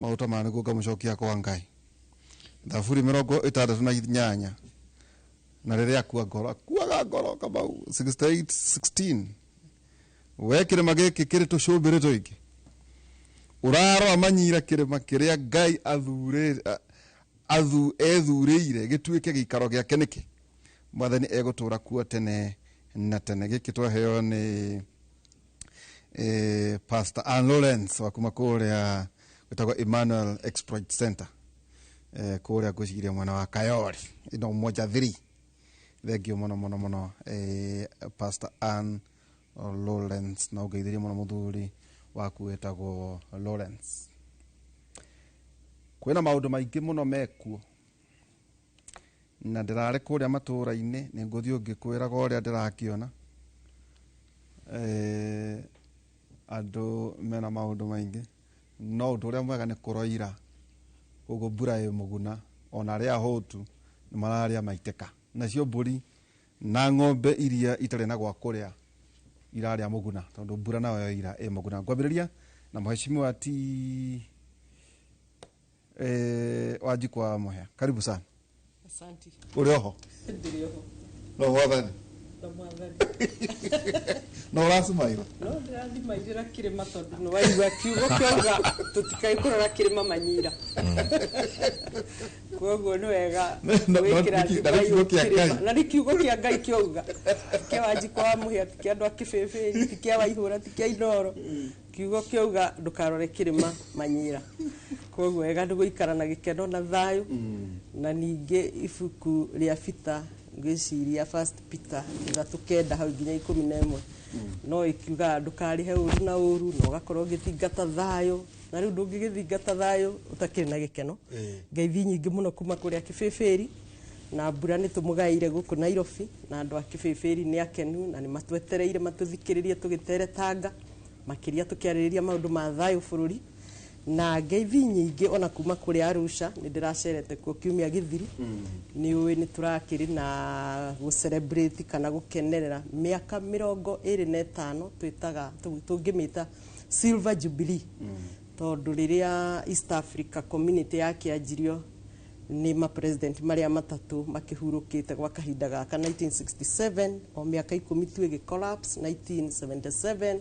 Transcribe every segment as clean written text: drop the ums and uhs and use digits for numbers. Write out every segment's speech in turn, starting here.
Maguta maya nĩguo ngamũcokia kwa Ngai. Thaburi 68, na rĩrĩa akua ngoro, akuaga ngoro Kamau. 68:16, we kĩrĩma gĩkĩ kĩrĩ tũcũmbĩrĩ tũingĩ, ũrarora manyira kĩrĩma kĩrĩa Ngai ethurĩire gĩtuĩke gĩikaro gĩake nĩkĩ? Mwathani egũtũra kuo tene na tene. Gĩkĩ twaheo nĩ Pastor Ann Lawrence wa kuma kũrĩa gwĩtagwo Emmanuel Exploit Center, kũrĩa ngwĩciria mwena wa Kayori ĩno Umoja 3. Thank you mũno mũno mũno, Pastor Ann Lawrence, na ũngeithĩrie mũno mũthuri waku wĩtagwo Lawrence. Kwĩna maũndũ maingĩ mũno mekuo na ndĩrarĩ kũrĩa matũũra-inĩ, nĩ ngũthiĩ ngĩkwĩraga ũrĩa ndĩrakĩona. Andũ mena maũndũ maingĩ, no ũndũ ũrĩa mwega nĩ kũroira, koguo mbura ĩ mũguna, ona arĩa ahũtu nĩ mararĩa maitĩka, nacio mbũri na ng'ombe iria itarĩ na gwa kũrĩa irarĩa mũguna, tondũ mbura nayo yoira ĩ mũguna. Ngwambĩrĩria na mheshimiwa ti Wanjikũ wa Mũhĩa, karibu sana. Asante. Ũrĩ oho? Ndĩrĩ oho. No Mwathani. Na Mwathani. No ũracumairwo? No ndĩrathimairĩra kĩrĩma, tondũ nĩ waigua kiugo kĩauga tũtikai kũrora kĩrĩma manyira. Koguo nĩ wega gwĩkĩra Na nĩ kiugo kĩa kĩrĩma. Ngai. Na nĩ kiugo kĩa Ngai kĩauga. Ti kĩa Wanjikũ wa Mũhĩa, ti kĩa andũ a Kĩbĩbĩri, ti kĩa Waihũra, ti kĩa Inooro. Kiugo kĩauga ndũkarore kĩrĩma manyira. Koguo wega nĩ gũikara na gĩkeno na thayũ. Na ningĩ ibuku rĩa Peter, ngwĩciria First Peter 3:9 hau nginya 11, no ĩkiugaga ndũkarĩhe ũru na ũru, na ũgakorwo ũgĩthingata thayũ. Na rĩu ndũngĩgĩthingata thayũ ũtakĩrĩ na gĩkeno. Ngeithi nyingĩ mũno kuma kũrĩa Kĩbĩbĩri, na mbura nĩ tũmũgaĩire gũkũ Nairobi, na andũ a Kĩbĩbĩri nĩ akenu na nĩ matwetereire matũthikĩrĩrie tũgĩteretanga, makĩria tũkĩarĩrĩria maũndũ ma thayũ bũrũri. Na ngeithi nyingĩ ona kuma kũrĩa Arusha, nĩ ndĩracerete kuo kiumia gĩthiru. Nĩ ũĩ nĩ tũrakĩrĩ na gũ celebrate kana gũkenerera mĩaka 25, twĩtaga tũngĩmĩta Silver Jubilee, tondũ rĩrĩa East Africa Community yakĩanjirio nĩ ma-president marĩa matatũ makĩhurũkĩte gwa kahinda gaka 1967, o mĩaka 10 tu ĩgĩ collapse 1977,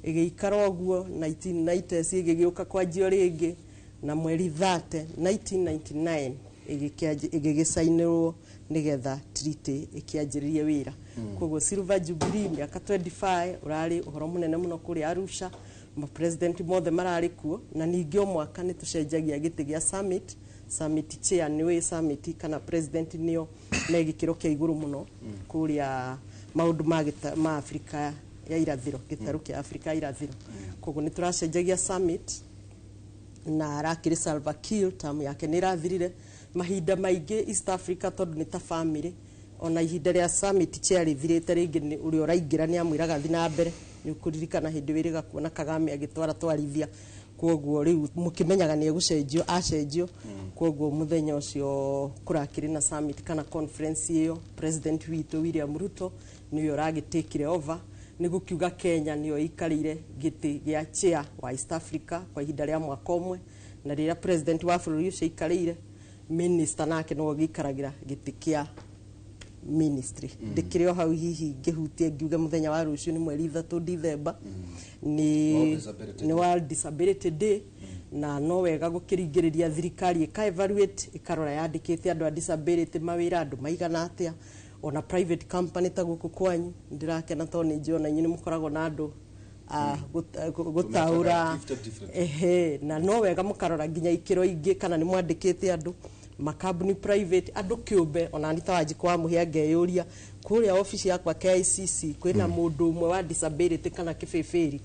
ĩgĩikara ũguo 1990s ĩgĩgĩũka kwanjio rĩngĩ, na mweri 30 1999 ĩgĩgĩcainĩrwo nĩgetha treaty ĩkĩanjĩrĩrie wĩra. Koguo Silver Jubilee mĩaka 25 ũrarĩ ũhoro mũnene mũno kũrĩa Arusha, ma-president mothe mararĩ kuo. Na ningĩ o mwaka nĩ tũcenjagia gĩtĩ gĩa summit chair. Nĩũĩ summit kana president nĩo me gĩkĩro kĩa igũrũ mũno kũrĩa maũndũ ma Afrika ya irathĩro, gĩtarũ kĩa Afrika ya irathĩro. Koguo nĩ tũracenjagia summit, na arakĩrĩ Salva Kiir, term yake nĩ ĩrathirire. Mahinda maingĩ East Africa, tondũ nĩ ta family, ona ihinda rĩa summit chair rĩthirĩte rĩngĩ, nĩ ũrĩa ũraingĩra nĩ amwĩraga thi na mbere. Nĩ ũkũririkana hĩndĩ wĩrĩga kuona Kagame agĩtwara twarithia, koguo rĩu mũkĩmenyaga nĩ egũcenjio acenjio. Koguo mũthenya ũcio kũrakĩrĩ na summit kana conference ĩyo, president witũ William Ruto nĩwe ũragĩtĩkire over, nĩ gũkiuga Kenya nĩyo ĩikarĩire gĩtĩ gĩa chair wa East Africa kwa ihinda rĩa mwaka ũmwe, na rĩrĩa president wa bũrũri ũcio aikarĩire, minister nake nĩwe ũgĩikaragĩra gĩtĩ kĩa ministry. Ndĩkĩrĩ o hau, hihi ngĩhutie ngiuge mũthenya wa rũciũ nĩ mweri 3 Dithemba nĩ World Disability. Nĩ World Disability Day, na no wega gũkĩringĩrĩria thirikari ĩka evaluate, ĩkarora yandĩkĩte andũ a disability mawĩra andũ maigana atĩa, ona private company ta gũkũ kwanyu. Ndĩrakena tondũ nĩ njũĩ ona inyuĩ nĩ mũkoragwo na andũ a gũtaũra. Gifted different. Ehe, na no wega mũkarora nginya ikĩro ingĩ kana nĩ mwandĩkĩte andũ makambuni private, andũ kĩũmbe. Ona ni ta Wanjikũ wa Mũhĩa ngeyũria kũrĩa obici yakwa KICC kwĩna mũndũ ũmwe wa disability kana kĩbĩbĩri,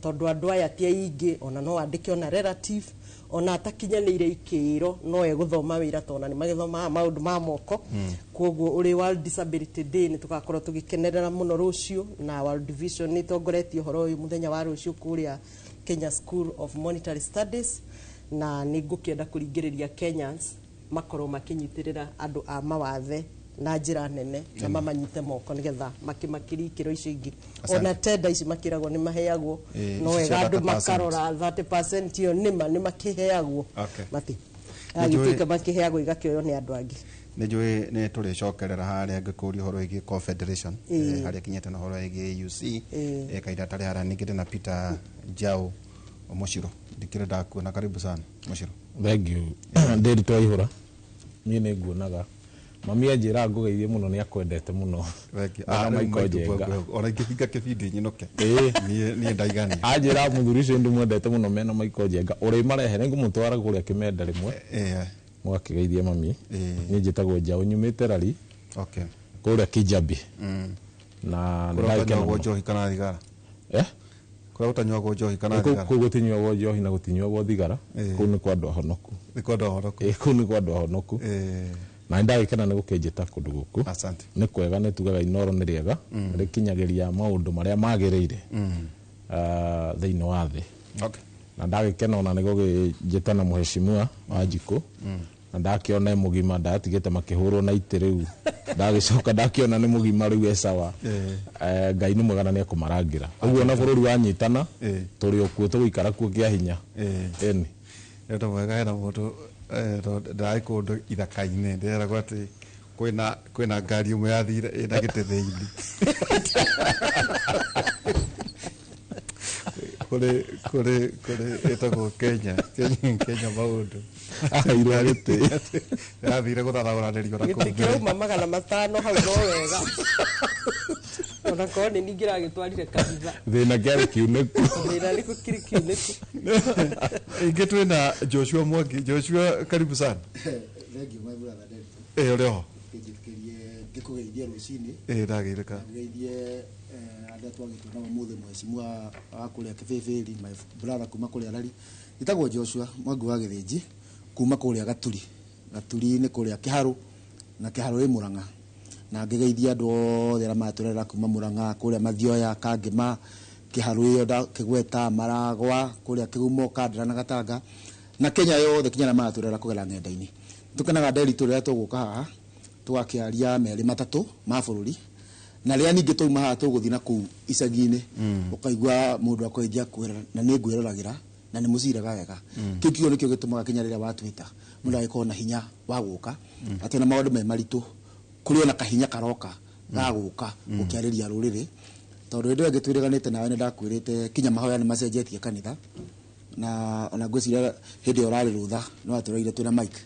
tondũ andũ aya ti aingĩ. Ona no wandĩke ona relative, ona atakinyanĩire ikĩro no egũthoma wĩra, tondũ nĩ magĩthomaga maũndũ ma moko. Koguo ũrĩ World Disability Day nĩ tũgakorwo tũgĩkenerera mũno rũciũ, na World Vision nĩ ĩtongoretie ũhoro ũyũ mũthenya wa rũciũ kũrĩa Kenya School of Monetary Studies. Na nĩ ngũkĩenda kũringĩrĩria Kenyans makorwo makĩnyitĩrĩra andũ a mawathe. na njĩra nene na mamanyite moko nigetha makimakiri ikĩro icio ingĩ. Asante. Ona tenda ici makĩragwo nĩ maheagwo, no ici cia wega andũ 30%. makarora 30% ĩyo nĩma nĩ makĩheagwo. Okay. Mati Nĩ njũĩ- agĩtuĩka makĩheagwo igakĩoywo nĩ andũ angĩ. Nä njå nä tå rä cokerera harä a ngä kå ria å horo wä giä confederation, harä a kinyäte na å horo wä giä AUC. Kahinda tarä harĩa ningä ndä na Peter Njau Mũciro, ndikĩrĩ ndakuona, karibu sana Mũciro. Thank you. Ndĩritũ aihũra niĩ nĩ nguonaga mami anjĩra ngũgeithie mũno, nĩ akwendete mũno. Thank you. Na Ah, rĩu Michael maitũ Njenga. ona ingĩhinga kĩbindi nyinũke. Niĩ ndaigania. Anjĩra mũthuri ũcio ndĩmwendete mũno mena Michael Njenga ũrĩmarehe nĩ ngũmũtwara kũrĩa kĩmenda rĩmwe, mũgakĩgeithie mami. Niĩ njĩtagwo Njaũ, nyumĩte Rari, kũrĩa Kijabi, na Kũrĩa nĩndagĩkena ũtanyuagwo mũno. njohi kana thigara? Eh? Kũrĩa ũtanyuagwo njohi kana Kũu thigara? kũu gũtinyuagwo njohi na gũtinyuagwo thigara. Kũu nĩ kwa andũ ahonoku. Nĩ kwenda ũhoro kũ Kũu nĩ kwa andũ ahonoku. Na nĩndagĩkena nĩ gũkĩnjĩta kũndũ gũkũ. Asante. Nĩ kwega, nĩ tugaga Inoro nĩ rĩega, rĩkinyagĩria maũndũ marĩa magĩrĩire thĩinĩ wa thĩ. Na ndagĩkena ona nĩ gũgĩnjĩta na mũheshimiwa Wanjikũ, na ndakĩona e mũgima, ndatigĩte makĩhũrwo na itĩ, rĩu ndagĩcoka ndakĩona nĩ mũgima rĩu e sawa. Ngai nĩ mwega na nĩ ekũmarangĩra ũguo, na bũrũri wanyitana tũrĩ o kuo, tũgũikara kuo kĩa hinya. Ĩni. Nĩ ũndũ mwega hena mũndũ, tondũ ndarĩ kũndũ ithaka-inĩ ndĩreragwo atĩ kwĩna ngari ĩmwe yathire ĩna gĩtĩ thĩinĩ kũrĩ ĩtagwo Kenya Kenya Kenya maũndũ. Aheirwo gĩtĩ. Yathire gũthathaũranĩrio na gĩtĩ kũu mbere. kĩrauma 500 hau no wega, ona korwo nĩ ningĩ ragĩtwarire kanitha. Thĩna kĩarĩ kiunĩku. Thĩna nĩ gũkĩrĩ kiunĩku. Ingĩ twĩna Joshua Mwangi. Joshua, karibu sana. Thank you, my brother Derito. Ũrĩ ho? Ngĩnjĩtĩkĩrie ngĩkũgeithie rũcinĩ. Ndagĩrĩka. Ngeithie arĩa twagĩtwo nao ũmũthĩ, mheshimiwa wa kũrĩa Kĩbĩbĩri, my brother kuma kũrĩa Rari. Njĩtagwo Joshua Mwangi wa Gĩthĩnji kuma kũrĩa Gaturi. Gaturi nĩ kũrĩa Kĩharũ, na Kĩharũ ĩ Mũrang'a. Na ngĩgeithia andũ othe arĩa maratũrera kuma Mũrang'a, kũrĩa Mathioya, Kangĩma, Kĩharũ ĩyo Kĩgweta, Maragwa, kũrĩa Kĩgumo, Kandara na Gatanga, na Kenya yothe kinya arĩa maratũrera kũgerera ng'enda-inĩ. Tũkenaga Nderitu rĩrĩa tũgũka haha tũgakĩaria merĩ matatũ ma bũrũri, na rĩrĩa ningĩ twauma haha tũgũthiĩ na kũu icagi-inĩ, ũkaigua mũndũ akwenjia kwĩra na nĩ ngwĩroragĩra na nĩ mũciraga wega. Kĩu kiugo nĩkĩo gĩtũmaga kinya rĩrĩa watwĩta mũndũ agĩkorwo na hinya wa gũka, atĩ ona maũndũ me maritũ kũrĩ ona kahinya karoka ga gũka gũkĩarĩria rũrĩrĩ, tondũ hĩndĩ ĩyo ĩngĩ twĩrĩganĩte nawe nĩ ndakwĩrĩte kinya mahoya nĩ macenjetie kanitha, na ona ngwĩciria hĩndĩ ĩyo ũrarĩ rũtha nĩ watũreire twĩna Mike,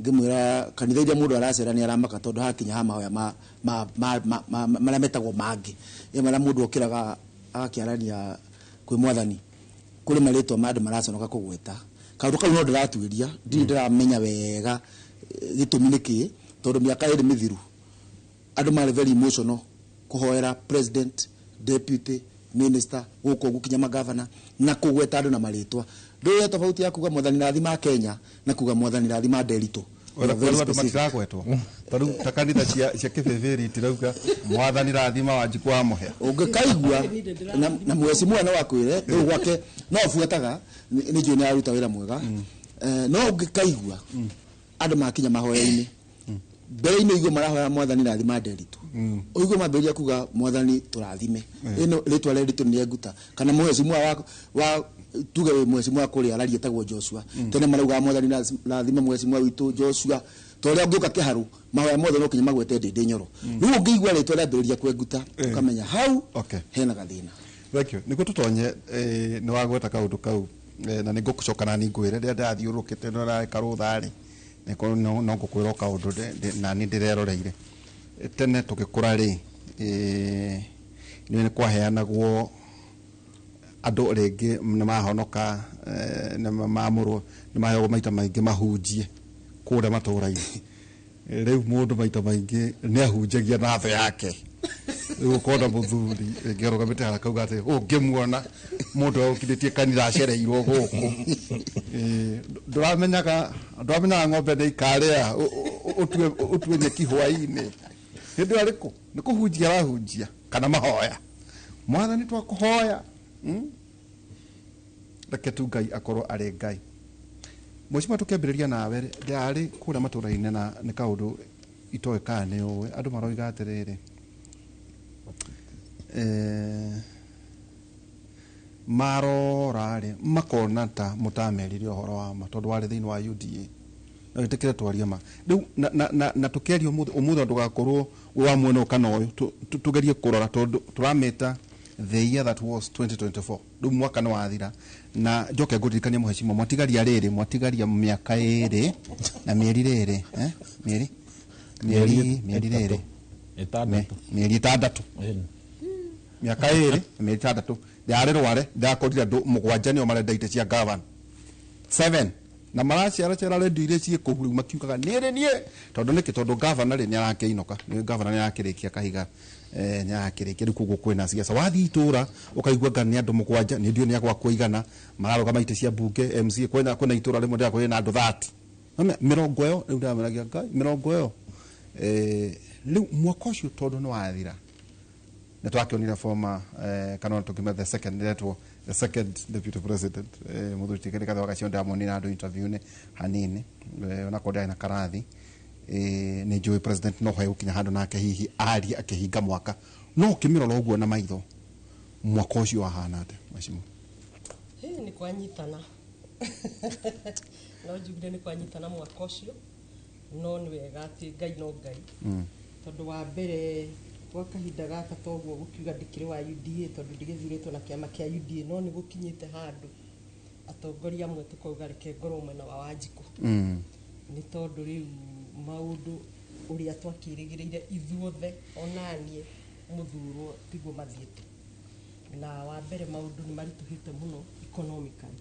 ngĩmwĩra kanitha iria mũndũ aracera nĩ aramaka, tondũ hakinya ha mahoya marĩa metagwo mangĩ, ĩ marĩa mũndũ okĩraga agakĩarania kwĩ mwathani, kũrĩ marĩtwa ma andũ maraconoka kũgweta. Kaũndũ kau no ndĩratuĩria, ndirĩ ndĩramenya wega gĩtũmi nĩ kĩĩ, tondũ mĩaka 2 mĩthiru andũ marĩ very emotional kũhoera president, deputy, minister, gũkũ ũguo kinya magavana, na kũgweta andũ na marĩtwa. Ndũĩ tofauti ya kuga mwathani rathima Kenya na kuga mwathani rathima Nderitu. Ora Very andũ specific. matiragwetwo tarĩu ta kanitha cia kĩbĩbĩri itirauga mwathani rathima Wanjikũ wa Mũhĩa. Ũngĩkaigua na mheshimiwa no akwĩre rĩu gwake no abuataga, nĩ njũĩ nĩ aruta wĩra mwega. No ũngĩkaigua andũ makinya mahoya-inĩ mbere-inĩ, ũigue marahoya mwathani rathima Nderitu, ũigue mambĩrĩria kuga mwathani tũrathime, ĩno rĩtwa rĩa Nderitu nĩ nguta, kana mheshimiwa wa tuge wĩ mheshimiwa kũrĩa Rari etagwo Joshua, tene maraugaga mwathani rathima mheshimiwa witũ Joshua. Ta ũrĩa ũngĩũka Kĩharũ mahoya mothe no kinya magwete Ndĩndĩ Nyoro. Rĩu ũngĩigua rĩtwa rĩambĩrĩria kwenguta, ũkamenya hau hena gathĩna. Thank you. Nĩguo tũtonye, nĩ wagweta kaũndũ kau, na nĩ ngũgũcoka na ningwĩre rĩrĩa ndĩrathiũrũrũkĩte no rareka rũtha-rĩ, nĩkorwo no ngũkwĩra o kaũndũ nani ndĩreroreire. Tene tũgĩkũra rĩ, nĩ kwaheanagwo andũ rĩngĩ nĩ mahonoka, nĩ mamũrwo, nĩ maheagwo maita maingĩ mahunjie kũrĩa matũra-inĩ. Rĩu mũndũ maita maingĩ nĩ ahunjagia na thũ yake. Rĩu ũkona mũthuri rĩngĩ arũgamĩte harĩa akauga atĩ ũngĩmuona mũndũ okindĩtie kanitha acereirwo gũkũ. Ndũramenyaga ng'ombe nĩ ikarĩa ũtue nyeki hwaĩ-inĩ. Hĩndĩ ĩyo arĩkũ nĩ kũhunjia arahunjia kana mahoya mwathani twakũhoya. Reke tu Ngai akorwo arĩ Ngai. Mwecima, tũkĩambĩrĩria nawe, ndĩrarĩ kũrĩa matũra-inĩ na nĩ kaũndũ itoĩ kana nĩ ũĩ andũ maroiga atĩrĩrĩ marora rĩ makona ta mũtamerire ũhoro wa ma tondũ warĩ thĩinĩ wa UDA na wĩtĩkĩre twarie ma rĩu na tũkĩaria ũmũthĩ ndũgakorwo wĩ wa mwena ũyũ kana ũyũ tũgerie kũrora tondũ tũramĩta the year that was 2024 rĩu mwaka nĩ wathira na njoke ngũririkanie mũhecimo mwatigaria rĩrĩ mwatigaria mĩaka ĩrĩ na mĩeri rĩrĩ mĩeri mĩeri mĩeri rĩrĩ ĩtandatũ mĩeri ĩtandatũ mĩaka ĩrĩ na mĩeri ĩtandatũ yarĩ rware ndakorire andũ mũgwanja nĩo marenda itĩ cia gavana 7 na maraceracera redio iria ciĩ kũu rĩu makiugaga niĩ niĩ tondũ nĩkĩ tondũ gavana rĩ nĩarakĩinũka nĩ gavana nĩarakĩrĩkia kahiga nĩarakĩrĩkia rĩu koguo kwĩna ciaca wathiĩ itũra ũkaigua nga nĩ andũ mũgwanja nĩ ndiũĩ nĩ agwakwa igana mararũgama itĩ cia mbunge MCA kwĩna itũra rĩmwe ndĩrakorire na andũ 30 mĩrongo ĩyo rĩu ndĩrameragia Ngai mĩrongo ĩyo rĩu mwaka ũcio tondũ nĩ wathira na twakĩonire former kana tũkĩmenya the second ndĩretwo the second deputy president mũthuri ti Rigathĩ wa Gachagua ndĩramuonire handũ interview-inĩ hanini onakorwo ndĩarĩ na karathi nĩ njũĩ president no hoe gũkinya handũ nake hihi arie akĩhinga mwaka no ũkĩmĩrora ũguo na maitho mwaka ũcio wahana atĩa mheshimiwa? Nĩ kwanyitana no njugire nĩ kwanyitana mwaka ũcio no nĩ wega atĩ Ngai no Ngai tondũ wa mbere gwa kahinda gaka toguo gũkiuga ndĩkĩrĩ wa UDA tondũ ndigĩthurĩtwo na kĩama kĩa UDA no nĩ gũkinyĩte handũ atongoria amwe tũkauga reke ngorwo mwena wa Wanjikũ nĩ tondũ rĩu maũndũ ũrĩa twakĩrĩgĩrĩire ithuothe onaniĩ mũthurwo tiguo mathiĩte na wa mbere maũndũ nĩ maritũhĩte mũno economically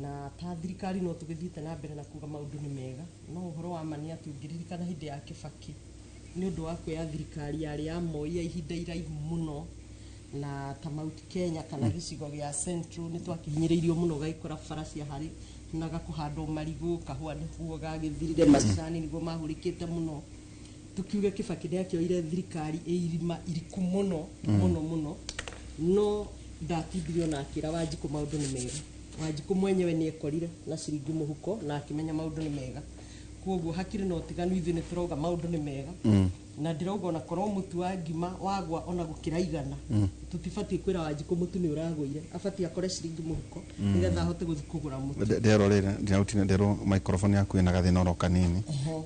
na ta thirikari no tũgĩthiĩte na mbere na kuga maũndũ nĩ mega no ũhoro wa ma nĩ atĩ ũngĩririkana hĩndĩ ya Kibaki nĩ ũndũ wa kuoya thirikari yarĩ ya Moi ya ihinda iraihu mũno na ta Mount Kenya kana gĩcigo gĩa Central nĩ twakĩhinyĩrĩirio mũno ũgagĩkora bara ciaharĩ naga kũhandwo marigũ kahũa nĩguo gagĩthirire macani nĩguo mahũrĩkĩte mũno tukiuge Kibaki nĩakĩoire thirikari ĩ irima iriku mũno mũno mũno no ndatindirio na akĩra Wanjikũ maũndũ nĩ mega Wanjikũ mwenyewe nĩ ekorire na ciringi mũhuko na akĩmenya maũndũ nĩ mega koguo hakĩrĩ na ũtiganu ithuĩ nĩ tũrauga maũndũ nĩ mega na ndĩrauga ona korwo mũtu wa ngima wagwa ona gũkĩra igana tũtibatiĩ kwĩra Wanjikũ mũtu nĩ ũragũire abatiĩ akore ciringi mũhuko nĩgetha ahote gũthiĩ kũgũra mũtu nderwo rĩrĩ ndĩrautine nderwo microphone yaku ĩna gathĩna oro kanini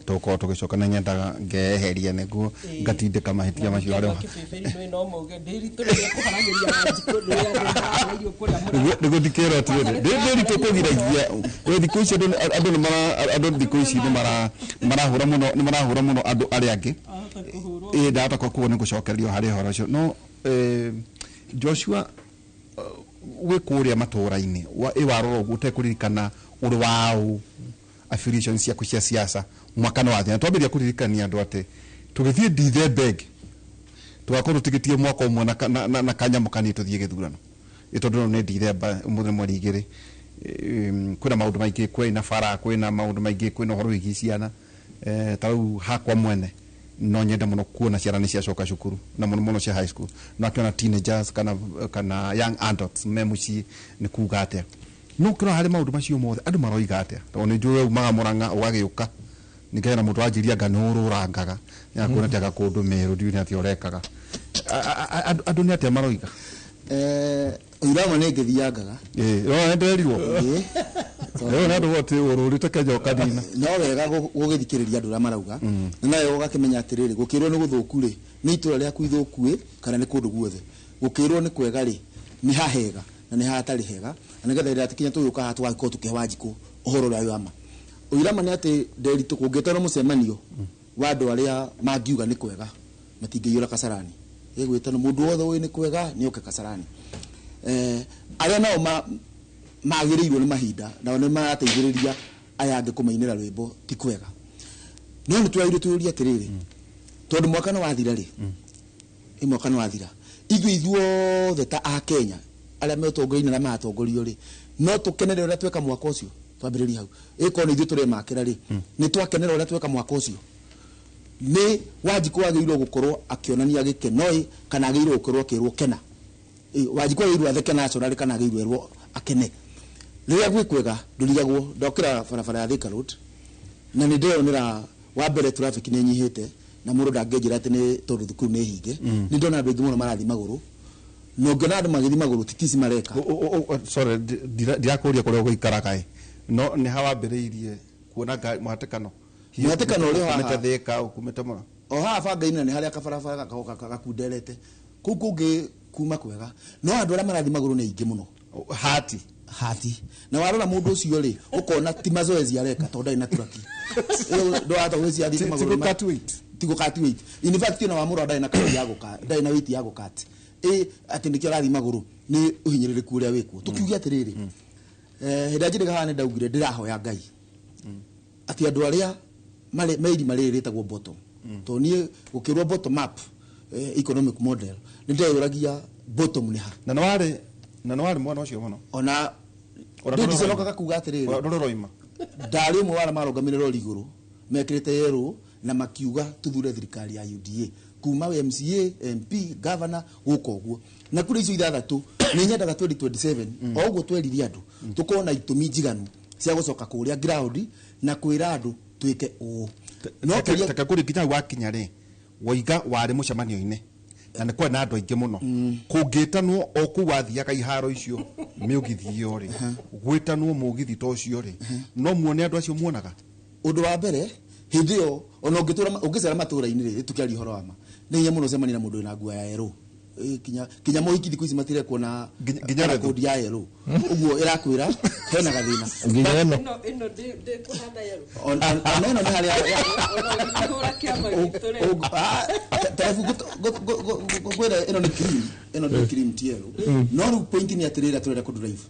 tũgũkorwo tũgĩcoka na nyendaga ngeheria nĩguo ngatindĩka mahĩtia macio arĩa kĩbĩbĩri no mauge ndĩritũ rĩrĩa kũharagĩria Wanjikũ rĩrĩa andũ maraharĩirio kũrĩa mũrang'o nĩguo ndikĩrwo atĩrĩrĩ ndĩritũ kũgiragia we thikũ ici andũ nĩ mara andũ thikũ ici nĩ marahũra mũno nĩ marahũra mũno andũ arĩa angĩ ĩ ndahota koguo nĩ gũcokerio harĩ ũhoro ũcio no Joshua wĩ kũrĩa matũra-inĩ ĩ warora ũguo ũtekũririkana ũrĩ waũ affiliations ciaku cia siasa mwaka nĩ wathira twambĩrĩria kũririkania andũ atĩ tũgĩthiĩ Dithemba ĩngĩ tũgakorwo tũtigĩtie mwaka ũmwe na kanyamũ kanini tũthiĩ gĩthurano ĩ tondũ nĩ Dithemba ũmũthĩ nĩ mweri igĩrĩ kwĩna maũndũ maingĩ kwĩna bara kwĩna maũndũ maingĩ kwĩna ũhoro wĩgiĩ ciana ta rĩu hakwa mwene no nyende mũno kuona ciana nĩ ciacoka cukuru na mũno mũno cia high school no akĩona teenagers kana young adults me mũciĩ nĩ kuga atĩa no ũkĩrora harĩ maũndũ macio mothe andũ maroiga atĩa tondũ nĩ njũĩ umaga Mũrang'a ũgagĩũka ningĩ hena mũndũ wanjĩria anga nĩ ũrũrangaga nĩakuona atĩ anga kũndũ Meru ndiũĩ nĩ atĩa ũrekaga andũ nĩ atĩa maroiga ũirama nĩ ngĩthiangaga ĩĩ nderirwo rĩu nĩ andũ atĩ ũrũrĩte Kenya ũkanina no wega gũgĩthikĩrĩria andũ ũrĩa marauga na nawe ũgakĩmenya atĩrĩrĩ gũkĩrwo nĩ gũthũku rĩ nĩ itũra rĩaku ithũku ĩ kana nĩ kũndũ guothe gũkĩrwo nĩ kwega rĩ nĩ hahega na nĩ hatarĩ hega na nĩgetha rĩrĩa tũkinya tũgĩũka haha tũgagĩkorwo tũkĩhe Wanjikũ ũhoro ũrĩa wĩ wa ma ũirama nĩ atĩ Nderitu kũngĩtwarwo mũcemanio wa andũ arĩa mangiuga nĩ kwega matingĩiyũra Kasarani ĩgwĩtana mũndũ wothe ũĩ nĩ kwega nĩ oke Kasarani arĩa nao magĩrĩirwo nĩ mahinda nao nĩ marateithĩrĩria aya angĩ kũmainĩra rwĩmbo ti kwega no nĩ twagĩrĩirwo tũyũrie atĩrĩrĩ tondũ mwaka nĩ wathira rĩ ĩ mwaka nĩ wathira ithuĩ ithuothe ta a Kenya arĩa me ũtongoria-inĩ na maratongorio rĩ no tũkenere ũrĩa tweka mwaka ũcio twambĩrĩrie hau ĩkorwo nĩ ithuĩ tũremakĩra rĩ nĩ twakenera ũrĩa tweka mwaka ũcio nĩ Wanjikũ agĩrĩirwo gũkorwo akĩonania gĩkeno ĩ kana agĩrĩirwo gũkorwo akĩrwo kena Wanjikũ agĩrĩirwo atheke nationally kana agĩrĩirwo erwo akene rĩrĩa gwĩ kwega ndũrigagwo ndokĩra barabara ya Thika Road na nĩ ndĩronera Wa mbere traffic nĩ nyihĩte na mũndũ ndangĩnjĩra atĩ nĩ tondũ thukuru nĩ hinge. Nĩ ndona andũ aingĩ mũno marathiĩ magũrũ, na ũngĩona andũ magĩthiĩ magũrũ ti tici mareka. Sorry, ndirakũria kũrĩa ũgũikaraga ĩ, no nĩ ha wambĩrĩirie kuona ngari mũhatĩkano? Mũhatĩkano ũrĩ haha. Ũkumĩte Thĩka, ũkumĩte mũno. O haha banga-inĩ nĩ harĩa kabarabara gakunderete kũu kũngĩ kuma kwega, no andũ arĩa marathiĩ magũrũ nĩ aingĩ mũno. Hati. Hati. Na warora mũndũ ũcio rĩ, ũkona ti mazoezi areka tondũ ndarĩ na turaki. Ndwahota gwĩciria athiĩte magũrũ. Ti gũ cut weight. Ti gũ cut weight. In fact, ona wamũrora ndarĩ na cut ya gũ cut, ndarĩ na weight ya gũ cut. Ĩ atĩ nĩkĩo arathiĩ magũrũ nĩ ũhinyĩrĩrĩku ũrĩa wĩkuo. Tũkiuge atĩrĩrĩ, hĩndĩ ĩrĩa njĩrĩga haha nĩ ndaugire ndĩrahoya Ngai atĩ andũ arĩa marĩ me irima rĩrĩ rĩtagwo bottom, tondũ niĩ gũkĩrwo bottom up economic model nĩ ndeyũragia bottom nĩ ha. Na nĩ warĩ mwana ũcio mũno. Ona ndiconokaga kuga atĩrĩrĩ, ndũrĩ ũroima. Ndarĩ ũmwe wa arĩa marũgamire rori igũrũ mekĩrĩte yerũ na makiuga tuthure thirikari ya UDA kuma MCA, MP, governor gũka ũguo. Na kura icio ithathatũ nĩ nyendaga 2027 o ũguo twerire andũ tũkorwo na itũmi njiganu cia gũcoka kũrĩa ground na kwĩra andũ twĩke ũũ. No kĩrĩa Reke kũrĩ nginya wakinya rĩ, woiga warĩ mũcemanio-inĩ na nĩ kwarĩ na andũ aingĩ mũno. Kũngĩtanwo o kũu wathiaga iharo icio mĩũgithi ĩyo rĩ, gwĩtanwo mũgithi ta ũcio rĩ, no muone andũ acio muonaga. Ũndũ wa mbere hĩndĩ ĩyo ona ũngĩtũra ũngĩcera matũra-inĩ rĩ, tũkĩaria ũhoro wa ma, nĩ hinya mũno ũcemanie na mũndũ wĩna nguo ya yerũ. Kinya mohiki thikũ ici matirekwo na Nginya na retho. kodi ya yerũ. Ũguo ĩrakwĩra hena gathĩna. Nginya ĩno. Ĩno ndĩkũhanda yerũ. Ona ĩno nĩ harĩa Ona ũngĩhũra kĩama gitũ rĩ. Tarabu ngwĩra ĩno nĩ cream, ĩno nĩ cream ti yerũ. No rĩu point nĩ atĩrĩrĩ tũrenda kũ drive.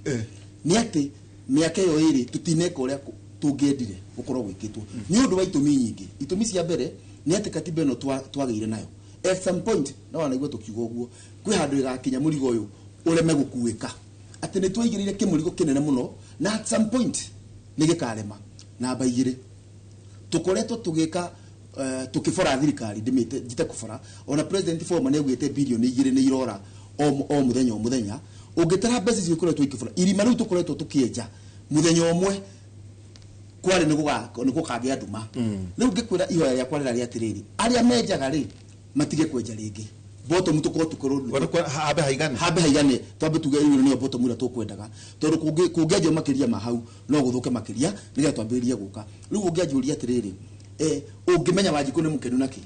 Nĩ atĩ mĩaka ĩyo ĩrĩ tũtineka ũrĩa tũngĩendire gũkorwo gwĩkĩtwo. Nĩ ũndũ wa itũmi nyingĩ. Itũmi cia mbere nĩ atĩ katiba ĩno twagĩire nayo. At some point no wanaigua tũkiuga ũguo, kwĩ handũ ĩgakinya mũrigo ũyũ ũreme gũkuĩka. Atĩ nĩ twaigĩrĩire kĩmũrigo kĩnene mũno na at some point nĩ gĩkarema. Namba igĩrĩ, tũkoretwo tũgĩka tũkĩbora thirikari, ndĩmĩte njite kũbora. Ona president former nĩ augĩte bilioni igĩrĩ nĩ irora o mũthenya o mũthenya. Ũngĩtara mbeca icio ikoretwo ikĩbora, irima rĩu tũkoretwo tũkĩenja mũthenya ũmwe kwarĩ nĩ gũkagĩa nduma. Rĩu ngĩkwĩra ihoya rĩakwa rĩrarĩ atĩrĩrĩ, arĩa menjaga rĩ matige kwenja rĩngĩ. Bottom tũkorwo tũkorwo Hambe haigane. Hambe haigane, twambe tuge ĩno nĩyo bottom ĩrĩa tũkwendaga. Tondũ kũngĩanjio makĩria ma hau no gũthũke makĩria nĩgetha twambĩrĩrie gũka. Rĩu ũngĩanjũria atĩrĩrĩ, ũngĩmenya Wanjikũ nĩ mũkenu nakĩ?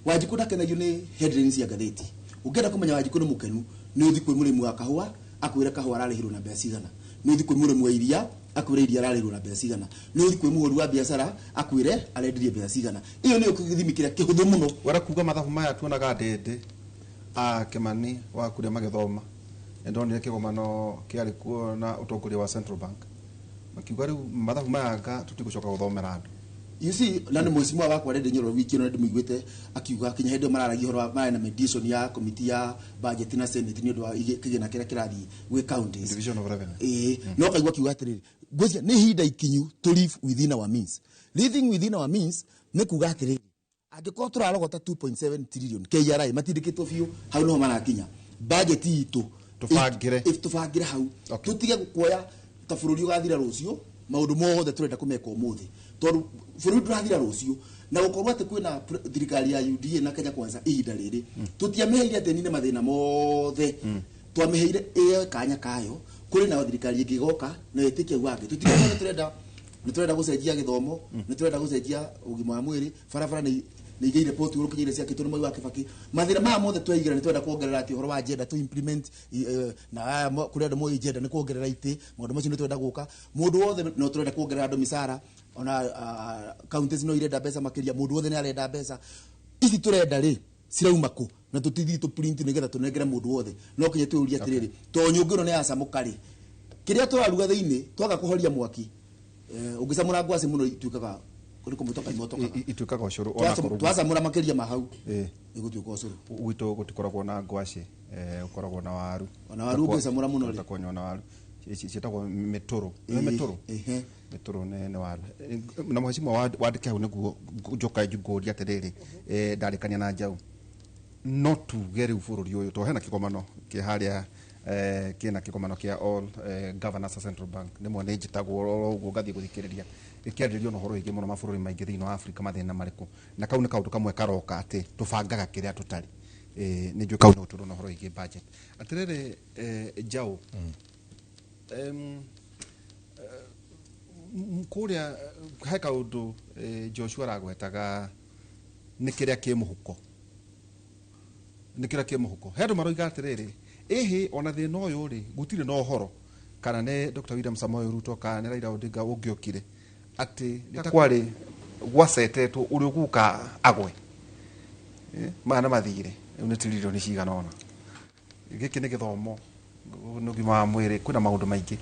Wanjikũ ndakenagio nĩ headlines cia ngathĩti. Ũngĩenda kũmenya Wanjikũ nĩ mũkenu, nĩ ũthiĩ kwĩ mũrĩmi wa kahũa akwĩre kahũa ararĩhirwo na mbeca cigana. Nĩ ũthiĩ kwĩ mũrĩmi wa iria akwĩre iria ararĩhirwo na mbeca cigana. Nĩ ũthiĩ kwĩ mũhũri wa biacara akwĩre arendirie mbeca cigana. Ĩyo nĩyo gĩthimi kĩrĩa kĩhũthũ mũno. Wara kuga mathabu maya tuonaga ndĩndĩ a Kĩmani wa kũrĩa magĩthoma. Nĩndonire kĩgomano kĩarĩ kuo na ũtongoria wa Central Bank. Makiuga rĩu mathabu maya anga tũtigũcoka gũthomera andũ. You see, na nĩ mũciĩ wakwa Ndindi Nyoro wiki ĩno ndĩmũiguĩte akiuga kinya hĩndĩ ĩyo mararagia ũhoro wa marĩ na mediation ya committee ya budget na senate nĩ ũndũ wa kĩgĩna kĩrĩa kĩrathiĩ gwĩ counties. Division of revenue. Ĩĩ, no kaigua akiuga atĩrĩrĩ, ngwĩciria nĩ ihinda ikinyu to live within our means. Living within our means nĩ kuga atĩrĩrĩ, angĩkorwo tũrarogota 2.7 trillion KRA matindĩkĩtwo biũ, hau nĩho marakinya. Budget itũ Tũbangĩre. If tũbangĩre hau. Tũtige kuoya ta bũrũri ũgathira rũciũ, maũndũ mothe tũrenda kũmeka ũmũthĩ. Tondũ bũrũri ndũrathira rũciũ, na gũkorwo atĩ kwĩna thirikari ya UDA na Kenya Kwanza ihinda rĩrĩ, tũtiamĩheire atĩ nine mathĩna mothe. Twamĩheire ĩyo kanya kayo, kũrĩ na thirikari ĩngĩ ĩgoka na ĩtĩkie wangĩ. Tũtikorwo nĩ tũrenda, nĩ tũrenda gũcenjia gĩthomo, nĩ tũrenda gũcenjia ũgima wa mwĩrĩ, barabara nĩ igĩire port ũrĩa ũkinyĩire ciakĩtwo nĩ Mwai wa Kibaki. Mathĩna maya mothe tweigĩra nĩ tũrenda kuongerera atĩ ũhoro wa agenda to implement, na aya kũrĩ andũ moĩ agenda nĩ kuongerera itĩ, maũndũ macio nĩ tũrenda gũka. Mũndũ wothe no tũrenda kuongerera andũ mĩcara, ona counties no irenda mbeca makĩria, mũndũ wothe nĩ arenda mbeca. Ici tũrenda rĩ cirauma kũ? Na tũtithiĩ tũ print nĩgetha tũnengere mũndũ wothe. No kinya twĩyũrie atĩrĩrĩ, to nyũngũ ĩno nĩ yacamũka rĩ, kĩrĩa tũraruga thĩinĩ twaga kũhoria mwaki, ũngĩcamũra ngwacĩ mũno ituĩkaga kũrĩ kũmotoka imotokaga. Ituĩkaga ũcũrũ ona kũrugwo. Twacamũra makĩria ma hau, ĩgũtuĩka ũcũrũ. Gwitũ gũtikoragwo na ngwacĩ, ũkoragwo na waru. Ona waru ũngĩcamũra mũno rĩ. Ũtakonywo na waru. Ciĩtagwo mĩtũrũ. Nĩ mĩtũrũ? Mĩtũrũ nĩ waru. Na mheshimiwa wandĩke hau nĩguo njoka ngũrie atĩrĩrĩ, ndarĩkania na Njaũ. No tuge rĩu bũrũri ũyũ, tondũ hena kĩgomano kĩ harĩa, kĩna kĩgomano kĩa all governors a Central Bank. Rĩmwe nĩ njĩtagwo oro ũguo ngathiĩ gũthikĩrĩria. Gĩkĩarĩrĩrio na ũhoro wĩgiĩ mũno mabũrũri maingĩ thĩinĩ wa Afrika mathĩna marĩkũ, na kau nĩ kaũndũ kamwe karoka atĩ tũbangaga kĩrĩa tũtarĩ. Nĩ njũĩ kau no tũrwo na ũhoro wĩgiĩ budget. Atĩrĩrĩ, Njaũ, kũrĩa he kaũndũ Joshua aragwetaga nĩ kĩrĩa kĩ mũhuko, nĩ kĩrĩa kĩ mũhuko. He andũ maroiga atĩrĩrĩ, ĩhĩ ona thĩna ũyũ rĩ gũtirĩ na ũhoro kana nĩ Dr. William Samoei Ruto kana nĩ Raila Odinga ũngĩokire, atĩ nĩ ta kwarĩ gwacetetwo ũrĩa ũgũka agwe. Maya nĩ mathirĩ rĩu nĩ tiririoni cigana ũna. Gĩkĩ nĩ gĩthomo, nĩ ũgima wa mwĩrĩ, kwĩna maũndũ maingĩ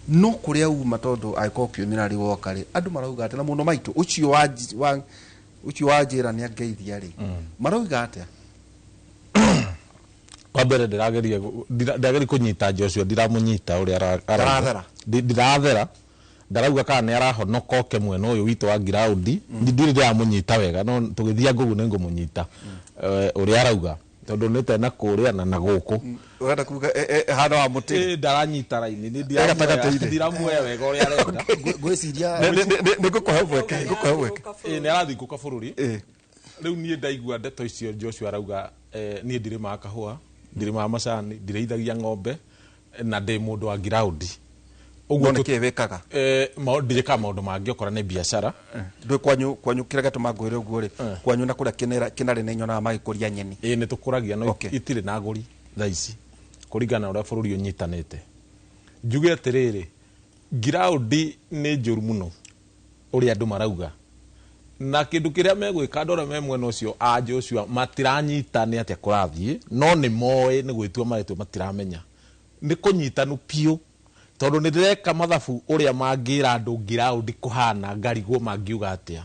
no kũrĩa uma, tondũ angĩkorwo kiumĩra rĩ woka rĩ, andũ marauga atĩ na mũno maitũ ũcio wa ũcio wa njĩra nĩ angeithia rĩ, marauga atĩa? Wa mbere ndĩrageria ndĩrageria kũnyita Joshua, ndiramũnyita ũrĩa arauga. Ndarathera. Ndirathera. Ndarauga kana nĩ arahonoka oke mwena ũyũ witũ wa ngiraundi. Ndirĩ ndĩramũnyita wega, no tũgĩthianga ũguo nĩ ngũmũnyita ũrĩa arauga, tondũ nĩ tena kũrĩa na gũkũ. Ũrenda kuga hana wa mũtĩ? Ĩ, ndaranyita raini nĩ Gatagatĩ-inĩ. ndiramuoya wega ũrĩa arenda. Ngwĩciria Nĩ ngũkũhe mweke, ngũkũhe mweke. Ĩ, nĩ arathingũka bũrũri. Rĩu niĩ ndaigua ndeto icio Joshua arauga, niĩ ndirĩmaga kahũa, ndirĩmaga macani, ndirĩithagia ng'ombe na ndĩ mũndũ wa ngiraundi. Ũguo nĩ kĩĩ wĩkaga? Njĩkaga maũndũ mangĩ okorwo nĩ biacara. Ndũĩ kwanyu kĩrĩa gĩatũma ngwĩre ũguo rĩ, kwanyu na kũrĩa kĩnarĩ nĩ nyonaga magĩkũria nyeni. Ĩ, nĩ tũkũragia no itirĩ na agũri thaa ici kũringana na ũrĩa bũrũri ũnyitanĩte. Njuge atĩrĩrĩ, ngiraundi nĩ njũru mũno ũrĩa andũ marauga, na kĩndũ kĩrĩa megwĩka andũ arĩa me mwena ũcio a Joshua matiranyita nĩ atĩa kũrathiĩ, no nĩ moĩ nĩ gwĩtua maretua, matiramenya nĩ kũnyitanu biũ, tondũ nĩ ndĩreka mathabu ũrĩa mangĩra andũ ngiraundi kũhana ngarigwo mangiuga atĩa,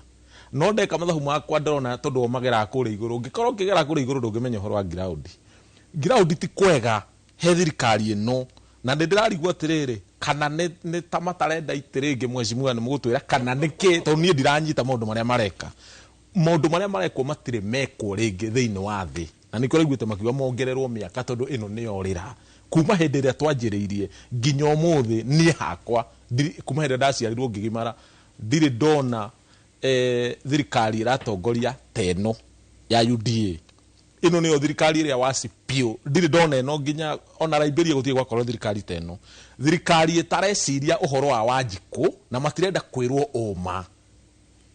no ndeka mathabu makwa ndĩrona tondũ o mageraga kũrĩa igũrũ. Ũngĩkorwo ũkĩgera kũrĩa igũrũ ndũngĩmenya ũhoro wa ngiraundi. Ngiraundi ti kwega he thirikari ĩno, na nĩ ndĩrarigwo atĩrĩrĩ, kana nĩ ta matarenda itĩ rĩngĩ. Mheshimiwa nĩ mũgũtwĩra kana nĩ kĩ, tondũ niĩ ndiranyita maũndũ marĩa mareka. Maũndũ marĩa marekwo matirĩ mekwo rĩngĩ thĩinĩ wa thĩ, na nĩkĩo raiguĩte makiuga mongererwo mĩaka, tondũ ĩno nĩyo rĩra kuma hĩndĩ ĩrĩa twanjĩrĩirie nginya ũmũthĩ. Niĩ hakwa kuma hĩndĩ ĩrĩa ndaciarirwo ngĩgimara ndirĩ ndona thirikari ĩratongoria ta ĩno ya UDA. Ĩno nĩyo thirikari ĩrĩa waci biũ, ndirĩ ndona ĩno nginya ona Liberia gũtirĩ gwakorwo thirikari ta ĩno, thirikari ĩtareciria ũhoro wa Wanjikũ na matirenda kwĩrwo ũma.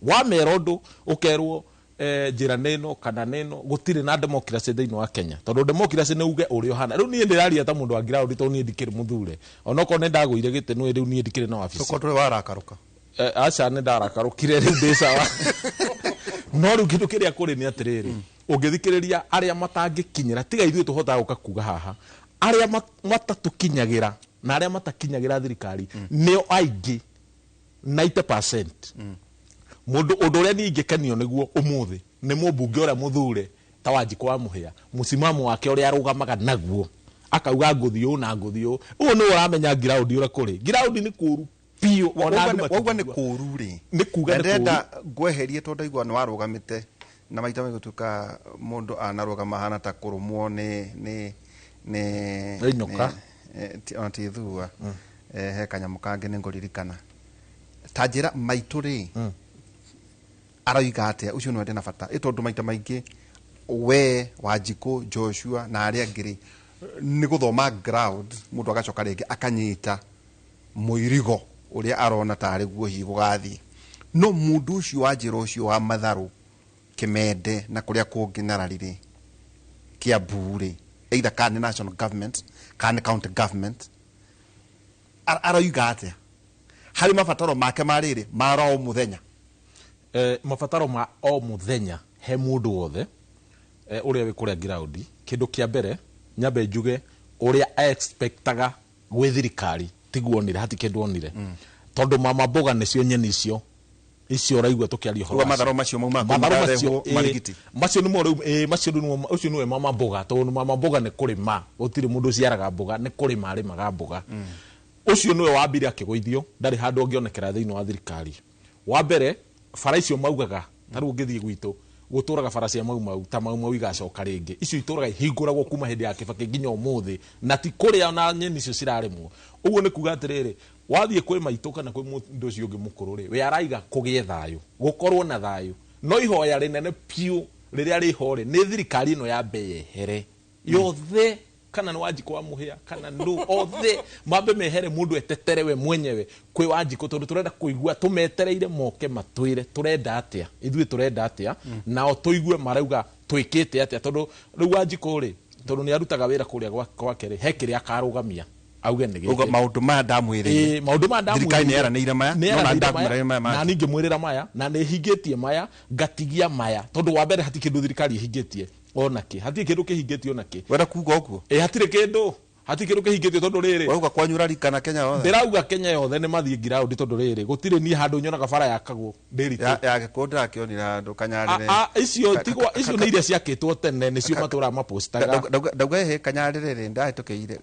Wamera ũndũ ũkerwo njĩra nĩ ĩno kana nĩ ĩno. Gũtirĩ na democracy thĩinĩ wa Kenya, tondũ democracy nĩ uge ũrĩa ũhana. Rĩu niĩ ndĩraria ta mũndũ wa ground, tondũ niĩ ndikĩrĩ mũthure, onokorwo nĩ ndagũire gĩtĩ nĩ rĩu niĩ ndikĩrĩ na wabici. Tũkorwo tũrĩ warakarũka. Aca, nĩ ndarakarũkire, rĩu ndĩ sawa. No rĩu kĩndũ kĩrĩa kũrĩ nĩ atĩrĩrĩ, ũngĩthikĩrĩria arĩa matangĩkinyĩra, tiga ithuĩ tũhotaga gũka kuga haha, arĩa matatũkinyagĩra na arĩa matakinyagĩra thirikari nĩo aingĩ 90%. Mũndũ ũndũ ũrĩa niĩ ingĩkenio nĩguo ũmũthĩ nĩ mũmbunge ũrĩa mũthure ta Wanjikũ wa Mũhĩa, mũsimamo wake ũrĩa arũgamaga naguo, akauga ngũthiĩ ũũ na ngũthiĩ ũũ, ũũ nĩwe ũramenya ngiraundi ũrĩa kũrĩ. Ngiraundi nĩ kũũru biũ, ona andũ Waugua nĩ matingĩigua. Kũũru rĩ? Nĩ kuga Na nĩ ndĩrenda kũũru. ngweherie, tondũ ndaigua nĩ warũgamĩte na maita maingĩ gũtuĩka mũndũ anarũgama hana ta kũrũmwo nĩ Nĩ nyoka. Ona ti thua. He kanyamũ kangĩ nĩ ngũririkana ta njĩra maitũ rĩ, aroiga atĩa ũcio nĩwe ndĩ na bata ĩ, tondũ maita maingĩ we Wanjikũ, Joshua na arĩa angĩ rĩ, nĩ gũthoma ground, mũndũ agacoka rĩngĩ akanyita mũirigo ũrĩa arona tarĩ guo hihi gũgathiĩ. No mũndũ ũcio wa njĩra ũcio wa matharũ Kĩmende na kũrĩa kũngĩ Narari rĩ, Kiambu rĩ, either kana nĩ national government kana nĩ county government, aroiga atĩa harĩ mabataro make ma rĩrĩ ma ro mũthenya? Mabataro ma o mũthenya he mũndũ wothe ũrĩa wĩ kũrĩa ngiraundi, kĩndũ kĩa mbere nyambe njuge ũrĩa expectaga gwĩ thirikari tiguo onire, hati kĩndũ onire, tondũ mama mboga nĩcio nyeni icio icio ũraigua tũkĩaria ũhoro Uga wacio. matharũ macio maumaga kũu Matharũ mararehwo macio, marigiti. Macio nĩmo rĩu, macio rĩu ũcio nĩwe mama mboga, tondũ mama mboga nĩ kũrĩma, gũtirĩ mũndũ ũciaraga mboga, nĩ kũrĩma arĩmaga mboga. Ũcio nĩwe wambire akĩgũithio, ndarĩ handũ angĩonekera thĩinĩ wa thirikari. Wa mbere bara icio maugaga, ta rĩu ũngĩthiĩ gwitũ Gũtũraga bara cia Mau Mau ta Mau Mau igacoka rĩngĩ. Icio itũraga ihingũragwo kuma hĩndĩ ya Kibaki nginya ũmũthĩ, na ti kũrĩa na nyeni icio cirarĩmwo. Ũguo nĩ kuga atĩrĩrĩ, wathiĩ kwĩ maitũ kana kwĩ mũndũ ũcio ũngĩ mũkũrũ rĩ, we araiga kũgĩe thayũ, gũkorwo na thayũ. No ihoya rĩnene piũ rĩrĩa rĩho rĩ, nĩ thirikari ĩno yambe yehere yothe, kana nĩ Wanjikũ wa Mũhĩa kana nũ, othe mambe mehere, mũndũ etetere we mwenyewe kwĩ Wanjikũ, tondũ tũrenda kũigua, tũmetereire moke matwĩre tũrenda atĩa, ithuĩ tũrenda atĩa, nao tũigue marauga twĩkĩte atĩa. Tondũ rĩu Wanjikũ rĩ, tondũ nĩ arutaga wĩra kũrĩa gwake rĩ, he kĩrĩa akarũgamia auge nĩ gĩkĩ. Maũndũ maya ndamwĩrĩire. Maũndũ maya ndamwĩrĩire. Thirikari nĩ yeranĩire maya, no na ndamwĩrĩire maya na niĩ ngĩmwĩrĩra maya, na nĩ hingĩtie maya, ngatigia maya, tondũ wa mbere hatirĩ kĩndũ thirikari ĩhingĩtie ona kĩ, hatirĩ kĩndũ kĩhingĩtio ona kĩ. Wenda kuga ũguo? Ĩ, hatirĩ kĩndũ, hatirĩ kĩndũ kĩhingĩtio, tondũ rĩrĩ, Wauga kwanyu ũrarikana Kenya yothe? Ndĩrauga Kenya yothe nĩ mathiĩ ground, tondũ rĩrĩ, gũtirĩ niĩ handũ nyonaga bara yakagwo ndĩritũ. Ya Gĩkũyũ ndĩrakĩonire handũ Kanyarĩre. Icio tigwa, icio nĩ iria ciakĩtwo tene, nĩcio matũraga mapostaga. Ndauga ĩhĩ Kanyarĩre rĩ, ndahĩtũkĩire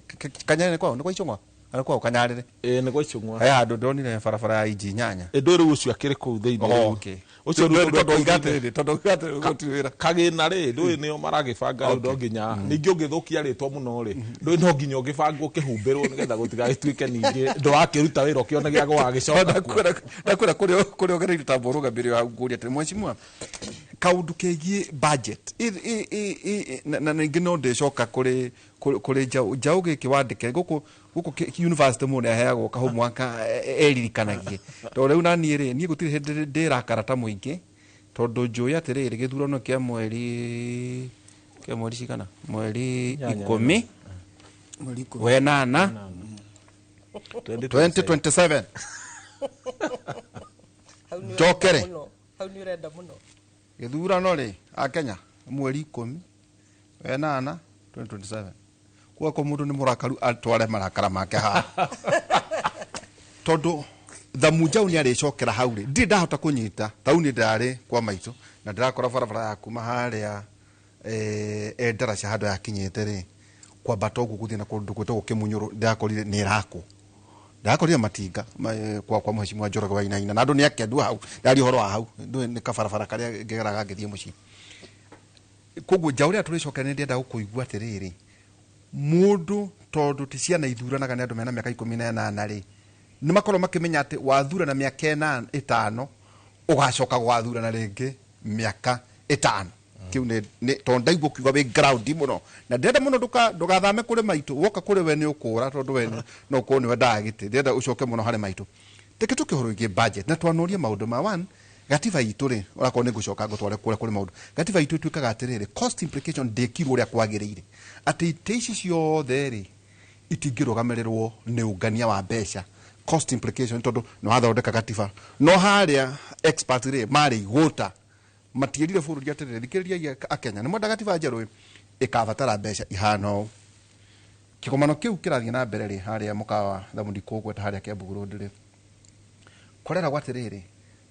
Kanyarĩre kwao nĩ kwa Icũng'wa kana kwao Kanyarĩre? Ĩ, nĩ kwa Icũng'wa. He handũ ndonire barabara ya inji 8. Ĩ, ndũĩ rĩu ũcio akĩrĩ kũu thĩinĩ. Okay. Ũcio rĩu tondũ oiga atĩrĩrĩ, tondũ oiga atĩrĩrĩ, gũtirĩ wĩra. Kagĩna rĩ, ndũĩ nĩo maragĩbanga rĩu, no nginya ningĩ ũngĩthũkia rĩtwa mũno rĩ, ndũĩ no nginya ũngĩbangwo ũkĩhumbĩrwo nĩgetha gũtigagĩtuĩke ningĩ ndũrakĩruta wĩra ũkĩone gĩa gwagĩcoka kuo. Ndakwĩra kũrĩa ũgereire tambo ũrũgamĩrĩre hau, ngũria atĩrĩ, mheshimiwa, kaũndũ kegiĩ budget na ningĩ no ndĩcoka kũrĩ njaũ njaũ gĩkĩ wandĩke gũkũ gũkũ university, mũndũ nĩaheagwo kahũmwaka eririkanagie, tondũ rĩu na niĩ rĩ, niĩ gũtirĩ hĩndĩ ndĩrakara ta mũingĩ, tondũ njũĩ atĩrĩrĩ, gĩthurano kĩa mweri cigana? Mweri 10 Mweri 10. Wenana 2027. Hau nĩ ũrenda Njokere. mũno. Hau nĩ ũrenda mũno. Gĩthurano rĩ a Kenya mweri 18 2027, kuga ko mũndũ nĩ mũrakaru atware marakara make haha, tondũ thamu njaũ nĩ arĩcokera hau rĩ, ndirĩ ndahota kũnyita tau nĩ ndarĩ kwa maitũ na ndĩrakora barabara ya kuma harĩa ndaraca handũ yakinyĩte rĩ, kwambata ũguo gũthiĩ na kũndũ gwĩtagwo Kĩmunyũrũ, ndĩrakorire nĩ ĩrakwo, ndĩrakorire matinga kwa mheshimiwa Njoroge wa Inaina, na andũ nĩ akendua hau. Ndaria ũhoro wa hau, ndũĩ nĩ kabarabara karĩa ngegeraga ngĩthiĩ mũciĩ. Koguo njaũ rĩrĩa tũrĩcokera, nĩ ndĩrenda gũkũigua atĩrĩrĩ, mũndũ tondũ ti ciana ithuranaga, nĩ andũ mena mĩaka 18 rĩ, nĩ makorwo makĩmenya atĩ wathurana mĩaka 5 ũgacoka gwathurana rĩngĩ mĩaka 5. Kĩu nĩ tondũ ndaigua ũkiuga wĩ ground mũno, na ndĩrenda mũno ndũgathame kũrĩ maitũ. Woka kũrĩ we nĩ ũkũra, tondũ we no ũkorwo nĩ wendaga gĩtĩ. Ndĩrenda ũcoke mũno harĩ maitũ. Reke tũke ũhoro wĩgiĩ budget na twanorie maũndũ ma one gatiba itũ rĩ, onakorwo nĩ ngũcoka ngũtware kũrĩa kũrĩ maũndũ. Gatiba itũ ĩtuĩkaga atĩrĩrĩ, cost implication ndĩkirwo ũrĩa kwagĩrĩire, atĩ itĩ ici ciothe rĩ itingĩrũgamĩrĩrwo nĩ ũngania wa mbeca, cost implication, tondũ nĩ wathondeka gatiba no harĩa expert rĩ marĩ igũta matiĩrire bũrũri atĩrĩrĩ, thikĩrĩriai akenya, nĩ mwenda gatiba njerũ ĩ, ĩkabatara mbeca ihana ũũ. Kĩgomano kĩu kĩrathiĩ na mbere rĩ harĩa mũkawa thamuni kũgweta harĩa Kiambu Road rĩ, kũreragwo atĩrĩrĩ,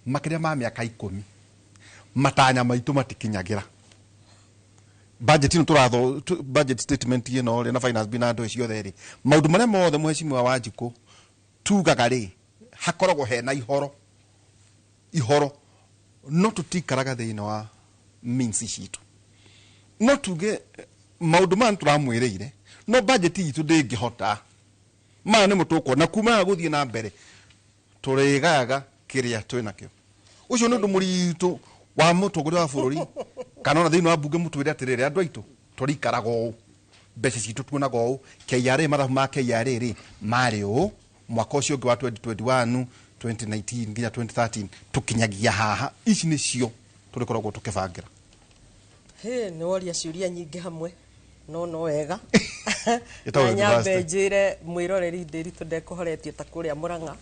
makĩria ma mĩaka 10 matanya maitũ matikinyagĩra budget ĩno tũratho budget statement ĩno rĩ, na finance bill na andũ ciothe rĩ, maũndũ marĩa mothe mheshimiwa Wanjikũ tugaga rĩ, hakoragwo hena ihoro ihoro, no tũtikaraga thĩinĩ wa means citũ, no tuge maũndũ maya nĩtũramwĩrĩire, no budget itũ ndĩngĩhota maya nĩmo tũkuona kuma haha gũthiĩ na mbere, tũrĩgayaga kĩrĩa twĩnakĩo. Ũcio nĩ ũndũ mũritũ wa mũtongoria wa bũrũri kana ona thĩinĩ wa mbunge, mũtwĩre atĩrĩrĩ, andũ aitũ, tũrĩikaraga ũũ, mbeca citũ tuonaga ũũ, KRA, mathabu ma KRA rĩ marĩ ũũ, mwaka ũcio ũngĩ wa 2021, 2019 nginya 2013 tũkinyagia haha, ici nĩcio tũrĩkoragwo tũkĩbangĩra. Hĩ, nĩ woria ciũria nyingĩ hamwe, no wega. Ĩtagwo Na nyambe university. njĩre mwĩroreri ndĩritũ ndekũhoretie ta kũrĩa Mũrang'a,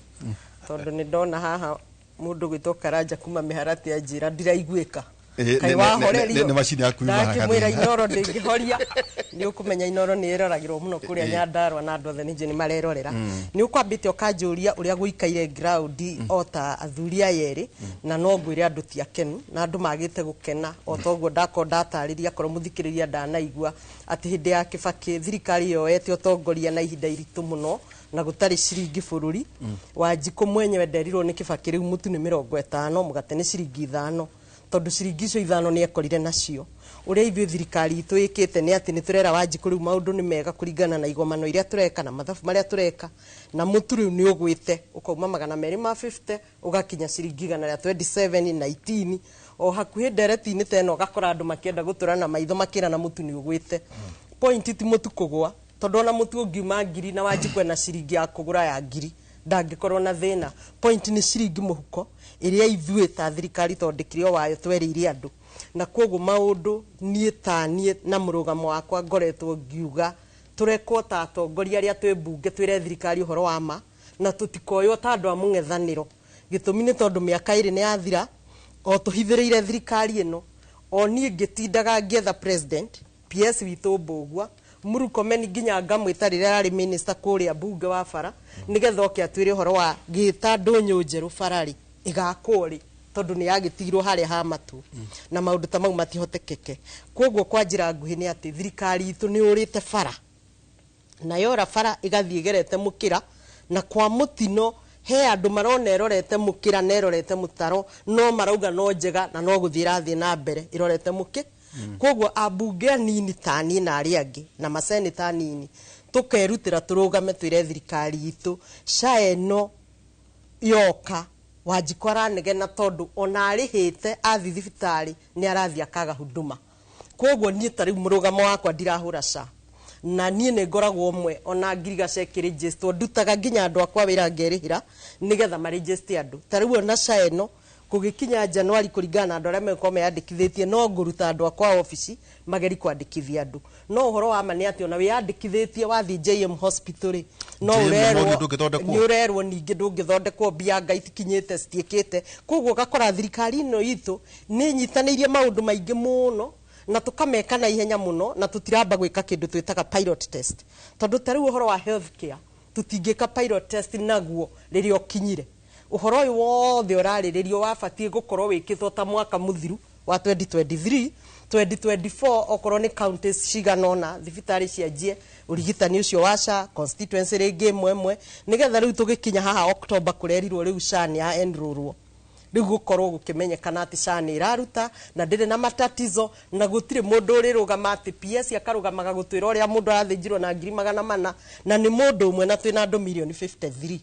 tondũ nĩ ndona haha mũndũ gwĩtwo Karanja kuma mĩharatĩ anjĩra ndiraiguĩka. Ĩ, Kaĩ wahorerio? Nĩ macini yaku yuma Ndakĩmwĩra gathĩna. Inoro ndĩngĩhoria, nĩ ũkũmenya Inoro nĩ ĩroragĩrwo mũno kũrĩa Nyandarua, na andũ othe ningĩ nĩ marerorera. Nĩ ũkwambĩte ũkanjũria ũrĩa gũikaire ground o ta athuri aya erĩ, na no ngwĩre andũ ti akenu na andũ magĩte gũkena o ta ũguo ndakorwo ndatarĩria, akorwo mũthikĩrĩria ndanaigua, atĩ hĩndĩ ya Kĩbakĩ thirikari yoete ũtongoria na ihinda iritũ mũno na gũtarĩ ciringi bũrũri. Wanjikũ mwenyewe nderirwo nĩ Kĩbakĩ rĩu mũtu nĩ 50, mũgate nĩ ciringi 5. Tondu ciringi icio 5 nĩ ekorire nacio. Ũrĩa ithuĩ thirikari itũ ĩkĩte nĩ atĩ nĩ tũrera Wanjikũ rĩu maũndũ nĩ mega kũringana na igomano iria tũreka na mathabu marĩa tũreka, na mũtu rĩu nĩ ũgwĩte ũkauma 250 ũgakinya ciringi 127 19. O hakuhĩ ndereti-inĩ ta ĩno ũgakora andũ makĩenda gũtũra na maitho makĩra na mũtu nĩ ũgwĩte. Point ti mũtu kũgũa, tondũ ona mũtu ũngiuma 1000 na Wanjikũ ena ciringi ya kũgũra ya 1000 ndangĩkorwo na thĩna. Point nĩ ciringi mũhuko ĩrĩa ithuĩ ta thirikari tondũ ndĩkĩrĩ o wayo twerĩire andũ. Na koguo maũndũ niĩ ta niĩ na mũrũgamo wakwa ngoretwo ngiuga tũrekwo ta atongoria arĩa twĩ mbunge twĩre thirikari ũhoro wa ma, na tũtikoywo ta andũ a mũng'ethanĩro. Gĩtũmi nĩ tondũ mĩaka 2 nĩ yathira o tũhithĩrĩire thirikari ĩno. O niĩ ngĩtindaga ngĩetha president PS witũ Mbũgua Murkomen nginya ngamwĩta rĩrĩa ararĩ minister kũrĩa mbunge wa bara nĩgetha oke atwĩre ũhoro wa gĩta ndũnyũ njerũ bararĩ ĩgakwo rĩ, tondũ nĩ yagĩtigirwo harĩa ha matũ na maũndũ ta mau matihotekeke. Koguo kwa njĩra nguhĩ nĩ atĩ thirikari itũ nĩ ũrĩte bara, na yora bara ĩgathiĩ ĩgerete mũkĩra, na kwa mũtino he andũ marona ĩrorete mũkĩra na ĩrorete mũtaro no marauga no njega na no gũthiĩ ĩrathiĩ na mbere ĩrorete mũkĩ. Koguo ambunge anini ta niĩ na arĩa angĩ na maseneta anini tũkerutĩra tũrũgame twĩre thirikari itũ SHA ĩno yoka Wanjikũ aranegena tondũ ona arĩhĩte athiĩ thibitarĩ nĩ arathiĩ akaga huduma. Koguo niĩ ta rĩu mũrũgamo wakwa ndirahũra SHA, na niĩ nĩ ngoragwo ũmwe ona ngirigaca ĩkĩrĩnjĩstwo ndutaga nginya andũ akwa wĩra ngerĩhĩra nĩgetha marĩnjĩste andũ. Ta rĩu ona SHA ĩno kũgĩkinya Januari kũringana na andũ arĩa megũkorwo meyandĩkithĩtie no ngũruta andũ akwa obici mageri kwandĩkithia andũ. No ũhoro wa ma nĩ atĩ ona wĩyandĩkithĩtie wathiĩ JM Hospital rĩ, no ũrerwo nĩ ũrerwo ningĩ ndũngĩthondekwo, mbia nga itikinyĩte citiĩkĩte. Koguo ũgakora thirikari ĩno itũ nĩ ĩnyitanĩirie maũndũ maingĩ mũno na tũkameka na ihenya mũno, na tũtiramba gwĩka kĩndũ twĩtaga pilot test. Tondũ ta rĩu ũhoro wa health care tũtingĩka pilot test naguo rĩrĩa ũkinyire. Ũhoro ũyũ wothe ũrarĩrĩrio wabatiĩ gũkorwo wĩkĩtwo ta mwaka mũthiru wa 2023 2024, okorwo nĩ counties cigana ũna thibitarĩ cianjie ũrigitani ũcio wa SHA constituency rĩngĩ ĩmwe ĩmwe, nĩgetha rĩu tũgĩkinya haha October kũrerirwo rĩu SHA nĩ ya enrollwo. Rĩu gũkorwo gũkĩmenyekana atĩ SHA nĩ ĩraruta na ndĩrĩ na matatizo, na gũtirĩ mũndũ ũrĩrũgama atĩ PS akarũgamaga gũtwĩra ũrĩa mũndũ arathĩnjirwo na 400,000 na nĩ mũndũ ũmwe na twĩna andũ mirioni 53.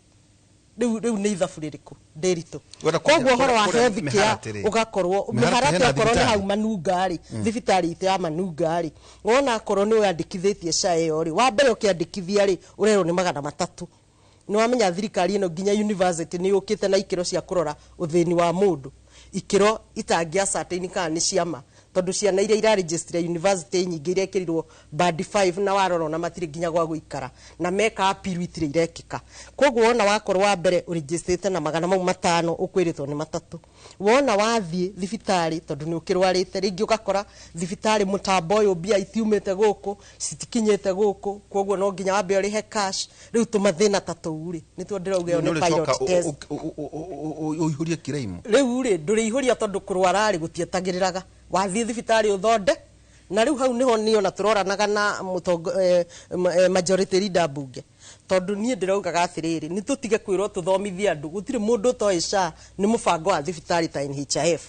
Rĩu nĩ ithabu rĩrĩkũ ndĩritũ. Koguo ũhoro wa health care ũgakorwo mĩharatĩ okorwo nĩ hau Manunga rĩ, thibitarĩ itũ ya Manunga rĩ, wona akorwo nĩ wĩyandĩkithĩtie SHA ĩyo rĩ, wa mbere ũkĩandĩkithia rĩ ũrerwo nĩ 300. Nĩ wamenya thirikari ĩno nginya university nĩ yũkĩte na ikĩro cia kũrora ũthĩni wa mũndũ, ikĩro itangĩ ascertain kana nĩ ciama, tondũ ciana iria iraregister university nyingĩ irekĩrirwo band 5 na warora ona matirĩ nginya gwa gũikara na meka appeal itirĩ irekĩka. Koguo wona wakorwo wa mbere ũregistrĩte na 500 ũkwĩrĩtwo nĩ 3. Wona wathiĩ thibitarĩ tondũ nĩ ũkĩrwarĩte rĩngĩ ũgakora thibitarĩ mũtambo ũyũ mbia itiumĩte gũkũ citikinyĩte gũkũ, koguo no nginya wambe ũrĩhe cash. Rĩu tũmathĩna ta tũu rĩ nĩtuo ndĩrauga ĩyo nĩ pilot test. Ũihũrie kĩraimo rĩu rĩ ndũrĩihũria tondũ kũrwara rĩ gũtietagĩrĩraga, wathiĩ thibitarĩ ũthonde. Na rĩu hau nĩho niĩ ona tũroranaga na majority leader mbunge, tondũ niĩ ndĩraugaga atĩrĩrĩ nĩ tũtige kwĩrwo tũthomithie andũ, gũtirĩ mũndũ ũtoĩ SHA nĩ mũbango wa thibitarĩ ta NHIF.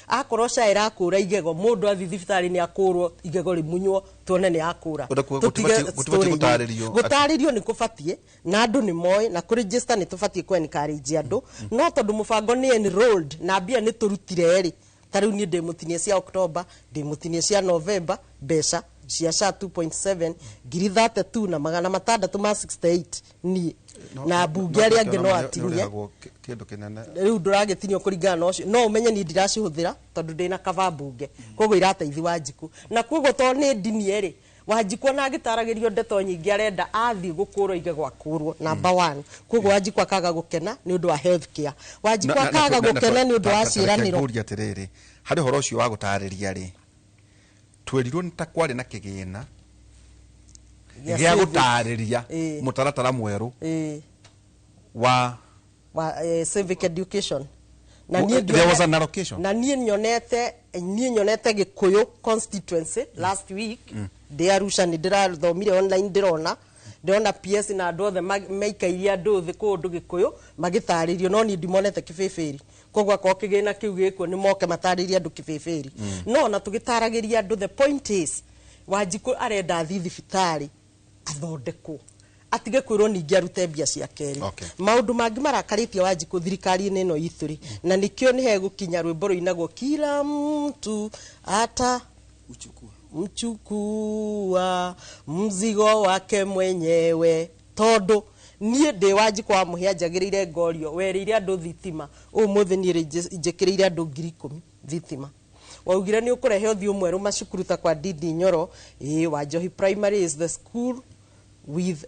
Akorwo SHA ĩrakũra igego, mũndũ athiĩ thibitarĩ nĩ akũrwo igego rĩmunywo tuone nĩ akũra. Gũtarĩrio nĩ kũbatiĩ na andũ nĩ moĩ, na kũregister nĩ tũbatiĩ kũ encourage andũ, no tondũ mũbango nĩ enrolled na mbia nĩ tũrutire rĩ, ta rĩu niĩ ndĩmũtinie cia October, ndĩmũtinie cia November, mbeca cia SHA 2.7 ngiri 32 na 668 niĩ na mbunge arĩa angĩ no atinie rĩu ndũragĩtinio kũringana na ũcio, no ũmenye niĩ ndiracihũthĩra tondũ ndĩna kaba mbunge, koguo irateithia Wanjikũ. Na koguo tondũ nĩ ndinie rĩ, Wanjikũ ona agĩtaragĩrio ndeto nyingĩ arenda athiĩ gũkũrwo igego akũrwo number 1. Koguo Wanjikũ akaga gũkena nĩ ũndũ wa health care, Wanjikũ akaga gũkena nĩ ũndũ wa ciĩranĩro. Ngũria atĩrĩrĩ, harĩ ũhoro ũcio wa gũtarĩria rĩ, twerirwo nĩ ta kwarĩ na kĩgĩna gĩa gũtarĩria mũtaratara mwerũ wa civic education, na there was an allocation. Na niĩ nyonete Gĩkũyũ constituency last week ndĩ Arusha, nĩ ndĩrathomire online, ndĩrona PS na andũ othe maikairie andũ thĩ kũndũ Gĩkũyũ magĩtarĩrio, no niĩ ndimonete kĩbĩbĩri. Koguo akorwo kĩgĩna kĩu gĩkuo nĩ moke matarĩrie andũ kĩbĩbĩri. No ona tũgĩtaragĩria andũ, the point is Wanjikũ arenda athiĩ thibitarĩ athondekwo, atige kwĩrwo ningĩ arute mbia cia kerĩ. Maũndũ mangĩ marakarĩtie Wanjikũ thirikari-inĩ ĩno itũ rĩ, na nĩkĩo nĩ hegũkinya rwĩmbo rũinagwo kila mtu ata Uchukua. Mchukua mzigo wake mwenyewe, tondu niĩ ndĩ Wanjikũ wa Mũhĩa njagĩrĩire ngorio werĩire andũ thitima ũmũthĩ, niĩ rĩ njĩkĩrĩire andũ 10,000 thitima. Waugire nĩ ũkũrehe ũthiũ mwerũ macukuru ta kwa Ndindi Nyoro. Ĩĩ, Wanjohi Primary is the school with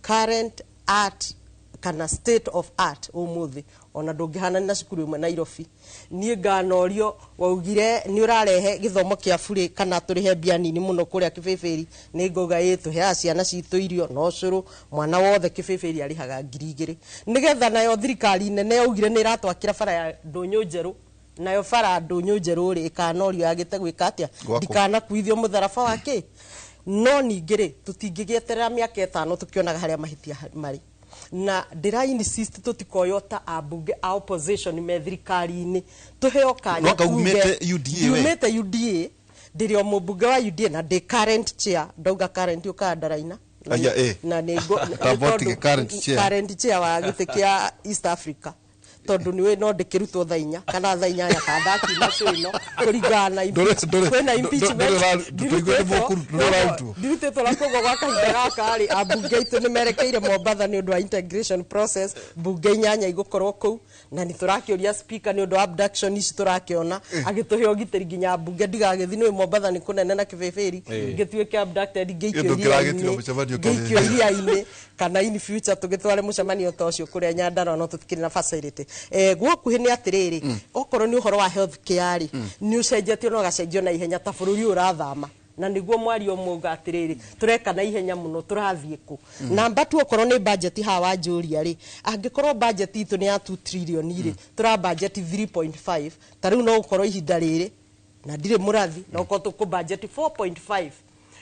current art kana state of art ũmũthĩ, ona ndũngĩhanania na cukuru ĩmwe Nairobi. Niĩ nganorio waugire nĩ ũrarehe gĩthomo kĩa burĩ kana tũrĩhe mbia nini mũno kũrĩa kĩbĩbĩri, nĩ ngauga ĩ tũheaga ciana citũ irio no cũrũ, mwana wothe kĩbĩbĩri arĩhaga 2,000, nĩgetha nayo thirikari nene yaugire nĩ ĩratwakĩra bara ya ndũnyũ njerũ, nayo bara ya ndũnyũ njerũ rĩ ĩkanorio yagĩte gwĩka atĩa? Gwakwo. Ndikanakuithio mũtharaba wa kĩ. No ningĩ rĩ, tũtingĩgĩeterera mĩaka 5 tũkĩonaga harĩa mahĩtia marĩ, na ndĩra insist tũtikoywo ta ambunge a opposition me thirikari-inĩ, tũheo kanya. No anga tuge- umĩte UDA we? Ndiumĩte UDA, ndĩrĩ o mũmbunge wa UDA na ndĩ current chair, ndauga current ũkaga ndaraina. Na Aya, eh. Na nĩ Tamba nĩ ũtige tondũ- current chair. Current chair wa gĩtĩ kĩa East Africa, tondũ nĩwe no ndĩkĩrutwo thaa 4 kana thaa 8 kana ndakiuma show ĩno kũringana na kwĩna impeachment. Ndũrĩ ndũrĩ ũrarutwo. Ndirutĩtwo, na koguo gwa kahinda gaka rĩ, ambunge aitũ nĩ merekeire Mombatha nĩ ũndũ wa integration process. Mbunge 8 igũkorwo kũu, na nĩ tũrakĩũria speaker nĩ ũndũ wa abduction ici tũrakĩona agĩtũhe ũgitĩri nginya mbunge ndigagĩthi, nĩ Mombatha nĩ kũnene na kĩbĩbĩri, ngĩtuĩke abducted ngĩikio Kĩndũ kĩragĩtirwo iria-inĩ, mũcemanio ngĩikio kĩbĩbĩri. Iria-inĩ, kana in future tũgĩtware mũcemanio ta ũcio kũrĩa Nyandarua, no tũtikĩrĩ na facility. Gwakuhĩ nĩ atĩrĩrĩ, okorwo nĩ ũhoro wa health care rĩ, nĩ ũcenjetio na ũgacenjio na ihenya ta bũrũri ũyũ ũrathama, na nĩguo mwario mũga atĩrĩrĩ, tũreka na ihenya mũno, tũrathiĩ kũ? Namba tu, okorwo nĩ budget haha wanjũria rĩ, angĩkorwo budget itũ nĩ ya 2 trillion rĩ, tũra budget 3.5, ta rĩu no gũkorwo ihinda rĩrĩ na ndirĩ mũrathi, no gũkorwo tũkũ budget 4.5.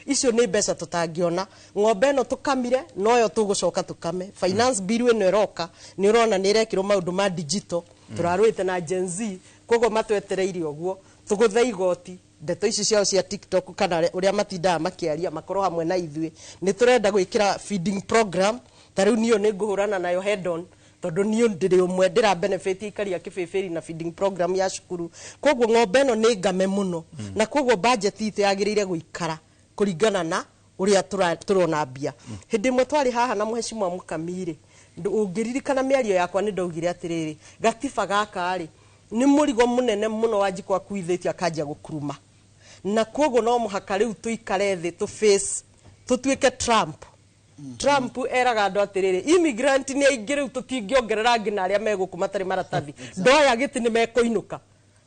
Icio nĩ mbeca tũtangĩona. Ng'ombe ĩno tũkamire noyo tũgũcoka tũkame. Finance bill ĩno ĩroka nĩ ũrona nĩ ĩrekĩrwo maũndũ ma digital, tũrarũĩte na Gen Z, koguo matwetereire ũguo tũgũthe igoti, ndeto ici ciao cia TikTok kana ũrĩa matindaga makĩaria makorwo hamwe na ithuĩ. Nĩ tũrenda gwĩkĩra feeding program, ta rĩu niyo nĩ ngũhũrana nayo head on, tondũ niĩ ndĩrĩ ũmwe ndĩra benefit ikaria kĩbĩbĩri na feeding program ya cukuru. Koguo ng'ombe ĩno nĩ ngame mũno, na koguo budget itũ yagĩrĩire gũikara kũringana na ũrĩa tũrona mbia. Hĩndĩ ĩmwe twarĩ haha na mũhecimwa Mũkamirĩ, ũngĩririkana mĩario yakwa, nĩ ndaugire atĩrĩrĩ, gatiba gaka rĩ nĩ mũrigo mũnene mũno Wanjikũ akuithĩtie akanjia gũkuruma, na koguo no mũhaka rĩu tũikare thĩ tũ face tũtuĩke Trump. Trump eraga andũ atĩrĩrĩ, immigrant nĩ aingĩ rĩu, tũtingĩongerera angĩ, na arĩa megũkũ matarĩ maratathi ndoya gĩtĩ nĩ mekũinũka.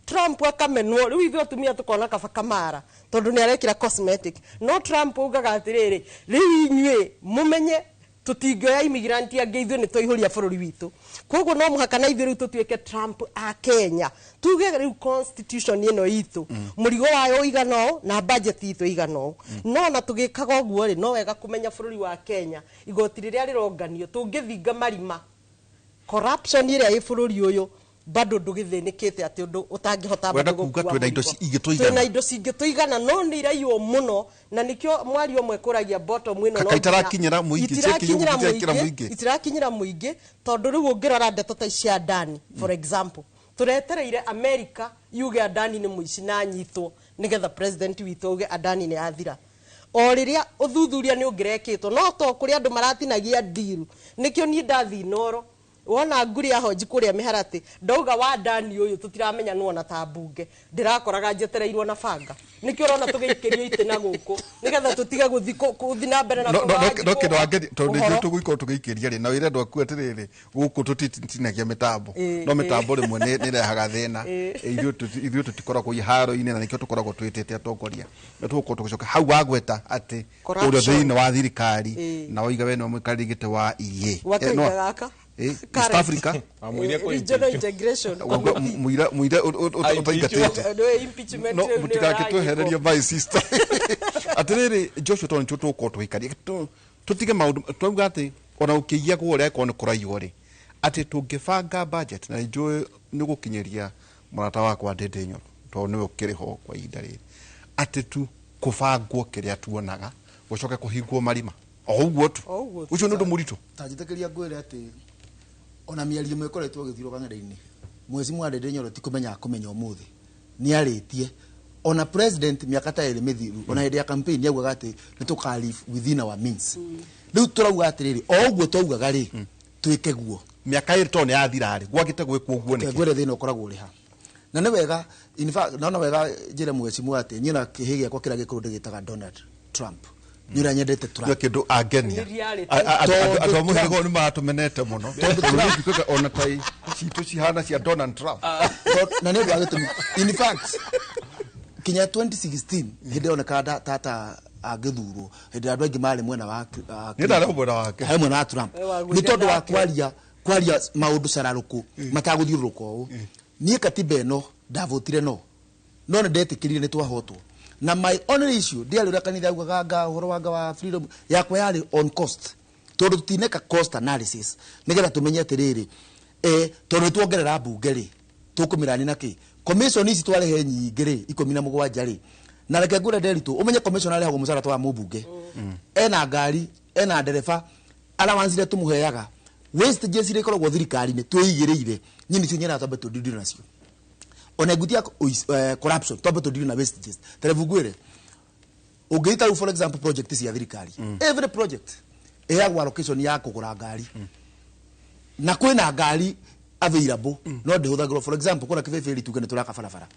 Trump akamenwo rĩu, ithuĩ atumia tũkona kaba kamara tondũ nĩ arekĩra cosmetic, no Trump augaga atĩrĩrĩ, rĩu inyuĩ mũmenye tũtingĩoya immigrant angĩ, ithuĩ nĩ twaihũria bũrũri witũ. Koguo no mũhaka na ithuĩ rĩu tũtuĩke Trump a Kenya, tuge rĩu constitution ĩno itũ mũrigo wayo ũigana ũũ na budget itũ ĩigana ũũ. No na tũgĩkaga ũguo rĩ, no wega kũmenya bũrũri wa Kenya igoti rĩrĩa rĩronganio tũngĩthinga marima corruption ĩrĩa ĩ bũrũri ũyũ, bado ndũgĩthĩnĩkĩte atĩ ũndũ ũtangĩhota Wenda bado kuga gũkua twĩna indo mũrigo. ingĩtũigana. Twĩna indo cingĩtũigana, no nĩ iraiywo mũno, na nĩkĩo mwario ũmwe kũragia bottom ĩno no Kaka itarakinyĩra mũingĩ, itirakinyĩra itirakĩra mũingĩ, mũingĩ. Itirakinyĩra mũingĩ, tondũ rĩu ũngĩrora ndeto ta ici cia Adani, for example, tũretereire America yuge Adani nĩ mũici na anyitwo nĩgetha president witũ auge Adani nĩ athira. O rĩrĩa ũthuthuria nĩ ũngĩrekĩtwo, no to kũrĩ andũ maratinagia deal. Nĩkĩo niĩ ndathiĩ Inoro wona nguri ya honji kũrĩa mĩharatĩ, ndauga wa Adani ũyũ tũtiramenya nuona ta mbunge ndĩrakoraga njetereirwo na banga. Nĩkĩo ũrona tũgĩikĩrio itĩ na gũkũ nĩgetha tũtige gũthi gũthi na mbere na no kuga no Wanjikũ no kĩndũ wangeni tondũ ũhoro. nĩguo tũgũikorwo tũgĩikĩria rĩ na wĩre andũ aku atĩrĩrĩ, gũkũ tũtitinagia mĩtambo, no mĩtambo rĩmwe nĩ ĩrehaga thĩna. Ithuĩ tũtikoragwo iharo-inĩ, na nĩkĩo tũkoragwo twĩtĩte atongoria, na tũgũkorwo tũgĩcoka hau wagweta atĩ kũrĩa Corruption. thĩinĩ wa thirikari na waiga we nĩwe mũikarĩri gĩtĩ wa EA. Wa kahinda gaka. East Current. Africa. Amwĩre kũ Regional integration. Mũira mũira ũtaingatĩte. Nĩwe impeachment No rĩu nĩyo mũtigakĩtwehererie ĩragĩkwo. my sister. Atĩrĩrĩ Joshua, tondũ nĩtũ tũgũkorwo tũgĩikaria tũtige maũndũ twauga atĩ ona ũkĩiyagwo ũrĩa akorwo nĩ kũraiywo rĩ, Atĩ tũngĩbanga budget na njũĩ nĩ gũkinyĩria mũrata wakwa Ndĩndĩ Nyoro tondũ nĩwe ũkĩrĩ ho kwa ihinda rĩrĩ, atĩ tu kũbangwo kĩrĩa tuonaga gũcoke kũhingwo marima o ũguo tu. O ũguo tu. Ũcio nĩ ũndũ mũritũ. Ta njĩtĩkĩria ngwĩre atĩ ona mĩario ĩmwe ĩkoretwo ĩgĩthirwo ng'enda-inĩ, mweci Ndĩndĩ Nyoro ti kũmenya akũmenya ũmũthĩ nĩ arĩtie. Ona president mĩaka ta 2 mĩthiru, ona hĩndĩ ya campaign nĩ augaga atĩ nĩ tũka live within our means. Rĩu tũrauga atĩrĩrĩ, o ũguo twaugaga rĩ, twĩke guo. Mĩaka 2 tondũ nĩ yathira rĩ, gwagĩte gwĩkwo ũguo nĩkĩ? Ngwĩre thĩna ũkoragwo ũrĩ ha, na nĩ wega, in fact naona wega njĩre mwecimu atĩ niĩ na kĩhĩ gĩakwa kĩrĩa gĩkũrũ ndĩgĩtaga Donald Trump, nĩ ũrĩa nyendete Trump. Nĩ kĩndũ angenia. Nĩ reality. Andũ a mũhĩrĩga ũyũ nĩ maratũmenete mũno tondũ nĩ ona tai citũ cihana cia Donald Trump. Na nĩ ũndũ wa gĩtũmi, in fact kinya 2016 hĩndĩ ĩronekaga tata angĩthurwo, hĩndĩ ĩrĩa andũ aingĩ marĩ mwena wa Nĩ ndarĩ mwena wake. Harĩ mwena wa Trump. Wagũire Nĩ tondũ wa nake. kwaria maũndũ cararũkũ matagũthiũrũrũka ũũ. Niĩ katiba ĩno ndavotire, no nĩ ndetĩkĩrire nĩ twahotwo, na my only issue ndiarĩ ũrĩa kanitha augaga nga ũhoro wa nga wa freedom yakwa, yarĩ on cost, tondũ tũtineka cost analysis nĩgetha tũmenye atĩrĩrĩ, tondũ nĩ tuongerera mbunge rĩ, tũkũmĩrani na kĩ commission ici twarehe nyingĩ rĩ, 17 rĩ. Na reke ngwĩre Nderitu, ũmenye commission arĩhagwo mũcara ta wa mũmbunge, ena ngari, ena ndereba, allowance iria tũmũheaga, wastages iria ikoragwo thirikari-inĩ twĩigĩrĩire. Niĩ nĩcio nyendaga twambe tũndindire nacio, ona ngutia corruption, twambe tũndire na wastages. Tarebu ngwĩre, ũngĩita rĩu for example project cia thirikari, every project ĩheagwo allocation ya kũgũra ngari, na kwĩna ngari available no ndĩhũthagĩrwo. For example, kũrĩa Kĩbĩbĩri tuge nĩ tũraka barabara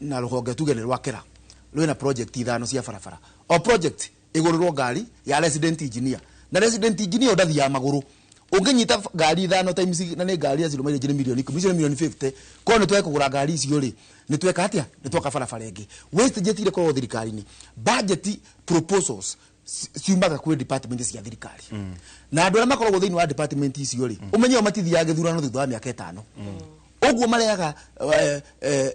na rũhonge tuge nĩ rwakĩra rwĩna project 5 cia barabara, o project ĩgũrĩrwo ngari ya resident engineer, na resident engineer ndathiaga magũrũ. Ũngĩnyita ngari 5 times, na nĩ ngari ya zero mileage, nĩ mirioni 10, icio nĩ mirioni 50. Korwo nĩ twekũgũra kũgũra ngari icio rĩ, nĩ tweka atĩa? Nĩ twaka barabara ĩngĩ. Wastage ĩtire korwo thirikari-inĩ. Budget proposals ciumaga kwĩ department cia thirikari, na andũ arĩa makoragwo thĩinĩ wa department icio rĩ, ũmenye o matithiaga gĩthurano thutha wa mĩaka 5. Ũguo marehaga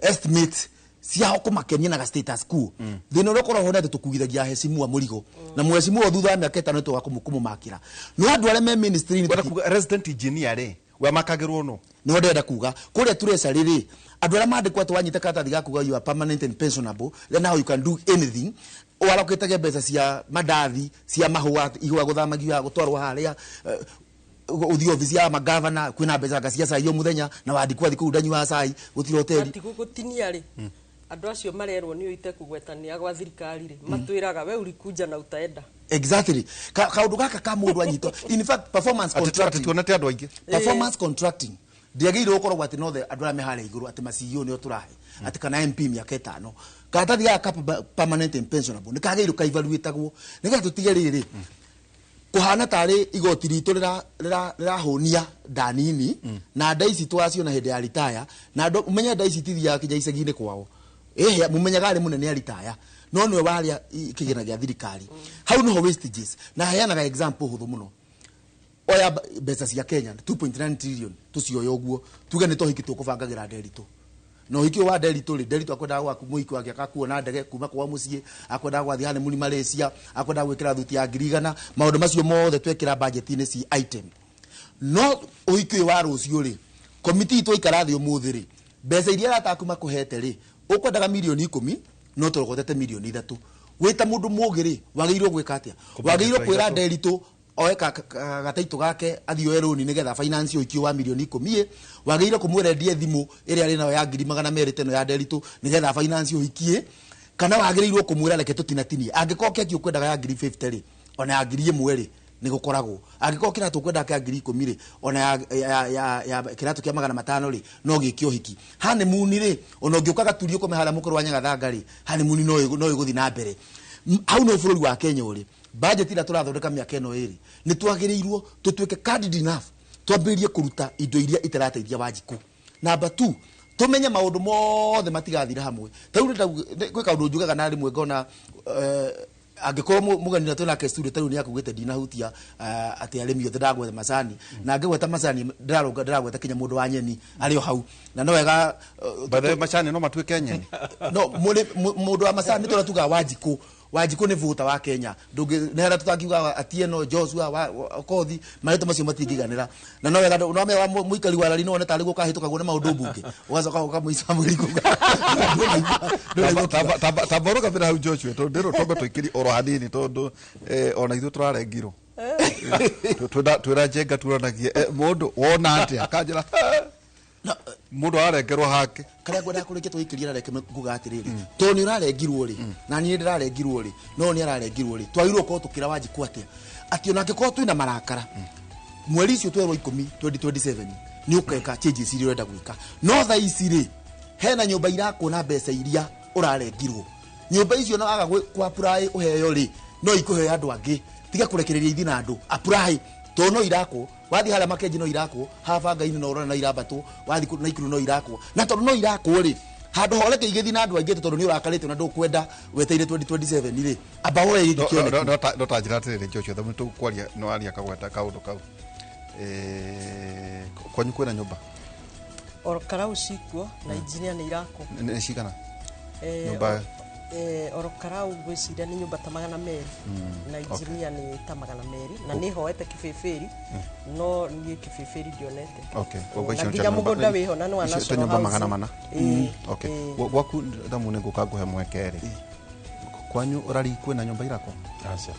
estimate ciao kũmakenia na ga status quo. Thĩna ũrĩa ũkoragwo nĩ atĩ tũkuithagia heshimua mũrigo, na mheshimiwa thutha wa mĩaka 5 nĩtũga kũmũmakĩra. No andũ arĩa me ministry-inĩ Wenda kuga resident engineer rĩ, we amakagĩrwo no? No ndĩrenda kuga kũrĩa treasury rĩ, andũ arĩa mandĩkwo atĩ wanyita karatathi ga kuga you are permanent and pensionable, then now you can do anything. Warokĩtage mbeca cia mandathi, cia mahũa, ihũa gũthamagio gũtwarwo harĩa, ũthiĩ obici ya magavana, kwĩna mbeca anga cia cai o mũthenya, na wandĩkwo athi kũu ndanyuaga cai, gũtirĩ hoteli. Gũtinia rĩ, andũ acio marerwo nĩ ũite kũgwetania gwa thirikari rĩ, matwĩraga we ulikuja na utaenda. Exactly. Kaũndũ gaka ka mũndũ anyitwo, in fact performance Atĩ contracting, tuonete andũ aingĩ. Performance contracting ndiagĩrĩirwo gũkoragwo atĩ nothe andũ arĩa me harĩa igũrũ, atĩ ma CEO nĩo tũrahe, atĩ kana MP mĩaka 5. Karatathi gaka ka permanent and pensionable nĩ kagĩrĩirwo kaivaluĩtagwo nĩgetha tũtige rĩrĩ kũhana tarĩ igoti ritũ rĩrahũnia nda nini, na nda ici twaciona hĩndĩ ya ritaya, na andũ ũmenye nda ici itithiaga kinya icagi-inĩ kwao. Ĩhĩa mũmenyaga arĩ mũnene aritaya, no nĩwe warĩa kĩgĩna gĩa thirikari. Hau nĩho wastages, na heanaga example hũthũ mũno. Oya mbeca cia Kenya 2.9 trillion, tucioya ũguo, tuge nĩ tohiki tũkũbangagĩra Nderitu, na ũhiki ũyũ wa Nderitu rĩ, Nderitu akwendaga gwaku mũhiki wake akakuo na ndege kuma kwao mũciĩ, akwendaga gwathiĩ honeymoon Malaysia, akwendaga gwĩkĩra thuti ya 100,000. Maũndũ macio mothe twekĩra budget-inĩ ci item. No ũhiki ũyũ wa rũciũ rĩ, komiti itũ ikara thĩ ũmũthĩ rĩ, mbeca iria arata aku makũhete rĩ, ũkwendaga mirioni 10, no tũrogotete mirioni 3. Wĩta mũndũ mũgĩ rĩ, wagĩrĩirwo gwĩka atĩa? Wagĩrĩirwo kwĩra Nderitu oe gataitũ gake athiĩ oe rũni nĩgetha finance ũhiki wa mirioni 10 ĩ. Wagĩrĩirwo kũmwĩra endie thimũ ĩrĩa arĩ nayo ya 200,000 teno ya Nderitu nĩgetha finance ũhiki ĩ, kana wagĩrĩirwo kũmwĩra reke tũtinatinie? Angĩkorwo keki ũkwendaga ya 50,000 rĩ, ona ya 1000 rĩ, nĩ gũkoragwo. Angĩkorwo kĩratũ ũkwendaga kĩa 10,000 rĩ, ona ya kĩratũ kĩa 500 rĩ, no gĩke ũhiki. Honeymoon rĩ, ona ũngĩũka Gaturi ũkome harĩa mũkũrũ wa Nyagathanga rĩ, honeymoon no ĩgũthiĩ na mbere. Hau no bũrũri wa Kenya ũrĩ budget ĩrĩa tũrathondeka mĩaka ĩno ĩrĩ, nĩ twagĩrĩirwo tũtuĩke candid enough twambĩrĩrie kũruta indo iria itarateithia Wanjikũ. Number 2, tumenye maũndũ mothe matigathira hamwe. Ta rĩu gwĩ kaũndũ njugaga na rĩmwe ngona, angĩkorwo mũgeni ũrĩa twĩnake studio ta rĩu nĩ akugĩte ndinahutia, atĩ arĩmi othe ndagwetha macani, na ngĩgweta macani ndĩrarũnga ndĩragweta kinya mũndũ wa nyeni arĩ o hau, na no wega. By the way, macani no matuĩke nyeni. No mũndũ wa macani tũrĩa tugaga Wanjikũ. Wanjikũ nĩ vota wa Kenya ndũngĩ nĩ harĩa tũtangiuga Atieno Joshua wa Okothi marĩtwa macio matingĩiganĩra na no wega no me wa mũikari wa Lari no one tarĩ guo ũkahĩtũkagwo nĩ maũndũ mbunge ũgacoka ũkamũica mũrigo. Tamba ũrũgamĩre hau Joshua tondũ ndĩrwo tombe tũikĩrie oro hanini tondũ ona ithuĩ tũrarengirwo twĩra njenga turanagie mũndũ wona atĩa akanjĩra mũndũ ararengerwo hake karia ngwenda kũrĩkia tũgĩikĩria na reke nguga atĩrĩrĩ tondũ nĩ ũrarengirwo rĩ na niĩ ndĩrarengirwo rĩ no nĩ ararengirwo rĩ twagĩrĩirwo gũkorwo tũkĩra Wanjikũ atĩa atĩ ona angĩkorwo twĩna marakara mweri ũcio twerwo 10 2027 nĩ ũkeka changes iria ũrenda gwĩka no thaa ici rĩ hena nyũmba irakwo na mbeca iria ũrarengirwo nyũmba icio na waga kũ apply ũheo rĩ no ikũheo andũ angĩ tiga kũrekereria ithi na andũ apply tondũ no irakwo wathi harĩa Makenji no irakwo haha Bangainĩ no ũrona no irambatwo wathi Naikuru no irakwo na tondũ no irakwo rĩ handũ horeke igĩthiĩ na andũ aingĩ tondũ nĩ ũrakarĩte na ndũkwenda weteire 2027 rĩ amba woe gĩkĩ kĩoneki no ta njĩra atĩrĩrĩ Joshua thamũ tũkwaria no aria kagweta kaũndũ kau kwanyu kwĩna nyũmba oro karau cikuo na engineer nĩ irakwo nĩ cigana nyũmba oro karau ngwĩciria nĩ nyũmba ta 200 na engineer nĩ ta 200 na nĩ hoete kĩbĩbĩri no niĩ kĩbĩbĩri ndionete. Okay. Na nginya mũgũnda wĩho na nĩ wa national nyũmba 400. Okay. Gwaku thamu nĩ ngũka ngũhe mweke rĩ kwanyu ũrari kwĩna nyũmba irakwo? Aca.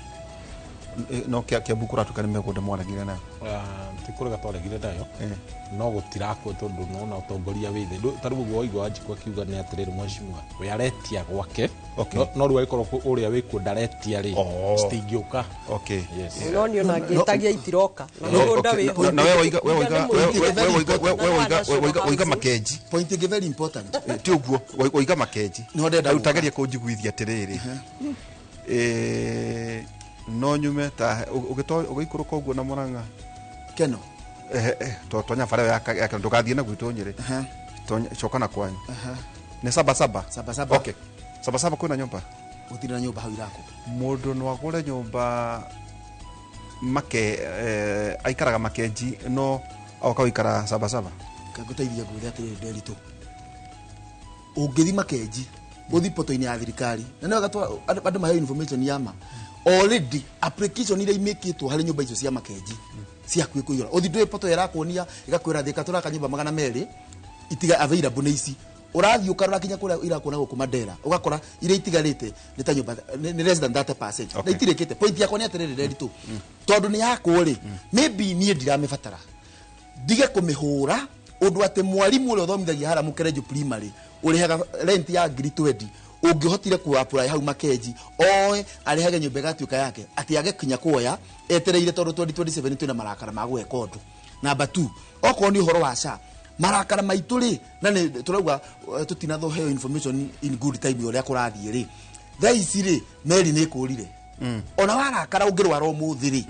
No Kiambu kũratuĩka nĩ mĩgũnda mwaregire nayo? Ti kũrega twaregire nayo no gũtirakwo tondũ nona ũtongoria wĩ thĩ ta rĩu ũguo waigua Wanjikũ akiuga nĩ atĩrĩrĩ mheshimiwa we aretia gwake no rĩu angĩkorwo ũrĩa wĩkuo ndaretia rĩ citingĩũka. Okay. No niĩ ona ngĩtagia itiroka na mũgũnda wĩho na we waiga Makenji point ĩngĩ very important ti ũguo waiga Makenji rĩu tageria kũnjiguithia atĩrĩrĩ no nyume ta ũgĩikũrũka ũguo na Mũrang'a Keno tonya bara ya Keno ndũgathiĩ na gwitũ Nyĩrĩ coka na kwanyu nĩ Sabasaba. Sabasaba. Okay. Sabasaba kwĩna nyũmba gũtirĩ na nyũmba hau irakwo mũndũ no agũre nyũmba make aikaraga Makenji no oka gũikara Sabasaba ngũteithia ngwĩre atĩrĩrĩ Nderitu ũngĩthi Makenji ũthi poto-inĩ ya thirikari na nĩ wega andũ maheo information ya ma already application iria imĩkĩtwo harĩ nyũmba icio cia Makenji ciakuĩ kũiyũra ũthi ndũĩ poto ĩrakuonia ĩgakwĩra thĩka tũraka nyũmba 200 itiga available nĩ ici ũrathiĩ ũkarora kinya kũrĩa irakuona gũkũ Mandera ũgakora iria itigarĩte nĩ ta nyũmba nĩ less than 30% na itirĩkĩte point yakwa nĩ atĩrĩrĩ Nderitu tondũ nĩ yakwo rĩ maybe niĩ ndiramĩbatara ndige kũmĩhũra ũndũ atĩ mwarimũ ũrĩa ũthomithagia harĩa Mũkerenjũ primary ũrĩhaga rent ya 20,000 ũngĩhotire ku apply hau Makenji oe arĩhage nyũmba ĩgatuĩka yake atĩ age kinya kuoya etereire tondũ 2027 twĩna marakara ma gwĩka ũndũ. Number 2 okorwo nĩ ũhoro wa SHA marakara maitũ rĩ na nĩ tũrauga tũtinathoheo information in good time ũrĩa kũrathiĩ rĩ thaa ici rĩ meri nĩ ĩkũrire ona warakara ũngĩrwara ũmũthĩ rĩ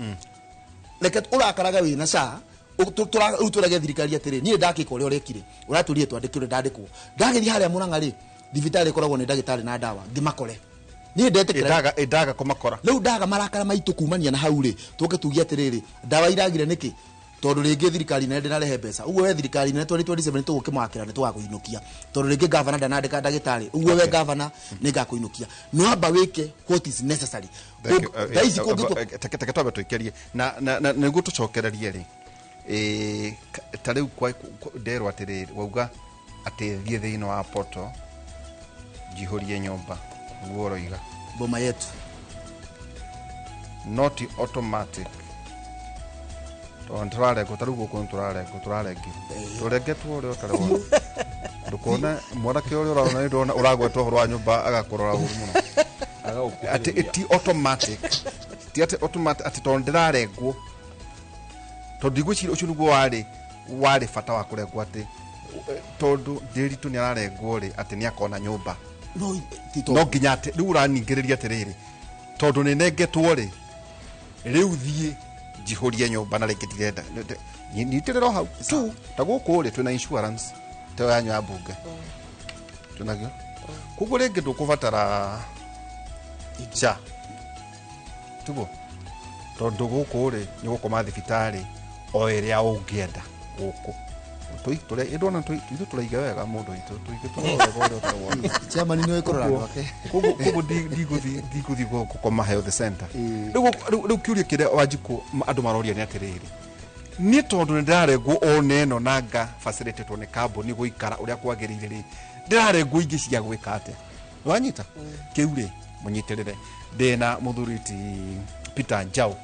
reke ũrakaraga wĩna SHA rĩu tũrege thirikari atĩrĩ niĩ ndakĩka ũrĩa ũrekire ũratũrie twandĩkĩrwo ndandĩkwo ndagĩthiĩ harĩa Mũrang'a rĩ thibitarĩ ĩkoragwo nĩ ndagĩtarĩ na ndawa ngĩmakore niĩ ndetĩkĩra ĩndaga kũmakora rĩu ndaga marakara maitũ kumania na hau rĩ tũke tuge atĩrĩrĩ ndawa iragire nĩkĩ tondũ rĩngĩ thirikari nene ndĩnarehe mbeca ũguo we thirikari nene 2027 tũgũkĩmakĩra nĩ tũgakũinũkia tondũ rĩngĩ gavana ndanandĩka ndagĩtarĩ ũguo we gavana nĩ ngakũinũkia no amba wĩke what is necessary. Thaa ici teke twambe tũikĩrie na nĩguo tũcokererie rĩ ta rĩu nderwo atĩrĩrĩ wauga atĩ thiĩ thĩinĩ wa poto njihũrie nyũmba guo ũroiga boma yetu not automatic tondũ tũrarengwo ta rĩu gũkũ nĩ tũrarengwo tũrarengirwo tũrengetwo ũrĩa ũtarĩ wa ndũkone mwanake ũrĩa ũrona nĩ ndona ũragwetwo ũhoro wa nyũmba agakũrora ũru mũno atĩ ti automatic ti atĩ automatic atĩ tondũ ndĩrarengwo tondũ ndigwĩciria ũcio nĩguo warĩ bata wa kũrengwo atĩ tondũ Nderitu nĩ ararengwo rĩ atĩ nĩ akona nyũmba no nginya atĩ rĩu ũraningĩrĩria atĩrĩrĩ tondũ nĩ nengetwo rĩ rĩu thiĩ njihũrie nyũmba na rĩngĩ ndirenda nyitĩrĩra hau tu ta gũkũ rĩ twĩna insurance ta ĩyo yanyu ya mbunge twĩnagio koguo rĩngĩ ndũkũbatara SHA tiguo tondũ gũkũ rĩ nĩ gũkoma thibitarĩ o ĩrĩa ũngĩenda gũkũ Tũrĩa ithuĩ tũraige wega mũndũ witũ tũige tũrore wega ũrĩa ũtarĩ Chairman nĩ kũrora andũ ake. Koguo ndigũthiĩ gũkoma health center. Rĩu kĩũria kĩrĩa Wanjikũ andũ maroria nĩ atĩrĩrĩ, niĩ tondũ nĩ ndĩrarengwo ona ĩno na nga facilitatwo nĩ kambuni gũikara ũrĩa kwagĩrĩire rĩ, ndĩrarengwo ingĩ cia gwĩka atĩa? Wanyita kĩu rĩ, mũnyitĩrĩre. Ndĩna mũthuri ti Peter Njau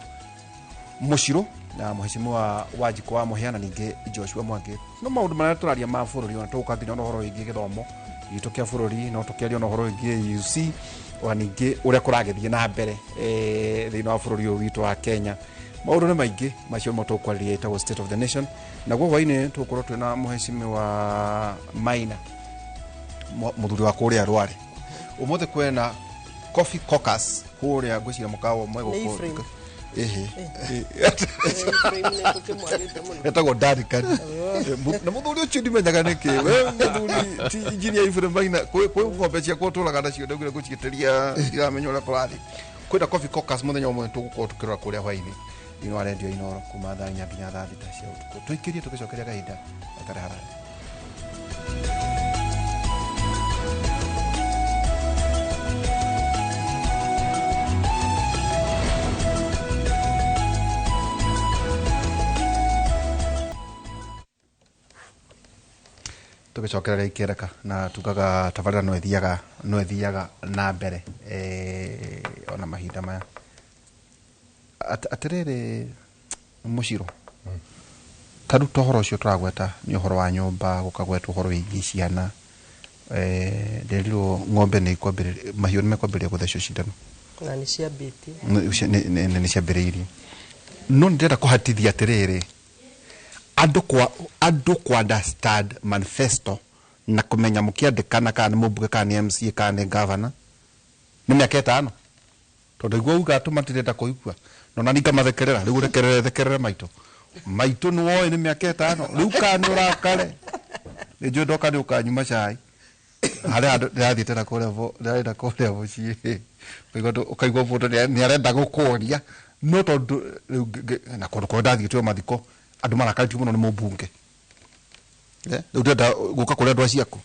Mũcirũ na mheshimiwa Wanjikũ wa Mũhĩa na ningĩ Joshua Mwangi. No maũndũ marĩa tũraria ma bũrũri, ona tũgũka nginya ona ũhoro wĩgiĩ gĩthomo gitũ kĩa bũrũri, no tũkĩaria ona ũhoro wĩgiĩ AUC, ona ningĩ ũrĩa kũragĩthiĩ na mbere thĩinĩ wa bũrũri ũyũ witũ wa Kenya. Maũndũ nĩ maingĩ macio mo tũkwarĩria, ĩtagwo State of the Nation. Naguo hwainĩ tũgũkorwo twĩna mheshimiwa Maina, mũthuri wa kũrĩa Rware. Ũmũthĩ kwĩna Coffee Caucus kũrĩa ngwĩciria mũkawa ũmwe Nĩ gũkũ. Ephraim. Ĩhĩ. Ephraim nĩ tũkĩmwagĩte mũno. Etagwo Darikan na mũthuri ũcio ndimenyaga nĩkĩ we mũthuri ti engineer Ephraim Maina kwĩ ng'ombe ciakwa ũtũraga nacio ndaugire ngũciĩtĩria ndiramenya ũrĩa kũrathiĩ. Kwĩna Coffee Caucus mũthenya ũmwe tũgũkorwo tũkĩrora kũrĩa hwainĩ thĩinĩ wa redio Inoro kuma thaa 4 nginya thaa 6 cia ũtukũ. Tũikĩrie tũgĩcokeria kahinda gatarĩ haraya. Tũgĩcokereria ikĩreka na tugaga tabarĩra no ĩthiaga na mbere ona mahinda maya. Atĩrĩrĩ Mũcirũ, ta rĩu ta ũhoro ũcio tũragweta nĩ ũhoro wa nyũmba, gũkagwetwo ũhoro wĩgiĩ ciana, ndĩrirwo ng'ombe nĩ ikwambĩrĩria, mahiũ nĩ mekwambĩrĩria gũthecwo cindano. Na nĩ ciambĩtie. Nĩ ciambĩrĩirie, no nĩ ndĩrenda kũhatithia atĩrĩrĩ, andũ kwa understand manifesto na kũmenya mũkĩandĩkana kana nĩ mũmbunge kana nĩ MCA kana nĩ governor nĩ mĩaka 5, tondũ igua uga atũ matirenda kũigua no nani ngamathekerera. Rĩu rekerere thekerere maitũ maitũ nĩ woĩ nĩ mĩaka 5 rĩu, kana nĩ ũrakare nĩ njũĩ ndoka nĩ ũkanyuma cai harĩa handũ ndĩrathiĩte na kũrĩa ndĩrarenda kũrĩa mũciĩ ũkaigua mũndũ nĩ arenda gũkũria, no tondũ rĩu na kũndũ kũrĩa ndathiĩte o mathiko andũ marakarĩtio mũno nĩ mũmbunge. Rĩu ndĩrenda gũka kũrĩ andũ aciaku.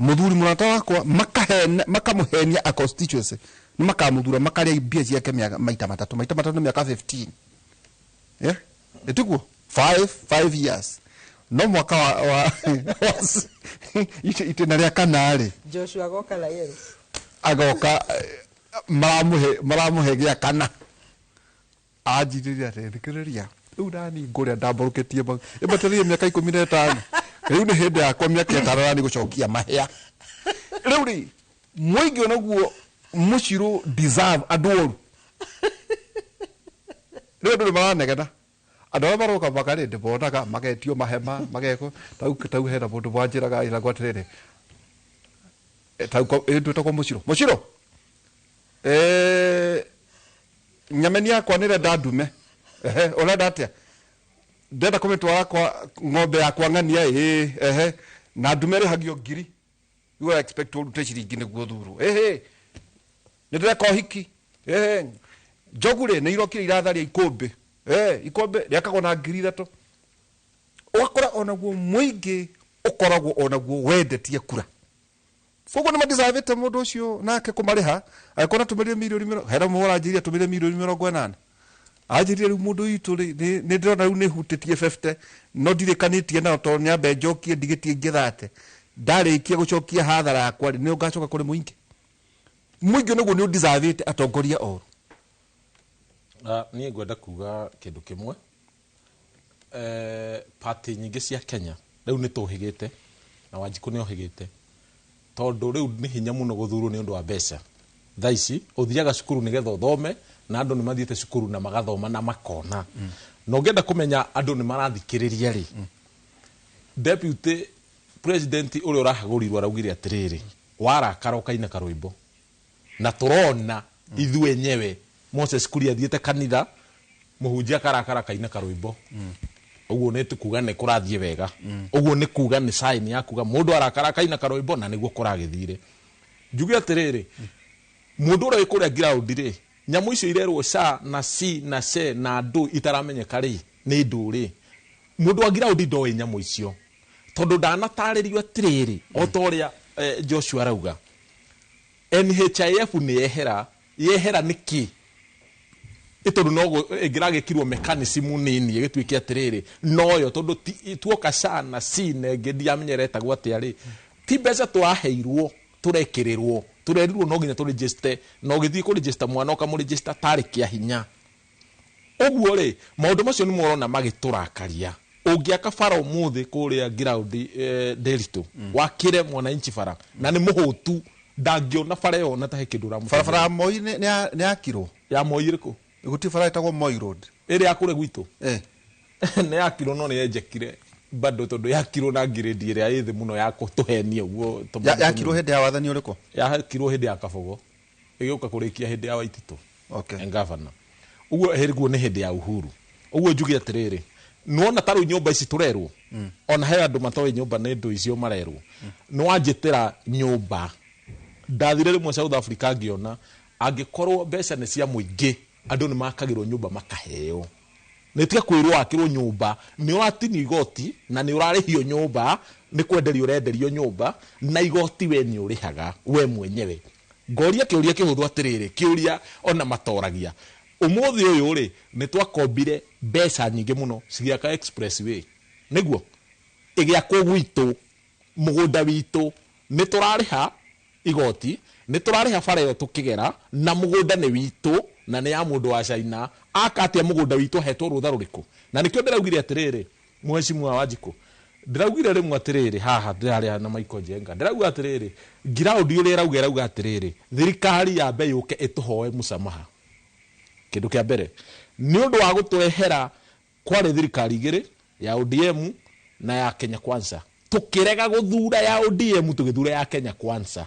Mũthuri mũrata wakwa makamũhenia a constituency nĩ makamũthura, makarĩa mbia ciake maita matatũ. Maita matatũ nĩ mĩaka 15, yeah? Ĩtiguo 5 years no mwaka wa itĩna rĩa kana rĩ. Joshua agoka na yellow. Agoka maramũhe gĩa kana anjirĩria atĩ thikĩrĩria rĩu nani ngũrĩa ndamborũkĩtie mau ĩmbatarĩrie mĩaka 15, rĩu nĩ hĩndĩ yakwa mĩaka 5 nani gũcokia mahĩa. Rĩu rĩ mũingĩ onaguo Mũcirũ deserve andũ oru. Rĩu andũ nĩ maranegena, andũ arĩa maroka makarĩ ndĩmonaga magetio mahema magekwo tau hena mũndũ mwanjĩraga ĩragwo atĩrĩrĩ, tau ĩndwĩtagwo Mũcirũ Mũcirũ, nyameni yakwa nĩrenda ndume. Ehe, ũrenda atĩa? Ndĩrenda kũmĩtwara kwa ng'ombe yakwa ng'ania. Ĩ ehe, na ndume ĩrĩhagio ngiri, you expect ũrute ciringi nĩguo thurwo. Ĩhĩ, nĩ ndĩreka ũhiki. Ĩhĩ, njogu rĩ nĩ irokire iratharia ikũmbĩ. Ikũmbĩ rĩakagwo na 3,000. Ũgakora onaguo mũingĩ ũkoragwo onaguo wendetie kura, koguo nĩ madecavĩte mũndũ ũcio nake kũmarĩha angĩkorwo natũmĩrire mirioni mĩrongo hena mũhũra anjĩrire atũmĩrire mirioni 80, anjĩrire rĩu mũndũ witũ rĩ nĩ ndĩrona rĩu nĩ hutĩtie 50 no ndirĩkanĩtie nayo tondũ nyambe njokie ndigĩtie ingĩ 30, ndarĩkia gũcokia hathara yakwa rĩ nĩ ngacoka kũrĩ mũingĩ. Mũingĩ naguo nĩ ũdecavĩte atongoria oru. Niĩ ngwenda kuga kĩndũ kĩmwe. Party nyingĩ cia Kenya rĩu nĩ tũhĩgĩte na Wanjikũ nĩ ohĩgĩte tondũ rĩu nĩ hinya mũno gũthurwo nĩ ũndũ wa mbeca. Thaa ici ũthiaga cukuru nĩgetha ũthome na andũ nĩ mathiĩte cukuru na magathoma na makona na ũngĩenda kũmenya andũ nĩ marathikĩrĩria rĩ, deputy president ũrĩa ũrahagũrirwo araugire atĩrĩrĩ, warakara ũkaina karwĩmbo na tũrona ithuĩ enyewe Moses Kuria athiĩte kanitha mũhunjia akarakara kaina karwĩmbo. Ũguo nĩ kuga nĩ kũrathiĩ wega, ũguo nĩ kuga nĩ sign ya kuga mũndũ arakara kaina karwĩmbo na nĩguo kũragĩthire. Njuge atĩrĩrĩ, mũndũ ũrĩa wĩ kũrĩa ground rĩ, nyamũ icio irerwo ca na c na ce na ndũ itaramenyeka rĩ nĩ ndũ rĩ. Mũndũ wa ground ndoĩ nyamũ icio tondũ ndanatarĩrio atĩrĩrĩ, o ta ũrĩa Joshua arauga, NHIF nĩ yehera. Yehera nĩkĩ? Ĩ tondũ no ĩngĩragĩkirwo mechanism nini ĩgĩtuĩke atĩrĩrĩ noyo, tondũ tuoka SHA na C na ĩngĩ ndiamenya ĩretagwo atĩa rĩ, ti mbeca tũraheirwo, tũrekĩrĩrwo, tũrerirwo no nginya tũregister, na ũgĩthiĩ kũregister mwana ũkamũregister tarĩ kĩa hinya. Ũguo rĩ, maũndũ macio nĩmo ũrona magĩtũrakaria. Ũngĩaka bara ũmũthĩ kũrĩa ground, Nderitu, wakĩre mwananchi bara na nĩ mũhũtu, ndangĩona bara ĩyo ona ta he kĩndũ ũramũteithia. Barabara ya Moi nĩ yakirwo? Ya Moi ĩrĩkũ? Gũtirĩ bara ĩtagwo Moi Road? Ĩrĩa ya kũrĩa gwitũ? Eh. Nĩ yakirwo, no nĩ yenjekire bado, tondũ yakirwo na grade ĩrĩa ĩ thĩ mũno ya kũtũhenia ũguo. Yakirwo hĩndĩ ya wathani ũrĩkũ? Yakirwo hĩndĩ ya Kabogo, ĩgĩũka kũrĩkia hĩndĩ ya Waititũ. Okay. Ngavana ũguo hĩrĩguo nĩ hĩndĩ ya Uhuru. Ũguo njuge atĩrĩrĩ, nĩwona ta rĩu nyũmba ici tũrerwo, ona he andũ matoĩ nyũmba nĩ ndũ icio marerwo. Nĩwanjĩtĩra nyũmba, ndathire rĩmwe South Africa ngĩona angĩkorwo mbeca nĩ cia mũingĩ, andũ nĩ makagĩrwo nyũmba makaheo. Nĩ tiga kwĩrwo wakĩrwo nyũmba nĩ ũratinio igoti na nĩ ũrarĩhio nyũmba, nĩ kwenderio ũrenderio nyũmba na igoti we nĩ ũrĩhaga we mwenyewe. Ngoria kĩũria kĩhũthũ atĩrĩrĩ, kĩũria ona matoragia ũmũthĩ ũyũ rĩ, nĩ twakombire mbeca nyingĩ mũno cigĩaka expressway nĩguo ĩgĩakwo gwitũ, mũgũnda witũ nĩ tũrarĩha igoti, nĩ tũrarĩha bara ĩyo tũkĩgera, na mũgũnda nĩ witũ na nĩ ya mũndũ wa China. Aka atĩa mũgũnda witũ? Ahetwo rũtha rũrĩkũ? Na nĩkĩo ndĩraugire atĩrĩrĩ, mheshimiwa Wanjikũ, ndĩraugire rĩmwe atĩrĩrĩ, haha ndĩrarĩa na Michael Njenga, ndĩrauga atĩrĩrĩ, ground ũrĩa ĩrauga atĩrĩrĩ, thirikari yambe yũke ĩtũhoe mũsamaha. Kĩndũ kĩa mbere nĩ ũndũ wa gũtũrehera, kwarĩ thirikari igĩrĩ, ya ODM na ya Kenya Kwanza. Tũkĩrega gũthura ya ODM, tũgĩthura ya Kenya Kwanza.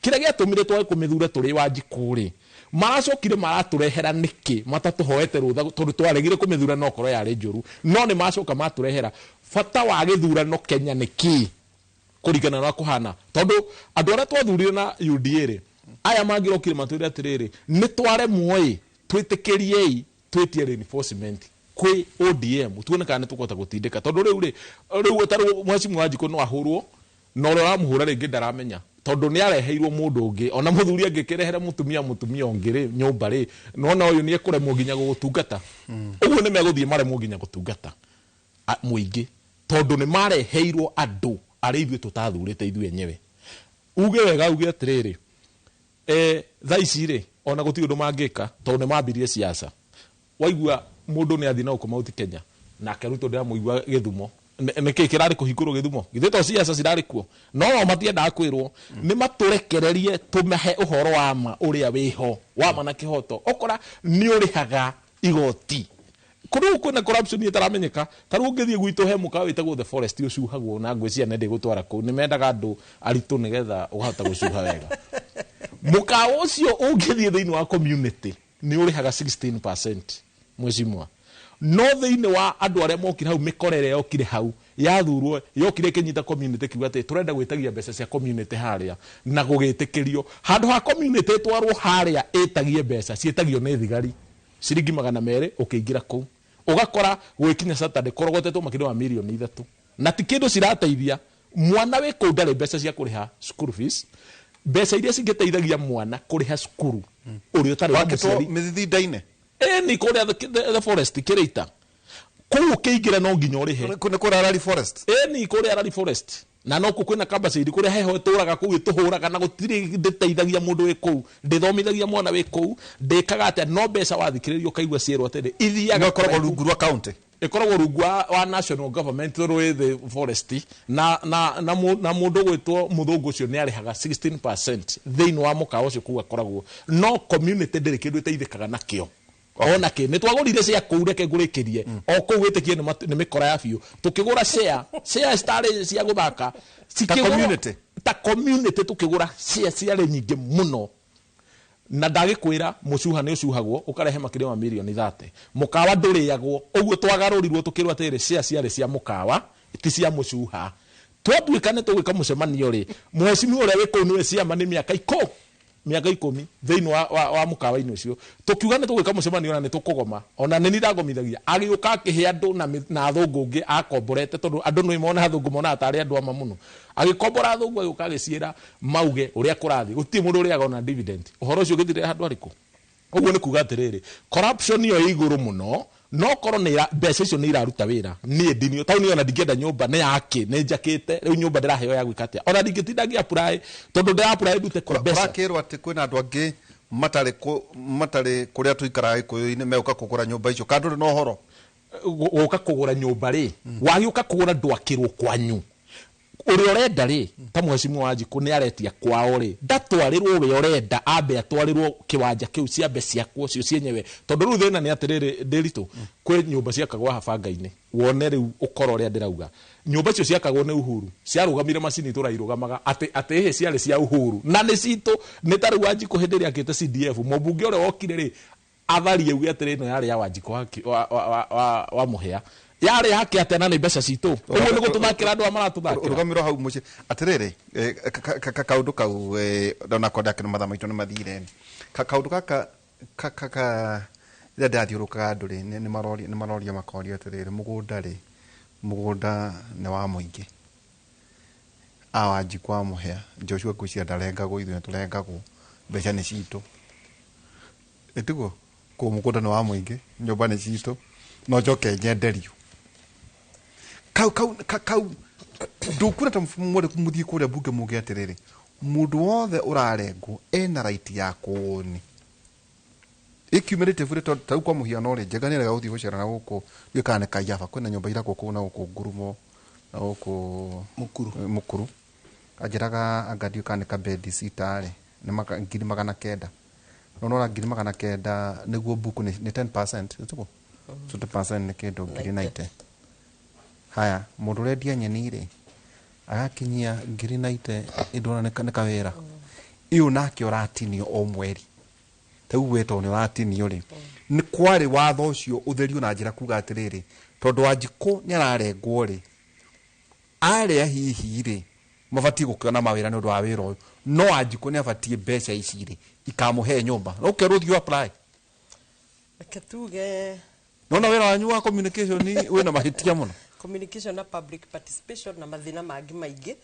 Kĩrĩa gĩatũmire twage kũmĩthura tũrĩ Wanjikũ rĩ, maracokire maratũrehera nĩkĩ matatũhoete rũtha? Tondũ twaregire kũmĩthura no korwo yarĩ njũru, no nĩ macoka matũrehera. Bata wa gĩthurano Kenya nĩ kĩ kũringana na kũhana? Tondũ andũ arĩa twathurire na UDA rĩ, aya mangĩrokire matwĩre atĩrĩrĩ, nĩ twaremwo ĩ, twĩtĩkĩriei twĩtie reinforcement kwĩ ODM, tuone kana nĩ tũkũhota gũtindĩka. Tondũ rĩu rĩ, rĩu tarĩu mheshimiwa Wanjikũ no ahũrwo na ũrĩa ũramũhũra rĩngĩ ndaramenya, tondũ nĩ areheirwo mũndũ ũngĩ. Ona mũthuri angĩkĩrehere mũtumia ũngĩ rĩ nyũmba rĩ, nona ũyũ nĩ ekũremwo nginya gũgũtungata. Ũguo nĩ megũthiĩ maremwo nginya gũtungata mũingĩ, tondũ nĩ mareheirwo andũ arĩa ithuĩ tũtathurĩte ithuĩ enyewe. Uge wega, uge atĩrĩrĩ, thaa ici rĩ, ona gũtirĩ ũndũ mangĩka tondũ nĩ mambirie siasa. Waigua mũndũ nĩ athiĩ na gũkũ Mount Kenya, nake Ruto ndĩramũigua Gĩthumo. Nĩkĩ kĩrarĩ kũhingũrwo Gĩthumo? Githĩ to siasa cirarĩ kuo? No no matiendaga kwĩrwo nĩ matũrekererie tũmahe ũhoro wa ma ũrĩa wĩho wa ma na kĩhoto. Okora nĩ ũrĩhaga igoti kũrĩ kwĩna corruption ĩtaramenyeka. Ta rĩu ũngĩthiĩ gwitũ he mũkawa wĩtagwo The Forest ũcuhagwo, na ngwĩciria nĩ ndĩgũtwara kũu, nĩ mendaga andũ aritũ nĩgetha ũkahota gũcuha wega. Mũkawa ũcio ũngĩthiĩ thĩinĩ wa community nĩ ũrĩhaga 16%, mheshimiwa. No thĩinĩ wa andũ arĩa mokire hau, mĩkora ĩrĩa yokire hau yathurwo yokire ĩkĩnyita community, kiuga atĩ tũrenda gwĩtagia mbeca cia community harĩa, na gũgĩtĩkĩrio. Handũ ha community ĩtwarwo harĩa ĩtagie mbeca, ciĩtagio nĩ thigari ciringi 200. Ũkĩingĩra kũu ũgakora gwĩkinya Saturday kũrogotetwo makĩria wa mirioni 3, na ti kĩndũ cirateithia mwana wĩ kũu. Ndarĩ mbeca cia kũrĩha school fees, mbeca iria cingĩteithagia mwana kũrĩha cukuru ũrĩa ũtarĩ wa Wakĩtwo mũciari. mĩthithinda-inĩ? Ĩni kũrĩa the Forest kĩrĩita kũu, ũkĩingĩra no nginya ũrĩhe. Nĩ kũrĩa Rari Forest? Ĩni kũrĩa Rari Forest, na no kũ kwĩna Kambacĩiri kũrĩa heho ĩtũraga kũu, ĩtũhũraga na gũtirĩ ndĩteithagia mũndũ wĩ kũu, ndĩthomithagia mwana wĩ kũu, ndĩkaga atĩa. No mbeca wathikĩrĩria ũkaigua cierwo atĩrĩ ithiaga No ĩkoragwo kũraihu. rungu rwa county? Ĩkoragwo rungu wa national government tondũ ĩ the forest na mũndũ gwĩtwo mũthũngũ ũcio nĩ arĩhaga 16% thĩinĩ wa mũkawa ũcio kũu akoragwo, no community ndĩrĩ kĩndũ ĩteithĩkaga nakĩo ona kä. Nä twagårire share kå u, reke ngå rä kä rie o kå u wä tä kie nä mä kora ya biå. Tå kä gå ra share, share citarä cia gå thaka. Community? Ta community tå kä gå ra share ciarä nyingä må no, na ndagĩkwĩra mũcuha nĩ ũcuhagwo ũkarehe makĩria ma mirioni 30. Mũkawa ndũrĩagwo ũguo twagarũrirwo, tũkĩrwo atĩrĩ share ciarĩ cia mũkawa, ti cia mũcuha. Twatuĩka nĩ tũgwĩka mũcemanio rĩ, mheshimiwa ũrĩa wĩ kũu nĩwe ciama nĩ mĩaka mĩaka 10 thĩinĩ wa mũkawa-inĩ ũcio. Tũkiuga nĩ tũgwĩka mũcemanio na nĩ tũkũgoma, ona nĩ ndagomithagia agĩũka akĩhe andũ na athũngũ ũngĩ akomborete, tondũ andũ nĩ mona athũngũ monaga tarĩ andũ ama mũno. Agĩkombora athũngũ agĩũka agĩciĩra mauge ũrĩa kũrathiĩ, gũtirĩ mũndũ ũrĩaga ona dividend. Ũhoro ũcio ũgĩthirĩra handũ harĩkũ? Ũguo nĩ kuga atĩrĩrĩ, corruption ĩyo ĩ igũrũ mũno, no korwo nĩ mbeca icio nĩ iraruta wĩra, niĩ ndinio tau niĩ ona ndingĩenda nyũmba nĩ yake nĩ njakĩte rĩu nyũmba ndĩraheo ya gwĩka atĩa, ona ndingĩtinda ngĩ apply tondũ ndĩra apply ndute kũ mbeca. Ũrakĩrwo atĩ kwĩna andũ angĩ matarĩ kũrĩa tũikaraga Gĩkũyũ-inĩ megũka kũgũra nyũmba icio, kana ndũrĩ na ũhoro? Gũka kũgũra nyũmba rĩ, wagĩũka kũgũra ndwakĩrwo kwanyu ũrĩa ũrenda rĩ, ta mheshimiwa Wanjikũ nĩ aretia kwao rĩ, ndatwarĩrwo ũrĩa ũrenda, ambe atwarĩrwo kĩwanja kĩu ciambe ciakwo cio cienyewe. Tondũ rĩu thĩna nĩ atĩrĩrĩ Ndĩritũ, kwĩ nyũmba ciakagwo haha banga-inĩ, wone rĩu ũkora ũrĩa ndĩrauga. Nyũmba icio ciakagwo nĩ Uhuru, ciarũgamire macini tũrairũgamaga atĩ ĩhĩ ciarĩ cia Uhuru na nĩ citũ. Nĩ ta rĩu Wanjikũ hĩndĩ ĩrĩa akĩte CDF, mũmbunge ũrĩa wokire rĩ, atharie uge atĩrĩ ĩno yarĩ ya Wanjikũ wa Mũhĩa, yarĩ yake atĩa na nĩ mbeca citũ. Ũguo nĩ gũtũthakĩra andũ aya maratũthakĩra. Rũgamĩrwo hau mũciĩ atĩrĩrĩ, kaũndũ kau ndona kwenda kĩno mathaa maitũ nĩ mathire. Kaũndũ gaka rĩrĩa ndĩrathiũrũrũkaga andũ rĩ, nĩ maroria makoria atĩrĩrĩ, mũgũnda rĩ, mũgũnda nĩ wa mũingĩ. A Wanjikũ wa Mũhĩa, Joshua ngwĩciria ndarengagwo, ithuĩ nĩ tũrengagwo, mbeca nĩ citũ. Ĩtiguo? Koguo mũgũnda nĩ wa mũingĩ, nyũmba nĩ citũ, no njoke nyenderio. Kau kau kau ndũkuona ta mwari mũthiĩ kũrĩa mbunge muge atĩrĩrĩ, mũndũ wothe ũrarengwo ena right ya kũũni. Ĩkiumĩrĩte bure tondũ ta rĩu kwa mũhiano rĩ, Njenga nĩarega gũthiĩ gũcera na gũkũ, ndiũĩ kana nĩ Kaiyaba, kwĩna nyũmba irakwo kũu na gũkũ Ngurumo, na gũkũ Mũkuru. Mũkuru. Anjĩraga anga ndiũĩ kana nĩ kabedi sita rĩ, nĩ 900,000. No nora 900,000 nĩguo buku nĩ 10%, ĩtiguo? 20% nĩ kĩndũ 90,000. Haya, mũndũ ũrendia nyeni rĩ, agakinyia 90,000 ĩndona nĩ kawĩra. Ĩyo nake ũratinio o mweri. Ta rĩu we tondũ nĩ ũratinio rĩ, nĩ kwarĩ watho ũcio ũtherio na njĩra kuga atĩrĩrĩ, tondũ Wanjikũ nĩ ararengwo rĩ, arĩa hihi rĩ, mabatiĩ gũkĩona mawĩra nĩ ũndũ wa wĩra ũyũ, no Wanjikũ nĩ abatiĩ mbeca ici rĩ, ikamũhe nyũmba. No ũkerwo ũthiĩ apply. Reke tuge Nona wĩra wanyu wa communication wĩna mahĩtia mũno. Communication na public participation na mathĩna mangĩ maingĩ,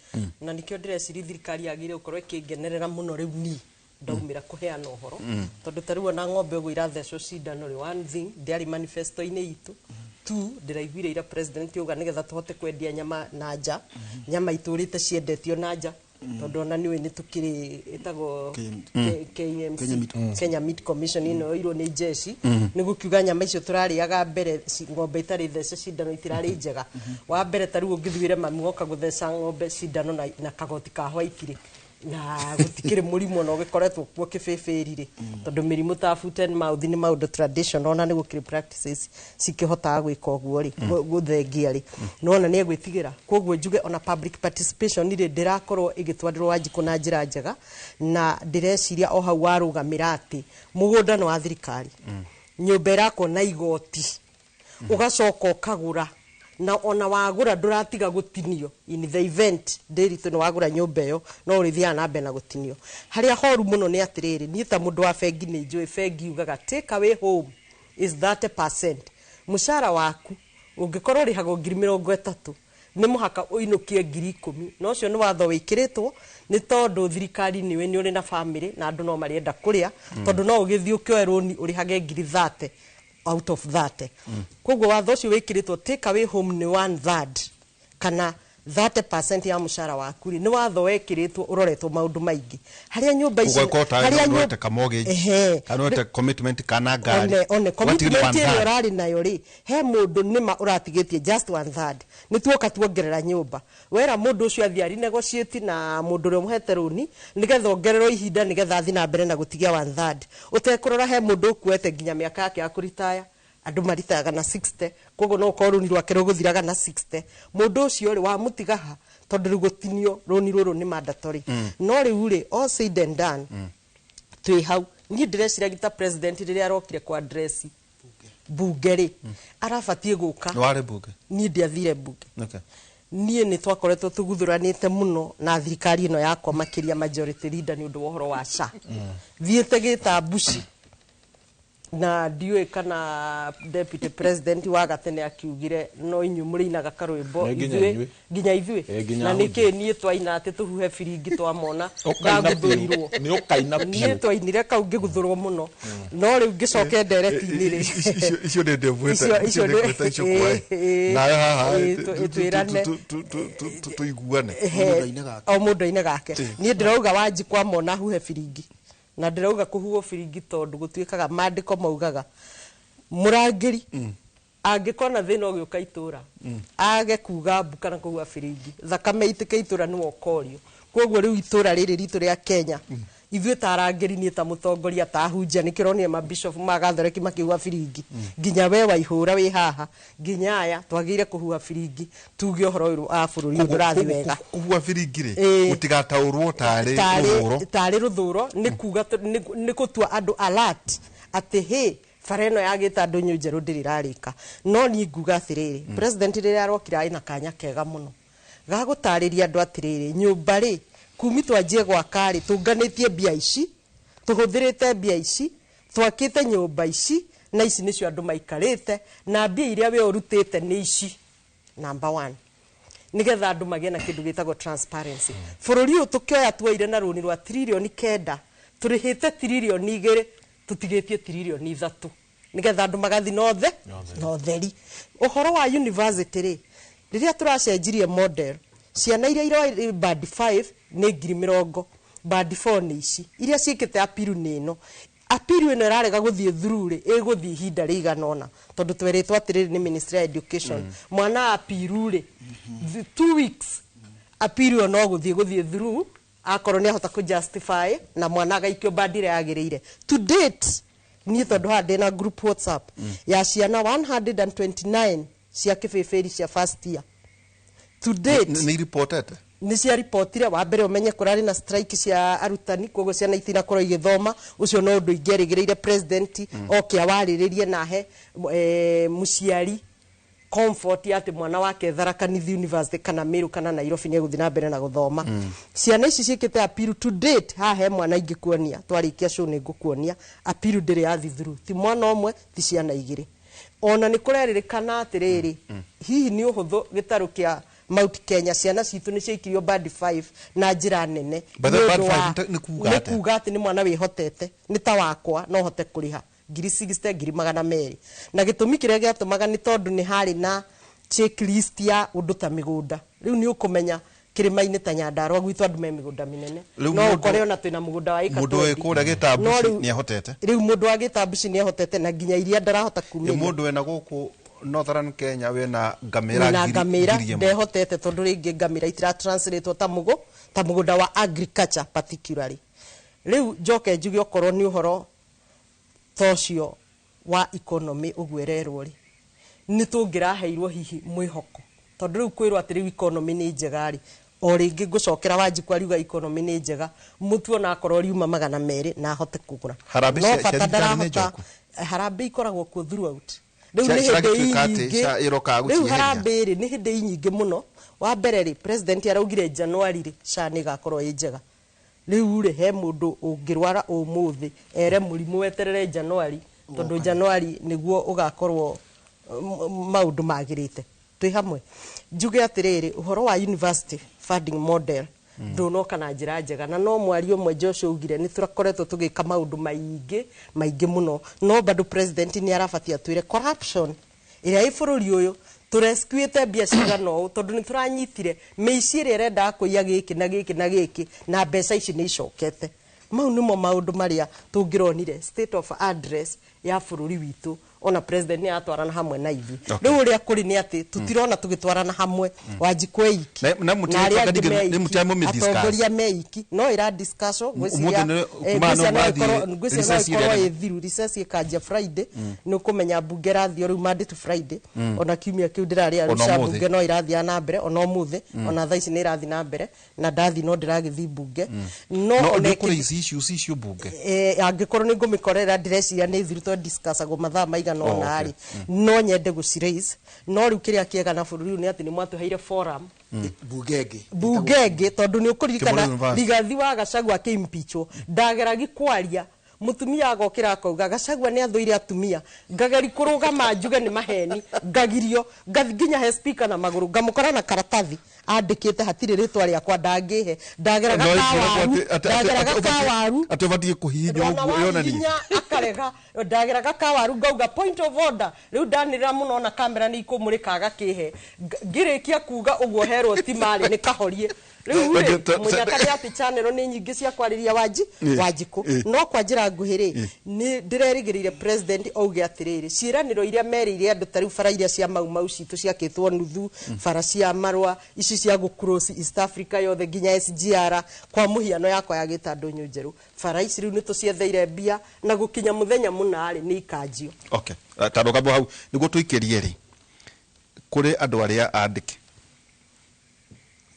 na nĩkĩo ndĩreciria thirikari yagĩrĩire gũkorwo ĩkĩngenerera mũno rĩu niĩ ndaumĩra kũheana ũhoro, tondũ ta rĩu ona ng'ombe ũguo irathecwo cindano rĩ, one thing ndĩarĩ manifesto-inĩ itũ, two ndĩraiguire ira president auga nĩgetha tũhote kwendia nyama na nja, nyama itũrĩte ciendetio na nja, tondũ ona nĩũĩ nĩ tũkĩrĩ ĩtagwo KMC, Kenya Meat. Kenya Meat Commission ĩno yoirwo nĩ jeshi, nĩ gũkiuga nyama icio tũrarĩaga mbere ng'ombe itarĩ thece cindano itirarĩ njega. Wa mbere ta rĩu ũngĩthuire mami woka gũtheca ng'ombe cindano na kagoti ka white rĩ, na gũtikĩrĩ mũrimũ ona ũgĩkoretwo kuo kĩbĩbĩri rĩ, tondũ mĩrimũ ta foot and mouth nĩ maũndũ traditional, ona nĩ gũkĩrĩ practices cikĩhotaga gwĩka ũguo rĩ, gũthengia rĩ, nĩwona nĩ egwĩtigĩra. Koguo njuge ona public participation rĩ, ndĩrakorwo ĩgĩtwarĩrwo Wanjikũ na njĩra njega, na ndĩreciria o hau warũgamĩra atĩ mũgũnda nĩ wa thirikari, nyũmba ĩrakwo na igoti, ũgacoka ũkagũra, na ona wagũra ndũratiga gũtinio. In the event Ndĩritũ nĩ wagũra nyũmba ĩyo, no ũrĩthiaga na mbere na gũtinio. Harĩa horu mũno nĩ atĩrĩrĩ, niĩ ta mũndũ wa bengi nĩ njũĩ bengi yugaga take away home is 30%. Mũcara waku ũngĩkorwo ũrĩhagwo 30,000, nĩ mũhaka ũinũkie 10,000. Na ũcio nĩ watho wĩkĩrĩtwo nĩ tondũ thirikari nĩũĩ nĩ ũrĩ na family na andũ no marĩenda kũrĩa, tondũ no ũgĩthiĩ ũkĩoe rũni ũrĩhage 30,000 out of 30. Koguo watho ũcio wĩkĩrĩtwo take away home nĩ 1/3 kana 30% ya mũcara waku rĩ, nĩ watho wekĩrĩtwo ũroretwo maũndũ maingĩ. Harĩa nyũmba ici Ũgakora ta harĩa nĩ nyũmba wete kamortgage, Ehe. kana wete commitment kana ngari. One Watigĩrĩra commitment one ĩrĩa third. ũrarĩ nayo rĩ, he mũndũ nĩma ũratigĩtie just 1/3. Nĩ tuoka tuongerera nyũmba. Wera mũndũ ũcio athiĩ ari negotiate na mũndũ ũrĩa ũmũhete rũni, nĩgetha ongererwo ihinda, nĩgetha athiĩ na mbere na gũtigia 1/3. Ũtekũrora he mũndũ ũkuete nginya mĩaka yake ya kũritaya, andũ maritayaga na 60, koguo no ũkorwo rũni rwake rũgũthiraga na 60. Mũndũ ũcio rĩ, wamũtiga ha, tondũ rĩu gũtinio rũni rũrũ nĩ mandatory. No rĩu rĩ, all said and done, twĩ hau. Niĩ ndĩreciragia ta president rĩrĩa arokire kwa address bunge rĩ, arabatiĩ gũka. Nĩ warĩ bunge? Niĩ ndiathire bunge. Niĩ nĩ twakoretwo tũguthuranĩte mũno na thirikari ĩno yakwa, makĩria majority leader, nĩ ũndũ wa ũhoro wa SHA. Thiĩte gĩtambuci na ndiũĩ kana deputy president wa gatene akiugire no inyuĩ mũrĩinaga karwĩmbo. Nĩ nginya ithuĩ inyuĩ. Nginya ithuĩ. Ĩ, nginya Na ahunjia. nĩkĩ niĩ twaina atĩ tũhuhe biringi twamona? Ũkaina biũ. Ndaguthũrirwo. Nĩ ũkaina Niĩ biũ. twainire kau ngĩguthũrwo mũno, no rĩu ngĩcoke ndereti-inĩ rĩ, Icio nĩ ndĩmwĩte. Icio Icio nĩ icio kwaĩ nawe haha. Ĩtwĩrane. Tũiguane. Mũndũ aine gake. O mũndũ aine gake. Niĩ ndĩrauga Wanji kwamona huhe biringi, na ndĩrauga kũhuhwo biringi tondũ gũtuĩkaga maandĩko maugaga mũrangĩri angĩkona thĩna ũgĩũka itũra age kuga mbu kana kũhuha biringi, thakame itĩke itũra nĩwe ũkorio. Koguo rĩu itũra rĩrĩ ritũ rĩa Kenya, ithuĩ ta arangĩri, niĩ ta mũtongoria, ta ahunjia, nĩkĩo ũronire mabishop ma Gathoreki makĩhuha biringi, nginya we Waihũra wĩ haha, nginya aya twagĩrĩire kũhuha biringi tuge ũhoro ũyũ wa bũrũri ũyũ ndũrathiĩ wega. Kũhuha biringi rĩ, Ĩ. gũtigataũrwo tarĩ rũthũro. Tarĩ rũthũro, nĩ kuga nĩ gũtua andũ alert atĩ hĩ, bara ĩno ya gĩtandũ nyũ njerũ ndĩrĩ ĩrarĩka. No niĩ nguga atĩrĩrĩ, president rĩrĩa arokire arĩ na kanya kega mũno ga gũtarĩria andũ atĩrĩrĩ, nyũmba rĩ kumi twanjie gwaka rĩ, tũnganĩtie mbia ici, tũhũthĩrĩte mbia ici, twakĩte nyũmba ici na ici nĩcio andũ maikarĩte, na mbia iria we ũrutĩte nĩ ici, number one, nigetha andũ magĩe na kĩndũ gĩtagwo transparency. Bũrũri ũyũ tũkĩoya tuoire na rũni rwa 9 tiririoni, tũrĩhĩte 2 tiririoni, tũtigĩtie 3 tiririoni, nigetha andũ magathi na othe na ũtheri. Ũhoro wa university rĩ, rĩrĩa tũracenjirie model, ciana iria iroĩ band 5 nĩ 20,000, band 4 nĩ ici, iria ciĩkĩte apiru nĩ ĩno. Apiru ĩno ĩrarega gũthiĩ through rĩ, ĩgũthiĩ ihinda rĩigana ũna, tondũ twerĩtwo atĩrĩrĩ nĩ Ministry ya Education, mwana apiru rĩ, 2 weeks apiru ĩyo no gũthiĩ through akorwo nĩ ahota kũ justify na mwana agaikio band ĩrĩa yagĩrĩire. To date niĩ tondũ haha ndĩna group WhatsApp ya ciana 129 cia kĩbĩbĩri cia first year, to date Nĩ iripotete? Nĩ ciaripotire. Wa mbere ũmenye kũrarĩ na strike cia arutani, koguo ciana itinakorwo igĩthoma. Ũcio no ũndũ ingĩerĩgĩrĩire president oke awarĩrĩrie na ahe mũciari comfort ya atĩ mwana wake Tharaka Nithi University kana Meru kana Nairobi nĩ egũthiĩ na mbere na gũthoma. Ciana ici ciĩkĩte appeal to date, haha he mwana ingĩkuonia, twarĩkia show nĩ ngũkuonia appeal ndĩrĩ yathi through, ti mwana ũmwe, ti ciana igĩrĩ. Ona nĩ kũrerĩrĩkana atĩrĩrĩ, hihi nĩ ũhũthũ gĩtarũ kĩa Mount Kenya, ciana citũ nĩ ciaikirio band 5 na njĩra nene. By the way, Nĩ band ũndũ 5 nĩ kuuga nĩ atĩa? Kuga atĩ nĩ mwana wĩhotete, nĩ ta wakwa no hote kũrĩha ngiri 60, 200,000. Na gĩtũmi kĩrĩa gĩatũmaga nĩ tondũ nĩ harĩ na checklist ya ũndũ ta mĩgũnda. Rĩu nĩ ũkũmenya kĩrĩma-inĩ ta Nyandarua gwitũ andũ me mĩgũnda mĩnene, Rĩu no ũkore ona twĩna mũgũnda wa ĩka mũndũ wĩ 20. kũrĩa Gĩtambuci No rĩu- nĩahotete? Rĩu mũndũ wa Gĩtambuci nĩahotete na nginya iria ndarahota Ĩ, kumĩria. mũndũ wĩna gũkũ Northern Kenya wĩna ngamĩra na ngamĩra 1,000. Ndehotete tondũ rĩngĩ ngamĩra itiratranslatewo ta mũgũnda wa agriculture particularly. Rĩu njoke njuge okorwo nĩ ũhoro ta ũcio wa economy ũguo ĩrerwo rĩ, nĩ tũngĩraheirwo hihi mwĩhoko, tondũ rĩu kwĩrwo atĩ rĩu economy nĩ njega rĩ, o rĩngĩ ngũcokera Wanjikũ ariuga economy nĩ njega, mũtu ona akorwo riuma 200 na ahote kũgũra. Harambee No cia bata thirikari nĩ ndarahota. njoku? Harambee ikoragwo kuo throughout. Rĩu Cia- nĩ hĩndĩ ciragĩtuĩka atĩ nyingĩ ĩrokaga rĩu gũcieheria. harambee rĩ, nĩ hĩndĩ nyingĩ mũno. Wa mbere rĩ, president araugire January rĩ, SHA nĩ ĩgakorwo ĩ njega. Rĩu rĩ, he mũndũ ũngĩrwara ũmũthĩ ere mũrimũ weterere January, tondũ January nĩguo ũgakorwo maũndũ magĩrĩte? Twĩ hamwe. Njuge atĩrĩrĩ, ũhoro wa university funding model ndũnoka na njĩra njega, na no mwario ũmwe Joshua augire nĩ tũrakoretwo tũgĩka maũndũ maingĩ maingĩ mũno, no bado president nĩ arabatie atwĩre corruption ĩrĩa ĩ bũrũri ũyũ, tũrescuĩte mbia cigana ũũ, tondũ nĩ tũranyitire mĩici ĩrĩa ĩrendaga kũiya gĩkĩ na gĩkĩ na gĩkĩ, na mbeca ici nĩ icokete. Mau nĩmo maũndũ marĩa tũngĩronire state of address ya bũrũri witũ, ona president nĩ aratwarana hamwe na ithuĩ. Rĩu ũrĩa kũrĩ nĩ atĩ tũtirona tũgĩtwarana hamwe, Wanjikũ eiki Na na arĩa angĩ nĩ me mũtiramũmĩ-discuss. atongoria me iki, no ĩra discuss. Ũmũthĩ kuma no ngwĩciria no mũrathiĩ ngwĩciria no recess ĩkorwo ĩrĩa ĩ thiru. Recess ĩkanjia Friday, nĩ ũkũmenya mbunge ĩrathiĩ o rĩu Monday to Friday. Ona kiumia kĩu ndĩrarĩ Ona Arusha. ũmũthĩ. Mbunge no ĩrathiĩ na mbere ona ũmũthĩ, ona thaa ici nĩ ĩrathiĩ na mbere, na ndathiĩ no ndĩragĩthiĩ mbunge no No ona nĩ kũrĩ ici issues icio mbunge. Angĩkorwo nĩ ngũmĩkorera, ndĩreciria nĩ thiru tondũ discussagwo mathaa maigana. cigana ona rĩ, no nyende gũciraise. No rĩu kĩrĩa kĩega na bũrũri ũyũ nĩ atĩ nĩ mwatũheire forum Bugenge. Bugenge, tondũ nĩ ũkũririkana Kĩmũrũ University. Rigathi wa Gachagua akĩimpeachwo, ndageragi kwaria, mutumia agokĩra akauga Gachagua nĩ athũire atumia, ngageri kũrũgama njuge nĩ maheni, ngagirio, ngathi nginya he speaker na magũrũ, ngamũkora na karatathi andĩkĩte hatirĩ rĩtwa rĩakwa ndangĩhe, ndageraga kawaru, ndageraga kawaru atä å batiä kå hihinywo ona å guo yonanie wahihinya akarega, ndageraga kawaru ngauga point of order, riu ndanĩrĩra mũno ona kamera nĩ ikũmũrĩka agakĩhe. Ngĩrĩkia kuga ũguo herwo timarĩ nĩ kahorie. Rĩu rĩ, mũnyaka nĩ atĩ channel nĩ nyingĩ cia kwarĩria wanji Wanjikũ, no kwa njĩra nguhĩ rĩ, nĩ ndĩrerĩgĩrĩire president auge atĩrĩrĩ, ciĩranĩro iria merĩire andũ ta rĩu bara iria cia Mau Mau citũ ciakĩtwo nuthu, bara cia Marwa ici cia gũcross East Africa yothe nginya SGR, kwa mũhiano yakwa ya gĩta ndũnyũ njerũ, bara ici rĩu nĩ tũcietheire mbia na gũkinya mũthenya mũna rĩ nĩ ikanjio. Okay, tondå kambo hau nä guo tå ikä rie rä kå rä andå arä a andä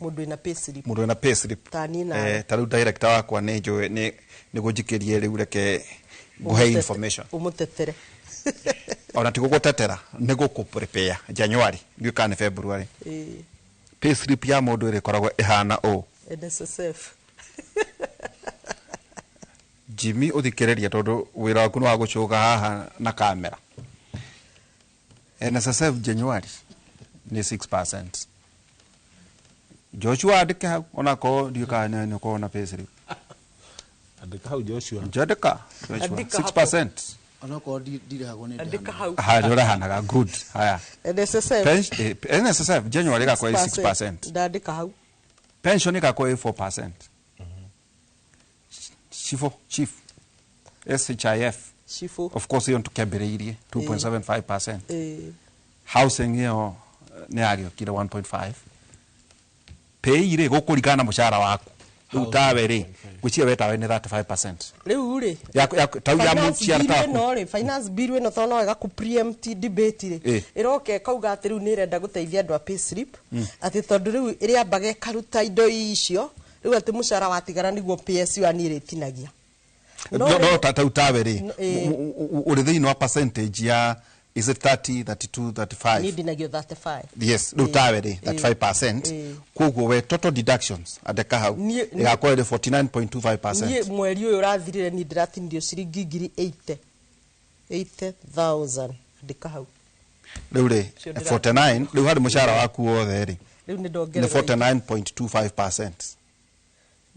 Mũndũ wĩna payslip. Må ndå wä na payslip. Ta niĩ nawe. Ta rä u director wakwa nä njå nä gå njikä rie rä u, reke ngũhe information. Ũmũtetere. Ona ti gũgũtetera, nĩ gũkũ prepare January, ndiũĩ kana nĩ February. Payslip ya mũndũ ĩrĩkoragwo ĩhana ũũ. NSSF. Jimmy, ũthikĩrĩrie tondũ wĩra waku nĩ wa gũcũga haha na kamera. NSSF January nĩ 6%. Joshua, andĩke hau onakorwo ndiũĩ kana nĩ ũkorwo na payslip. Andĩka hau, Joshua. Njandĩka Joshua. Andĩka hapo. 6%. Onokorwo ndirĩhagwo nĩ Andĩka hau. Harĩa ũrehanaga good. Haya. NSSF. NSSF January ĩgakorwo ĩ 6%. Ndandĩka hau. Pension ĩgakorwo ĩ 4%. Shifo, chief, SHIF. Shifo. Of course ĩyo tũkĩambĩrĩirie 2.75%. Housing ĩyo nĩ yagĩũkire 1.5. Pay rĩ, gũkũringana na mũcara waku rĩu, tawe rĩ, ngwĩciria we tawe nĩ 35%. Rĩu rĩ, tau ya finance mũciara bill taku. Ĩno rĩ, finance bill ĩno tondũ no ĩgakũ preempt debate rĩ, ĩroka ĩkauga atĩ rĩu nĩ ĩrenda gũteithia andũ a payslip, atĩ tondũ rĩu ĩrĩambaga ĩkaruta indo icio, rĩu atĩ mũcara watigara nĩguo PSU ani ĩrĩtinagia. No No, no, tau tawe rĩ, ũrĩ thĩinĩ wa percentage ya, is it 30, 32, 35? Niĩ ndinagio 35. Yes, rĩu tawe rĩ, 35%. Koguo we total deductions, andĩka hau, ĩgakorwo ĩrĩ 49.25%. Niĩ mweri ũyũ ũrathirire niĩ ndĩratinirio ciringi ngiri 80, 80,000, andĩka hau. Rĩu rĩ, Ũcio 49 rĩu harĩ mũcara waku wothe rĩ, Rĩu nĩ nĩ ndongerera. 49.25%.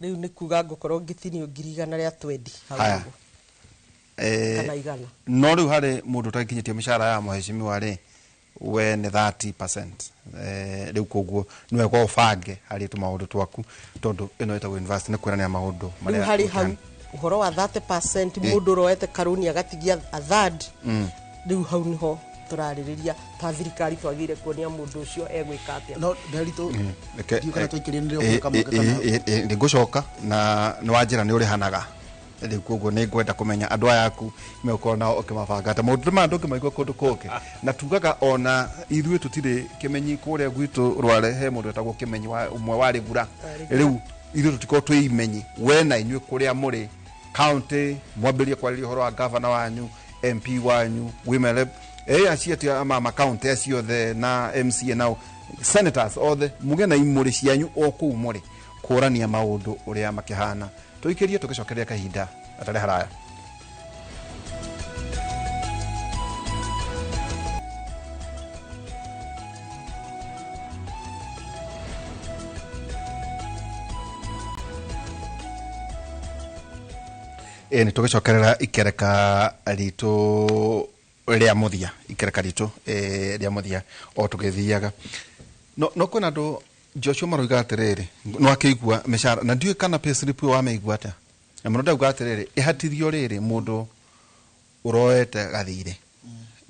Rĩu nĩ kuga ngũkorwo ngĩtinio 120,000 hau Haya. ũguo. Kana 100. No rĩu harĩ mũndũ ũtakinyĩtie mĩcara ya mũhecimiwa rĩ, we nĩ 30%. Rĩu koguo nĩ wega ũbange harĩ tũmaũndũ twaku, tondũ ĩno ĩtagwo university nĩ kwĩranĩra maũndũ Rĩu marĩa harĩ hau ũngĩhana. ũhoro wa 30%, mũndũ ũroete karũni agatigia a third, rĩu hau nĩho tũrarĩrĩria ta thirikari twagĩrĩire kuonia mũndũ ũcio egwĩka atĩa. No Nderitu, ndiũ kana twaikĩrĩrie nĩ kamweke kana Nĩ ngũcoka na nĩ wanjĩra nĩ ũrĩhanaga rĩu, koguo nĩ ngwenda kũmenya andũ aya aku megũkorwo nao ũkĩmabanga ta maũndũ maya ndũngĩmaigua kũndũ kũngĩ, na tugaga ona ithuĩ tũtirĩ kĩmenyi kũrĩa gwitũ Rware, he mũndũ wetagwo Kĩmenyi wa ũmwe wa Rĩgura. Rĩu ithuĩ tũtikorwo twĩ imenyi, we na inyuĩ kũrĩa mũrĩ county mwambĩrĩrie kwarĩria ũhoro wa gavana wanyu, MP wanyu, women rep, acio atia ama county acio othe na MCA nao senators othe, muge na imũrĩ cianyu o kũu mũrĩ kũrania maũndũ ũrĩa makĩhana. Tũikĩrie tũgĩcokeria kahinda atarĩ haraya. Ĩ nĩ tũgĩcokerera ikereka ritũ rĩa mũthia, ikereka ritũ rĩa mũthia o tũgĩthiaga. No kwĩna andũ, Joshua, maroiga atĩrĩrĩ, no akĩigua mĩcara na ndiũĩ kana payslip ĩyo wamĩigua atĩa, na mũno ndauga atĩrĩrĩ, ĩhatithio rĩrĩ mũndũ ũroete gathirĩ,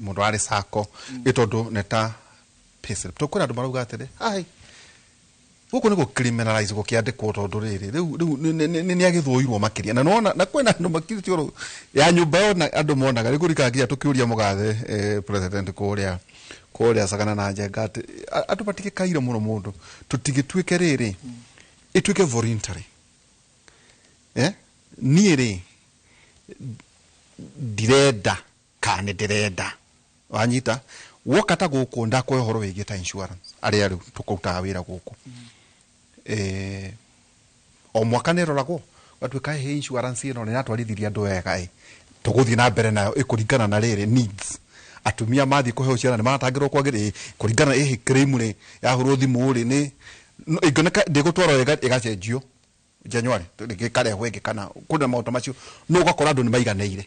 mũndũ arĩ sako ĩ tondũ nĩ ta payslip. Tũkwĩna andũ marauga atĩrĩ, ai, gũkũ nĩ gũ-criminalize gũkĩandĩkwo, tondũ rĩrĩ rĩu nĩ agĩthũirwo makĩria, na nĩwona na kwĩna andũ makirĩte ũrũ ya nyũmba yona andũ monaga rĩu kũrikaga nginya tũkĩũria mũgathe president kũrĩa Sagana na Njenga atĩ andũ matigĩkaire mũno mũndũ tũtigĩtuĩke rĩrĩ ĩtuĩke voluntary. Niĩ rĩ, ndirenda kana nĩ ndĩrenda. Wanyita woka ta gũkũ ndakwoya ũhoro wĩgiĩ ta insurance arĩa rĩu tũkũrutaga wĩra gũkũ, o mwaka nĩ ĩroragwo gatuĩka he insurance ĩno nĩ ĩratwarithirie andũ wega, ĩ tũgũthiĩ na mbere nayo ĩkũringana na rĩrĩ needs atumia mathiĩ kũheo ciana nĩ maratangĩrwo kwagĩrĩ kũringana ĩhĩ claim rĩ yahũrwo thimũ rĩ nĩ ĩngĩoneka ndĩgũtwarwo wega ĩgacenjio January rĩngĩ ĩkarehwo ĩngĩ kana kwĩna maũndũ macio, no ũgakora andũ nĩ maiganĩire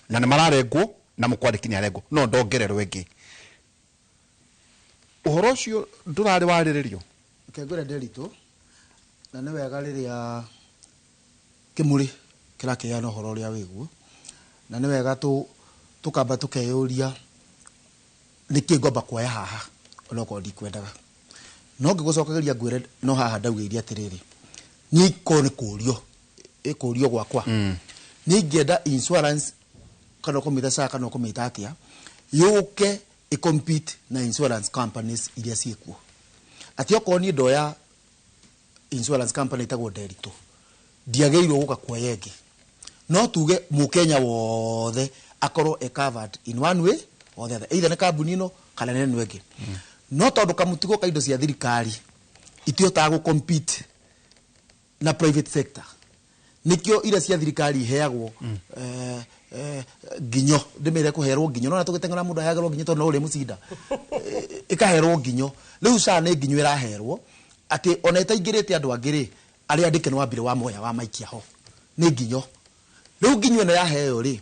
na nĩ mararengwo na mũkwandĩki nĩ arengwo no ndongererwo ĩngĩ. Ũhoro ũcio ndũrarĩ warĩrĩrio. Reke ngwĩre Nderitu, na nĩ wega rĩrĩa kĩmũrĩ kĩrakĩheana ũhoro ũrĩa wĩguo, na nĩ wega tũkamba tũkeyũria nĩkĩ ngwamba kuoya haha onokorwo ndikwendaga. No ngĩgũcokagĩria ngwĩre no haha ndaugĩire atĩrĩrĩ, niĩ korwo nĩ kũrio ĩkũrio gwakwa, niĩ ingĩenda insurance kana ũkũmĩta SHA kana ũkũmĩta atĩa yũke ĩcompete na insurance companies iria ciĩkuo, atĩ okorwo niĩ ndoya insurance company ĩtagwo Nderitu ndiagĩrĩirwo gũka kuoya ĩngĩ, no tuge mũkenya wothe akorwo e covered in one way or the other, either nĩ kambuni ĩno kana nĩ ĩno ĩngĩ. No tondũ kamũtugo ka indo cia thirikari itihotaga gũ compete na private sector, nikio iria cia thirikari iheagwo nginyo ndimire kuherwo nginyo nona tugiteng'era mundu aheagwo nginyo tondu no uri mucinda, ikaherwo nginyo. Riu SHA ni nginyo iraherwo ati ona itaingirite andu angi ri aria andike ni wambire wa moya wa maikia ho ni nginyo. Riu nginyo ino yaheo ri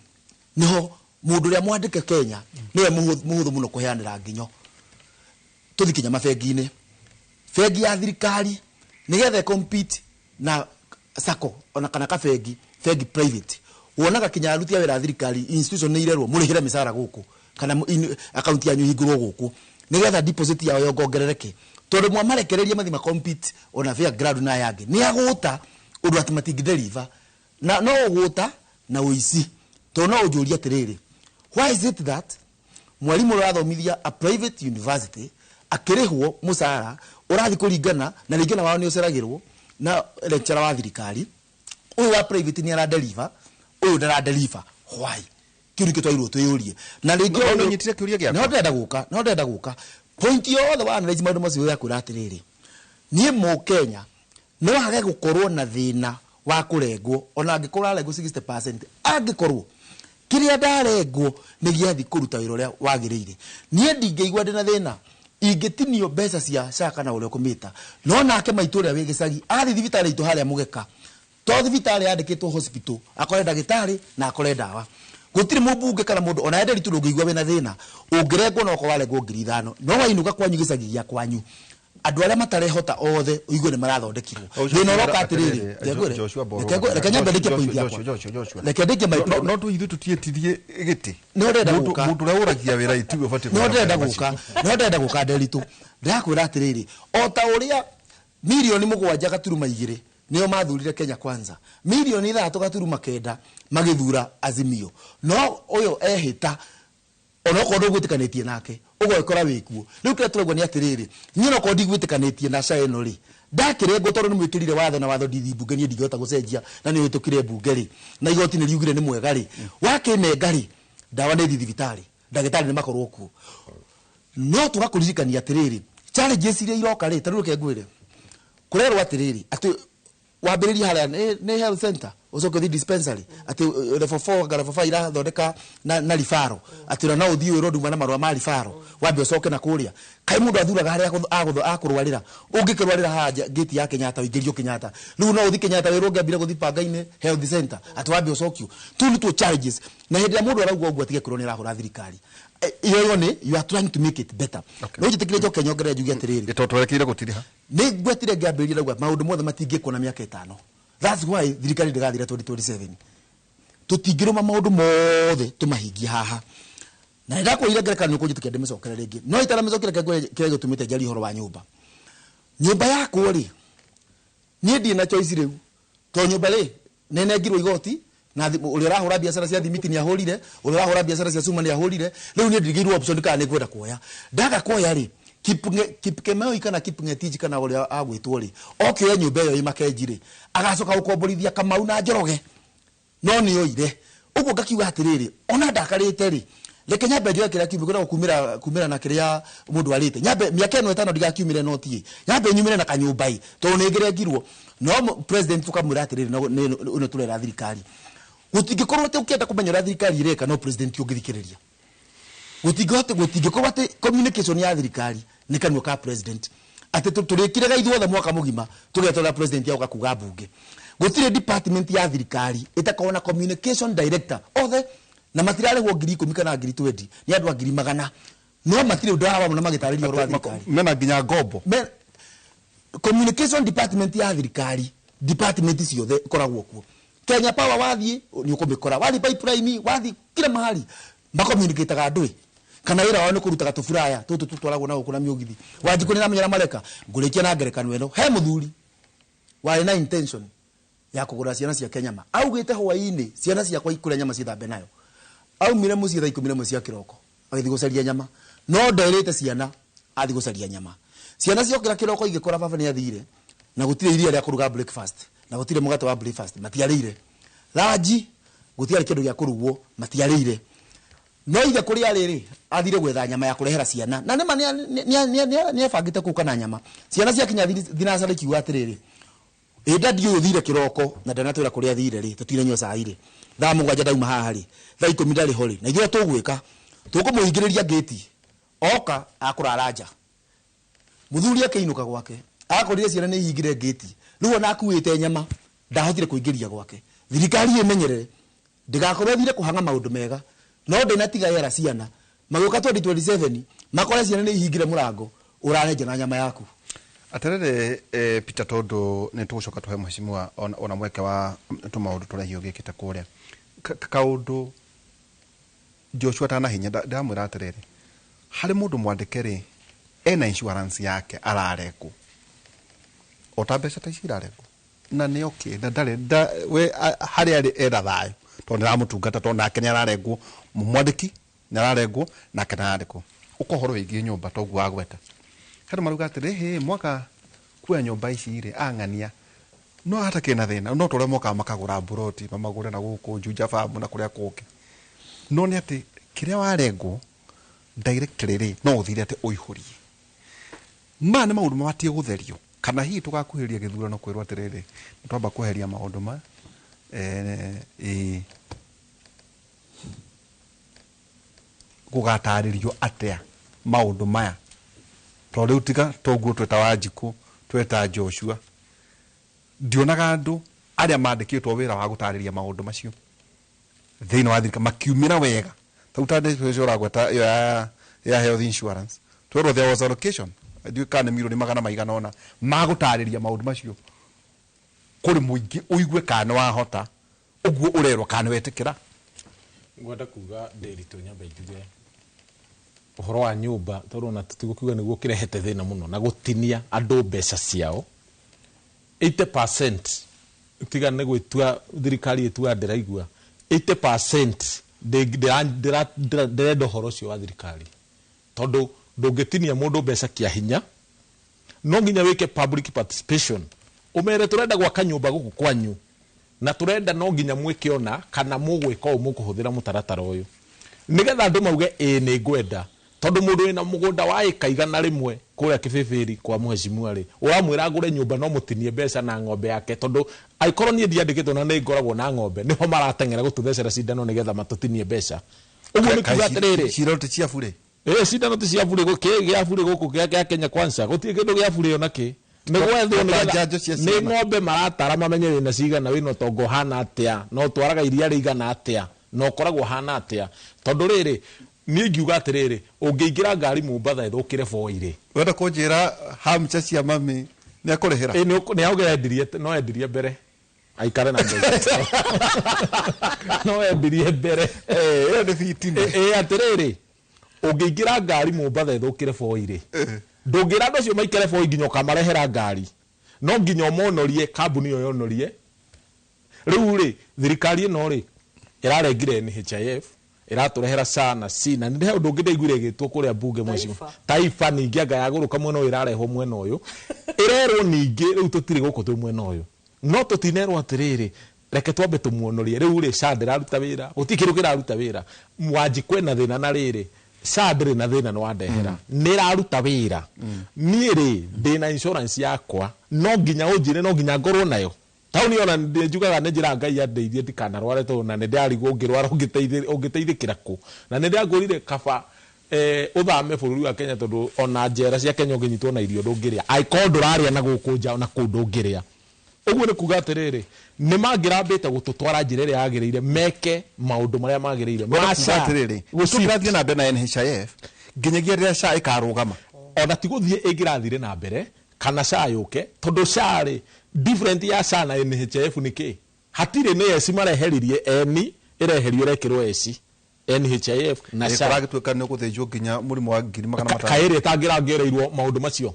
niho mundu uria mwandike Kenya niwe muhuthu muno kuheanira nginyo. Tuthi kinya mabengi-ini, bengi ya thirikari nigetha compete na sacco ona kana ka bengi, bengi private, wonaga kinya aruti a wĩra a thirikari institution nĩ irerwo mũrĩhĩre mĩcara gũkũ kana account yanyu ihingũrwo gũkũ nigetha deposit yao yongongerereke, tondu mwamarekereria mathi ma compete ona fair ground na aya angĩ nĩ agũta ũndũ atĩ matingĩ deliver na no ũgũta na ũici. Tondũ no ũnjũrie atĩrĩrĩ, why is it that mwarimu ũrathomithia a private university akĩrĩhwo mũcara ũrathiĩ kũringana na rĩngĩ ona wao nĩ ũceragĩrwo na lecturer wa thirikari, ũyũ wa private nĩ aradeliver, ũyũ ndaradeliver, why? Kĩu nĩkĩo twagĩrĩirwo twĩyũrie. Na rĩngĩ No, ũyũ- no nyitire kĩũria gĩakwa. No ndĩrenda gũka, no ndĩrenda gũka. Point yothe wa analyze maũndũ macio ya kwĩra atĩrĩrĩ, niĩ mũkenya no age gũkorwo na thĩna wa kũrengwo ona angĩkorwo ararengwo 60%, angĩkorwo kĩrĩa ndarengwo nĩ gĩathiĩ kũruta wĩra ũrĩa wagĩrĩire. Niĩ ndingĩigua ndĩna thĩna ingĩtinio mbeca cia SHA kana ũrĩa ũkũmĩta, no nake maitũ ũrĩa wĩ gĩcagi athiĩ thibitarĩ itũ harĩa mũgeka, to thibitarĩ yandĩkĩtwo hospital akore ndagĩtarĩ na akore ndawa. Gũtirĩ mũmbunge kana mũndũ ona enderi tu ndũngĩigua wĩna thĩna ũngĩrengwo no okorwo warengwo 5,000, no wainũka kwanyu gĩcagi gĩa kwanyu andũ arĩa matarehota othe ũigue nĩ marathondekirwo. Thĩna ũroka atĩrĩrĩ, Joshua Boro. reke nyambe ndĩkie point yakwa. Joshua, Joshua. Reke ndĩkie my No, no tu ithuĩ tũtiĩtirie gĩtĩ. No ndĩrenda gũka. Mũndũ ũrĩa ũragia wĩra itiwe ũbatiĩ No kũrora ndĩrenda mawĩra gũka, macio. no ndĩrenda gũka Nderitu. Ndĩrakwĩra atĩrĩrĩ, o ta ũrĩa mirioni 7.2 nĩo mathurire Kenya Kwanza, mirioni 6.9 magĩthura Azimio, no ũyũ ehĩta onokorwo ndũgwĩtĩkanĩtie nake ũgekora wĩkuo. Rĩu kĩrĩa tũraigua nĩ atĩrĩrĩ, niĩ onokorwo ndigwĩtĩkanĩtie na SHA ĩno rĩ, ndakĩrengwo tondũ nĩ mwĩkĩrire watho na watho ndithi mbunge niĩ ndingĩhota gũcenjia na nĩ ũhĩtũkire mbunge rĩ, na igoti nĩ riugire nĩ mwega rĩ, wakĩnenga rĩ, ndawa nĩ thiĩ thibitarĩ, ndagĩtarĩ nĩ makorwo kuo. No tũgakũririkania atĩrĩrĩ, challenges iria iroka rĩ, ta rĩu reke ngwĩre, kũrerwo atĩrĩrĩ atĩ wambĩrĩrie harĩa nĩ health center ũcoke ũthiĩ dispensary atĩ level 4 anga level 5 irathondeka na ribaro atĩ ona no ũthiĩ wĩrwo nduma na marũa ma ribaro wambe ũcoke na kũrĩa. Kaĩ mũndũ athuraga harĩa akũrwarĩra, ũngĩkĩrwarĩra haha gate ya Kenyatta ũingĩrio Kenyatta, rĩu no ũthiĩ Kenyatta wĩrwo ũngĩambire gũthiĩ Panga-inĩ health center atĩ wambe ũcokio. Tũu nĩtuo challenges, na hĩndĩ ĩrĩa mũndũ arauga ũguo atige kwĩrwo nĩ arahũra thirikari. Iyo nĩ you are trying to make it better. No njĩtĩkĩre njoke nyongerere njuge atĩrĩrĩ, Tondũ twerekeire gũtiriha. Nĩ ngwetire ngĩambĩrĩria ndauga maũndũ mothe matingĩkwo na mĩaka 5. That's why thirikari ndĩgathira 2027. Tũtingĩrũma maũndũ mothe tũmahingie haha. Na nĩndakwĩrire ngerekano nĩũkũnjĩtĩkia ndĩmĩcokere rĩngĩ. No itaramĩcokera reke ngwĩre kĩrĩa gĩtũmĩte njarie ũhoro wa nyũmba. Nyũmba yakwa rĩ, niĩ ndirĩ na choice rĩu. Tondũ nyũmba rĩ, nĩnengirwo igoti, na ũrĩa ũrahũra biacara cia thimiti nĩahũrire, ũrĩa ũrahũra biacara cia cuma nĩahũrire. Rĩu niĩ ndirigĩirwo option kana nĩngwenda kuoya. Ndaga kuoya rĩ, Kipkemoi kana Kipngetich kana ũrĩa agwĩtwo rĩ, oke oye nyũmba ĩyo ĩ Makenji rĩ, agacoka gũkomborithia Kamau na Njoroge. No nĩ oire. Ũguo ngakiuga atĩrĩrĩ, ona ndakarĩte rĩ, Reke nyambe njoe kĩrĩa kiumire kwĩragwo kumĩra kumĩra na kĩrĩa mũndũ arĩte. Nyambe mĩaka ĩno ĩtano ndigakiumĩre noti ĩ. Nyambe nyumĩre na kanyũmba ĩ tondũ nĩ ngĩrengirwo. No president tũkamwĩra atĩrĩrĩ no ĩno tũrera thirikari. Gũtingĩkorwo atĩ ũkĩenda kũmenya ũrĩa thirikari ĩreka no president ũngĩthikĩrĩria. Gũtingĩkorwo atĩ communication ya thirikari nĩ kanua ka president. Atĩ tũrĩkire ithuothe mwaka mũgima tũgeterera president yagoka kuga mbunge. Gũtirĩ department ya thirikari ĩtakorwo na communication director othe na matirarĩhwo 10,000 kana 20,000 nĩ andũ a 100,000 no matirĩ ũndũ wao na magĩtarĩria ũhoro wa thirikari. Mena nginya ngombo. Communication department ya thirikari department ciothe ikoragwo kuo. Kenya Power wathiĩ nĩ ũkũmĩkora, wathiĩ pipeline, wathiĩ kila mahali makomunicataga andũ kana wĩra wao nĩ kũrutaga tũburaya tũtũ tũtwaragwo na gũkũ na mĩũgithi. Wanjikũ nĩ ramenya mareka. Ngũrĩkia na ngerekano ĩno, he mũthuri warĩ na intention ya kũgũra ciana ciake nyama. Augĩte hwaĩ-inĩ ciana ciakwa ikũrĩa nyama ciĩthambe nayo. Aumire mũciĩ thaa 11 cia kĩroko agĩthiĩ gũcaria nyama, no nderĩte ciana athiĩ gũcaria nyama. Ciana ciokĩra kĩroko igĩkora baba nĩ athire na gũtirĩ iria rĩa kũruga breakfast na gũtirĩ mũgate wa breakfast, matiarĩire. Ranji gũtiarĩ kĩndũ gĩa kũrugwo, matiarĩire. No ithe kũrĩa rĩrĩ athire gwetha nyama ya kũrehera ciana na nĩma nĩ ebangĩte kũka na nyama. Ciana ciakinya thinacara ikiuga atĩrĩrĩ, ĩ dadi ũyũ ũthire kĩroko na ndanatwĩra kũrĩa athire rĩ, tũtinanyua cai rĩ, thaa 7 ndauma haha rĩ, thaa 10 ndarĩ ho rĩ, na ithuĩ tũgwĩka tũkũmũhingĩrĩria ngĩti oka akũrara nja. Mũthuri akĩinũka gwake akorire ciana nĩ ihingire ngĩti, rĩu ona akuĩte nyama ndahotire kũingĩria gwake. Thirikari ĩmenyerere ndĩgakorwo ĩthire kũhang'a maũndũ mega no ndĩnatiga yera ciana magĩũka 2027 makore ciana nĩ ihingire mũrango ũrarenja na nyama yaku. Aterere Peter tondu nĩ tũgũcoka tũhe mheshimiwa ona mweke wa tũmaũndũ tũrĩa hihi ũgĩkĩte kũrĩa kaũndũ Joshua tana hinya ndamwĩra atĩrĩrĩ, harĩ mũndũ mwandĩke rĩ ena insurance yake ararekwo o ta mbeca ta ici irarekwo na nĩ okay na ndarĩ we harĩa arĩ ena thayũ tondũ nĩaramũtungata tondũ nake nĩararengwo, mwandĩki nĩararengwo nake nĩararengwo. Ũka ũhoro wĩgiĩ nyũmba toguo wagweta, andũ marauga atĩrĩ hĩ mwaka kuoya nyũmba ici rĩ ang'ania no hata kĩna thĩna no tũrĩa mokaga makagũra mburoti mamagũre na gũkũ Juja Farm na kũrĩa kũngĩ, no nĩ atĩ kĩrĩa warengwo directly rĩ no ũthire atĩ ũihũrie. Ma nĩ maũndũ mabatiĩ gũtherio kana hihi tũgakuhĩrĩria gĩthurano kwĩrwo atĩrĩrĩ nĩ twamba kweheria maũndũ ma gũgatarĩrio atĩa maũndũ maya tondũ rĩu tiga toguo tweta Wanjikũ tweta Joshua ndionaga andũ arĩa mandĩkĩtwo wĩra wa gũtarĩria maũndũ macio thĩinĩ wa thirikari makiumĩra wega. Tau ta ndeto ũragweta ĩyo ya health insurance twerwo there was allocation ndiũĩ kana nĩ mirioni magana maigana ũna ma gũtarĩria maũndũ macio kũrĩ mũingĩ ũigue kana wahota ũguo ũrerwo kana wetĩkĩra. Ngwenda kuga Ndĩritũ nyambe njuge ũhoro wa nyũmba tondũ ona tũtigũkiuga nĩguo kĩrehete thĩna mũno na gũtinia andũ mbeca ciao 80% tiga nĩ gwĩtua thirikari ĩtua ndĩraigua 80% ndĩrenda ũhoro ũcio wa thirikari tondũ ndũngĩtinia mũndũ mbeca kĩa hinya no nginya wĩke public participation ũmere tũrenda gwaka nyũmba gũkũ kwanyu na tũrenda no nginya mwĩke ona kana mũgwĩka ũũ mũkũhũthĩra mũtaratara ũyũ nĩgetha andũ mauge ĩĩ nĩ ngwenda tondũ mũndũ wĩna mũgũnda wa ĩka 100 kũrĩa Kĩbĩbĩri kwa mheshimiwa rĩ ũramwĩra agũre nyũmba no mũtinie mbeca na ng'ombe yake tondũ angĩkorwo niĩ ndiandĩkĩtwo na nĩ ngoragwo na ng'ombe nĩho marateng'era gũtũthecera cindano nĩgetha matũtinie mbeca. Ũguo nĩ kuga atĩrĩrĩ cindano ti cia burĩ cindano ti cia burĩ gĩa burĩ gũkũ gĩa Kenya Kwanza gũtirĩ kĩndũ gĩa burĩ ona kĩ nĩ gwethwo nĩ ng'ombe maratara mamenye wĩna cigana wĩna ũtonga ũhana atĩa na ũtwaraga iria rĩigana atĩa na ũkoragwo ũhana atĩa tondũ rĩrĩ niĩ ngiuga atĩrĩrĩ ũngĩingĩra ngari Mombatha ĩthũkĩre boi rĩ wenda kũnjĩra hamcha cia mami nĩ akũrĩhĩra nĩ auge endirie no endirie mbere aikare na mbeca no endirie mbere ĩyo nĩ fitina. Atĩrĩrĩ ũngĩingĩra ngari Mombatha ĩthũkĩre boi rĩ ndũngĩra andũ acio maikare boi nginya ũkamarehera ngari no nginya ũmonorie kambuni ĩyo yonorie. Rĩu rĩ thirikari ĩno rĩ ĩrarengire NHIF ĩratũrehera SHA na C na nĩ ũndũ ũngĩ ndaiguire ĩgĩtwo kũrĩa mbunge mheshimiwa Taifa ningĩ anga yagũrũka mwena ũyũ ĩrarehwo mwena ũyũ ĩrerwo ningĩ rĩu tũtirĩ gũkũ twĩ mwena ũyũ no tũtinerwo atĩrĩrĩ Reke twambe tumuonorie riu ri SHA ndiraruta wira guti kindu kiraruta wira Mwanji kwena thina na riri SHA ndiri na thina no wandehera niraruta wira nie ri ndina insurance yakwa no nginya unjire no nginya ngorwo nayo tauni ona njugaga nĩ njĩra Ngai andeithie ndikanarware tondũ na nĩ ndĩrarigwo ũngĩrwara ũngĩteithĩkĩra kũ na nĩ ndĩrangũrire kaba uthame bũrũri wa Kenya tondũ ona njera cia Kenya ũngĩnyitwo na irio ndũngĩrĩa angĩkorwo ndũrarĩa na gũkũ nja na kũu ndũngĩrĩa ũguo nĩ kuga atĩrĩrĩ nĩ mangĩrambĩte gũtũtwara njĩra ĩrĩa yagĩrĩire meke maũndũ marĩa magĩrĩire Ma SHA atĩrĩrĩ tũkĩrathiĩ na mbere na NHIF nginyagia rĩrĩa SHA ĩkarũgama ona ti gũthiĩ ĩngĩrathire na mbere kana SHA yũke tondũ SHA rĩ different ya SHA na NHIF nĩ kĩ hatirĩ nĩ eci mareheririe eni ĩreherio ĩrekĩrwo eci NHIF na SHA kũragĩtuĩka nĩ ũgũthĩnjwo nginya mũrimũ wa 500,000 kaĩrĩ ĩtangĩrangereirwo maũndũ macio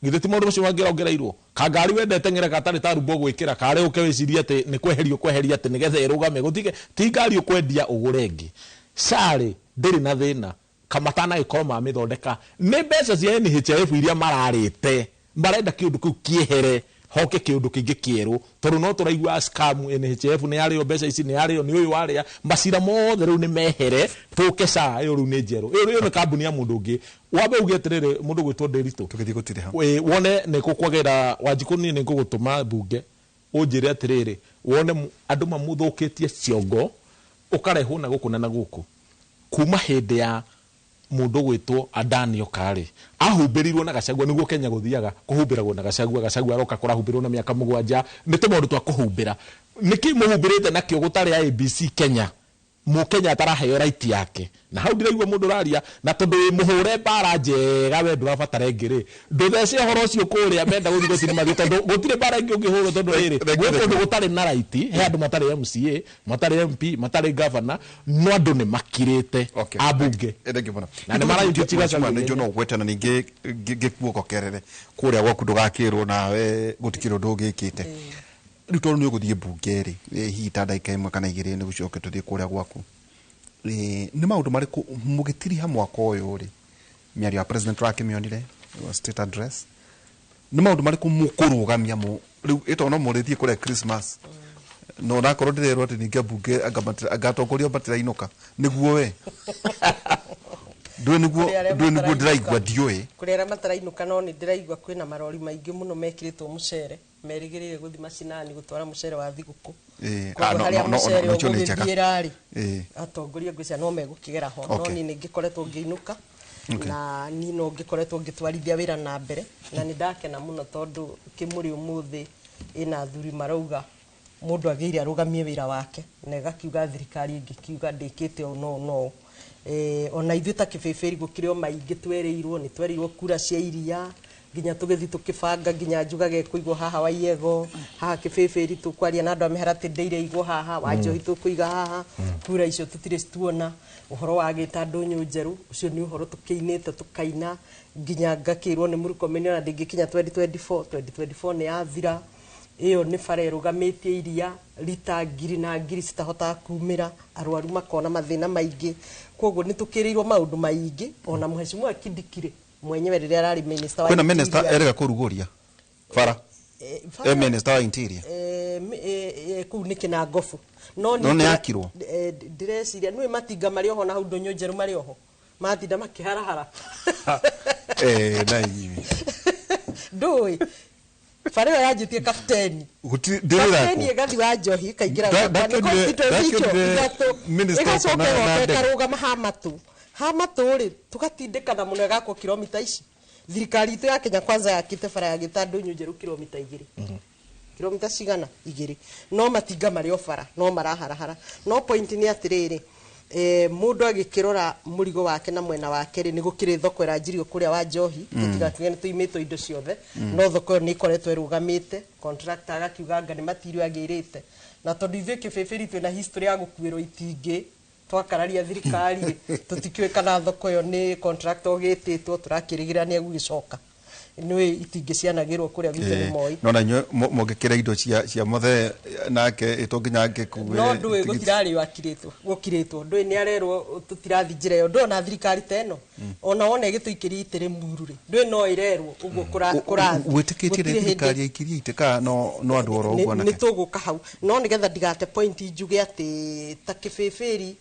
githĩ ti maũndũ macio mangĩrongereirwo kangari wendete ng'era gatarĩ ta rumbo gwĩkĩra karĩ ũke wĩcirie atĩ nĩ kweherio kweheria atĩ nĩgetha ĩrũgame gũtige ti ngari ũkwendia ũgũre ĩngĩ SHA rĩ ndĩrĩ na thĩna kamatanagĩkorwo mamĩthondeka nĩ mbeca cia NHIF iria mararĩte marenda kĩũndũ kĩu kĩehere hoke kĩũndũ kĩngĩ kĩerũ tondũ no tũraigua scam NHIF nĩ yarĩo mbeca ici nĩ yarĩo nĩ ũyũ warĩa macira mothe rĩu nĩ mehere tũke SHA ĩyo rĩu nĩ njerũ ĩyo nĩ kambuni ya mũndũ ũngĩ wambe uge atĩrĩrĩ mũndũ gwĩtwo Ndĩritũ tũgĩthiĩ gũtirĩha wone nĩ kũkwagĩra Wanjikũ niĩ nĩ ngũgũtũma mbunge ũnjĩre atĩrĩrĩ wone andũ mamũthũkĩtie ciongo ũkarehwo na gũkũ na gũkũ kuma hĩndĩ ya mundu gwitwo Adani Okari ahumbĩrirwo na Gachagua niguo Kenya guthiaga kuhumbĩragwo na Gachagua Gachagua aroka kũrahumbĩrwo na mĩaka 7 nĩ tũmaũndũ twa kũhumbĩra nĩkĩ mũhumbĩrĩte nakĩo gũtarĩ IEBC Kenya Mũkenya ataraheo right yake na hau ndiraigua mũndũ ũraria na tondũ wĩ mũhũre mbara njega we ndũrabatara ĩngĩ rĩ ndũthece ũhoro ũcio kũrĩa menda gũthiĩ gũtirĩ mathiĩ tondũ gũtirĩ mbara ĩngĩ ũngĩhũrwo tondũ rĩrĩ gwĩ kũndũ gũtarĩ na right he andũ matarĩ MCA matarĩ MP matarĩ governor no andũ nĩ makirĩte ambunge na nĩ maraimpeach Gachagua nĩ no gwetana ningĩ ngĩkuo kerere kũrĩa gwaku ndũgakĩrwo nawe gũtikĩrĩ ũndũ ũgĩkĩte rĩu tondũ nĩ ũgũthiĩ mbunge rĩ hihi ta ndagĩka 1 kana 2 nĩ gũcoke tũthiĩ kũrĩa gwaku nĩ maũndũ marĩkũ mũgĩtiriha mwaka ũyũ rĩ mĩario ya president ũrakĩmĩonire state address nĩ maũndũ marĩkũ mũkũrũgamia rĩu ĩto no mũrĩthiĩ kũrĩa Christmas no nakorwo ndĩrerwo atĩ ningĩ mbunge anga atongoria matirainũka nĩguo we ndũĩ nĩguo ndĩraigua ndiũĩ kũrĩ arĩa matarainũka no nĩ ndĩraigua kwĩna marori maingĩ mũno mekĩrĩtwo mũcere merĩgĩrĩire gũthiĩ macinani gũtwara mũcere wa thigũkũ koguo harĩa mũcere ũgũgĩthiĩra rĩ atongoria ngwĩciria no megũkĩgera ho no niĩ nĩ ngĩkoretwo ngĩinũka na niĩ no ngĩkoretwo ngĩtwarithia wĩra na mbere na nĩ ndakena mũno tondũ kĩmũrĩ ũmũthĩ ĩna athuri marauga mũndũ agĩire arũgamie wĩra wake na ĩgakiuga thirikari ĩngĩkiuga ndĩkĩte ũũ no no ona ithuĩ ta kĩbĩbĩri gũkĩrĩ o maingĩ twereirwo nĩ twereirwo kura cia iria nginya tũgĩthiĩ tũkĩbanga nginya njugaga ĩkũigwo haha Waiego haha kĩbĩbĩri tũkwaria na andũ a mĩharatĩ ndĩire igwo haha Wanjohi tũkũiga haha kura icio tũtirĩ tuona ũhoro wa gĩta ndũnyũ njerũ ũcio nĩ ũhoro tũkĩinĩte tũkaina nginya ngakĩrwo nĩ Murkomen ona ndĩngĩkinya 2024 2024 nĩ yathira ĩyo nĩ bara ĩrũgamĩtie iria rita ngiri na ngiri citahotaga kumĩra arwaru makona mathĩna maingĩ koguo nĩ tũkĩrĩirwo maũndũ maingĩ ona mheshimiwa Kindikire mwenyewe rĩrĩa ararĩ minister wa kwĩna minister erega kũrugũria bara minister wa interior kũu nĩ Kĩnangobu no nĩ yakirwo ndĩreciria nĩũĩ matinga marĩ oho na hau ndũnyũ njerũ marĩ oho matinda makĩharahara na inyuĩ ndũĩ bara ĩyo yanjĩtie kapteni kapteni ĩgathiĩ wa Njohi ĩkaingĩra ĩgacoka ĩgoka ĩkarũgama hamatũ rĩ tũgatindĩkana mũno ĩgakwo kilomita ici thirikari itũ ya Kenya Kwanza yakĩte bara ya gĩta ndũnyũ njerũ kilomita 2 kilomita cigana 2 no matinga marĩ o bara no maraharahara no point nĩ atĩrĩrĩ mũndũ agĩkĩrora mũrigo wake na mwena wake rĩ nĩ gũkĩrĩ thoko ĩranjirio kũrĩa wa Njohi tũtigakiuge nĩ tũimĩtwo indo ciothe no thoko ĩyo nĩ ĩkoretwo ĩrũgamĩte contractor agakiuga anga nĩ matirio agĩrĩte na tondũ ithuĩ kĩbĩbĩri twĩna history ya gũkuĩrwo itingĩ twakararia thirikari tũtikĩũĩ kana thoko ĩyo nĩ contractor ũgĩtĩtwo tũrakĩrĩgĩrĩra nĩ egũgĩcoka Nĩ itingĩ cianagĩrwo kũrĩa gwitũ nĩ Moi. No na inyuĩ mũngĩkĩra indo cia mothe nake ĩtũ nginya ngĩkue. No ndũĩ gũtirarĩo akirĩtwo gũkirĩtwo, ndũĩ nĩ arerwo tũtirathi njĩra ĩyo, ndũĩ ona thirikari ta ĩno ona wona ĩgĩtũikĩria itĩ rĩmuru rĩ, ndũĩ no ĩrerwo ũguo kũrathiĩ. Wĩtĩkĩtie nĩ thirikari yaikirie itĩ kana no andũ oro ũguo anake? Nĩ tũgũka hau, no nĩgetha ndigate point njuge atĩ ta Kĩbĩbĩri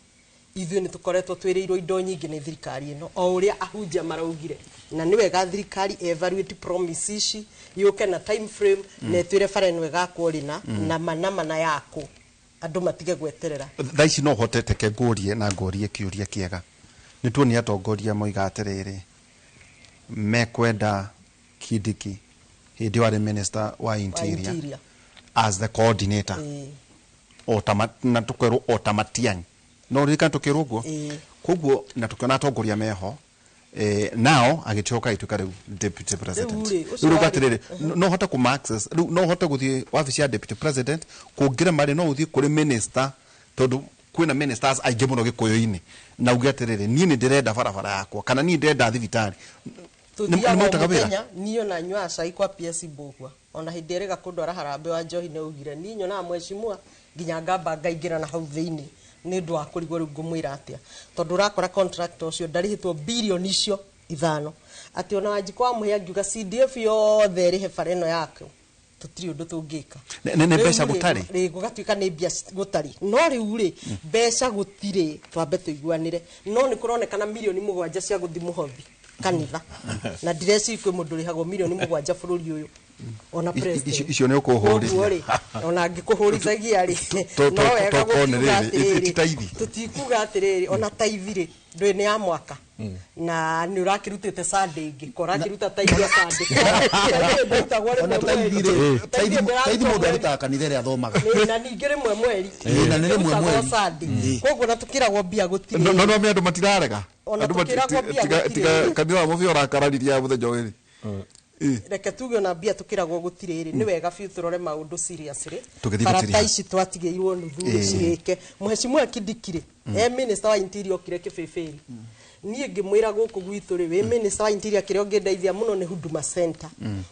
ithuĩ nĩ tũkoretwo twĩrĩirwo indo nyingĩ nĩ thirikari ĩno o ũrĩa ahunjia maraugire, na nĩ wega thirikari evaluate promise ici, yũke na time frame na ĩtwĩre bara ĩno ĩgakwo rĩ na mana mana yakwo, andũ matige gweterera. Thaa ici no hote teke ngũrie na ngũrie kĩũria kĩega. Nĩ tuonia atongoria moiga atĩrĩrĩ, mekwenda Kindiki hĩndĩ ĩyo arĩ minister wa interior, interior as the coordinator, na tũkerwo o ta Matiang'i, no ririkana tũkĩrwo ũguo. Koguo na tũkĩona atongoria meho, nao agĩcoka agĩtuĩka rĩu deputy president. Rĩu rĩ, ũcio Rĩu warĩ- atĩrĩrĩ, no hote kũma access rĩu, no hote gũthiĩ wabici ya deputy president kũngĩra marĩ, no ũthiĩ kũrĩ minister, tondũ kwĩna ministers aingĩ mũno gĩkũyũ-inĩ, na uge atĩrĩrĩ, niĩ nĩ ndĩrenda barabara yakwa kana niĩ ndĩrenda thibitarĩ. Tuthiaga Nĩ o marutaga wĩra? Mũthenya niĩ ona nyuaga cai kwa PS Mbũgua, ona hĩndĩ ĩrĩga kũndwara harambee wa njohi nĩ augire niĩ nyonaga mheshimiwa nginya ngamba ngaingĩra na hau thĩinĩ nĩ ũndũ wa kũrigwo rĩu ngũmwĩra atĩa, tondũ ũrakora contract ũcio ndarĩhĩtwo birioni icio 5, atĩ ona Wanjikũ wa Mũhĩa ngiuga CDF yothe ĩrĩhe bara ĩno yake, tũtirĩ ũndũ tũngĩka. Nĩ Rĩu mbeca rĩ, gũtarĩ? Rĩ gũgatuĩka nĩ mbia gũtarĩ, no rĩu rĩ, mbeca gũtirĩ, twambe tũiguanĩre, no nĩ kũronekana mirioni 7 cia gũthiĩ mũhothi kanitha, na ndireciria kwĩ mũndũ ũrĩhagwo mirioni 7 bũrũri ũyũ ona president. Icio nĩ ũkũhũrithia. Koguo rĩ, ona angĩkũhũrithagia rĩ, no wega tokorwo nĩ gũkiuga rĩrĩ, atĩrĩrĩ, ti taithi. Tũtikuga atĩrĩrĩ, ona taithi rĩ, ndũĩ nĩ ya mwaka na nĩ ũrakĩrutĩte Sunday ĩngĩ, ko ũrakĩruta taithi ya Sunday. Taithi ndĩrutagwo rĩmwe Ona taithi mweri. rĩ, Taithi taithi mũndũ ndĩrarutwo arutaga kanitha ĩrĩa athomaga. Na ningĩ rĩmwe mweri. Ĩĩ, na nĩ rĩmwe Ĩrutagwo mweri. Sunday. Koguo na tũkĩragwo mbia gũtirĩ. No no andũ matirarega. Ona Andũ tũkĩragwo mbia gũtirĩ. Tiga kanitha wa mũbĩa ũrakarariria mũthenya ũyũ. Reke tuge ona mbia tukiragwo gũtirĩ rĩ, nĩ wega biũ tũrore maũndũ seriously. Tũgĩthiĩ Bara gũtirĩ. ta ici twatigĩirwo nuthu rĩ, cirĩke. Mheshimiwa Kindiki rĩ, e minister wa interior okire Kĩbĩbĩri, niĩ ngĩmwĩra gũkũ gwitũ rĩ, wĩ minister wa interior, kĩrĩa ũngĩndeithia mũno nĩ Huduma Center,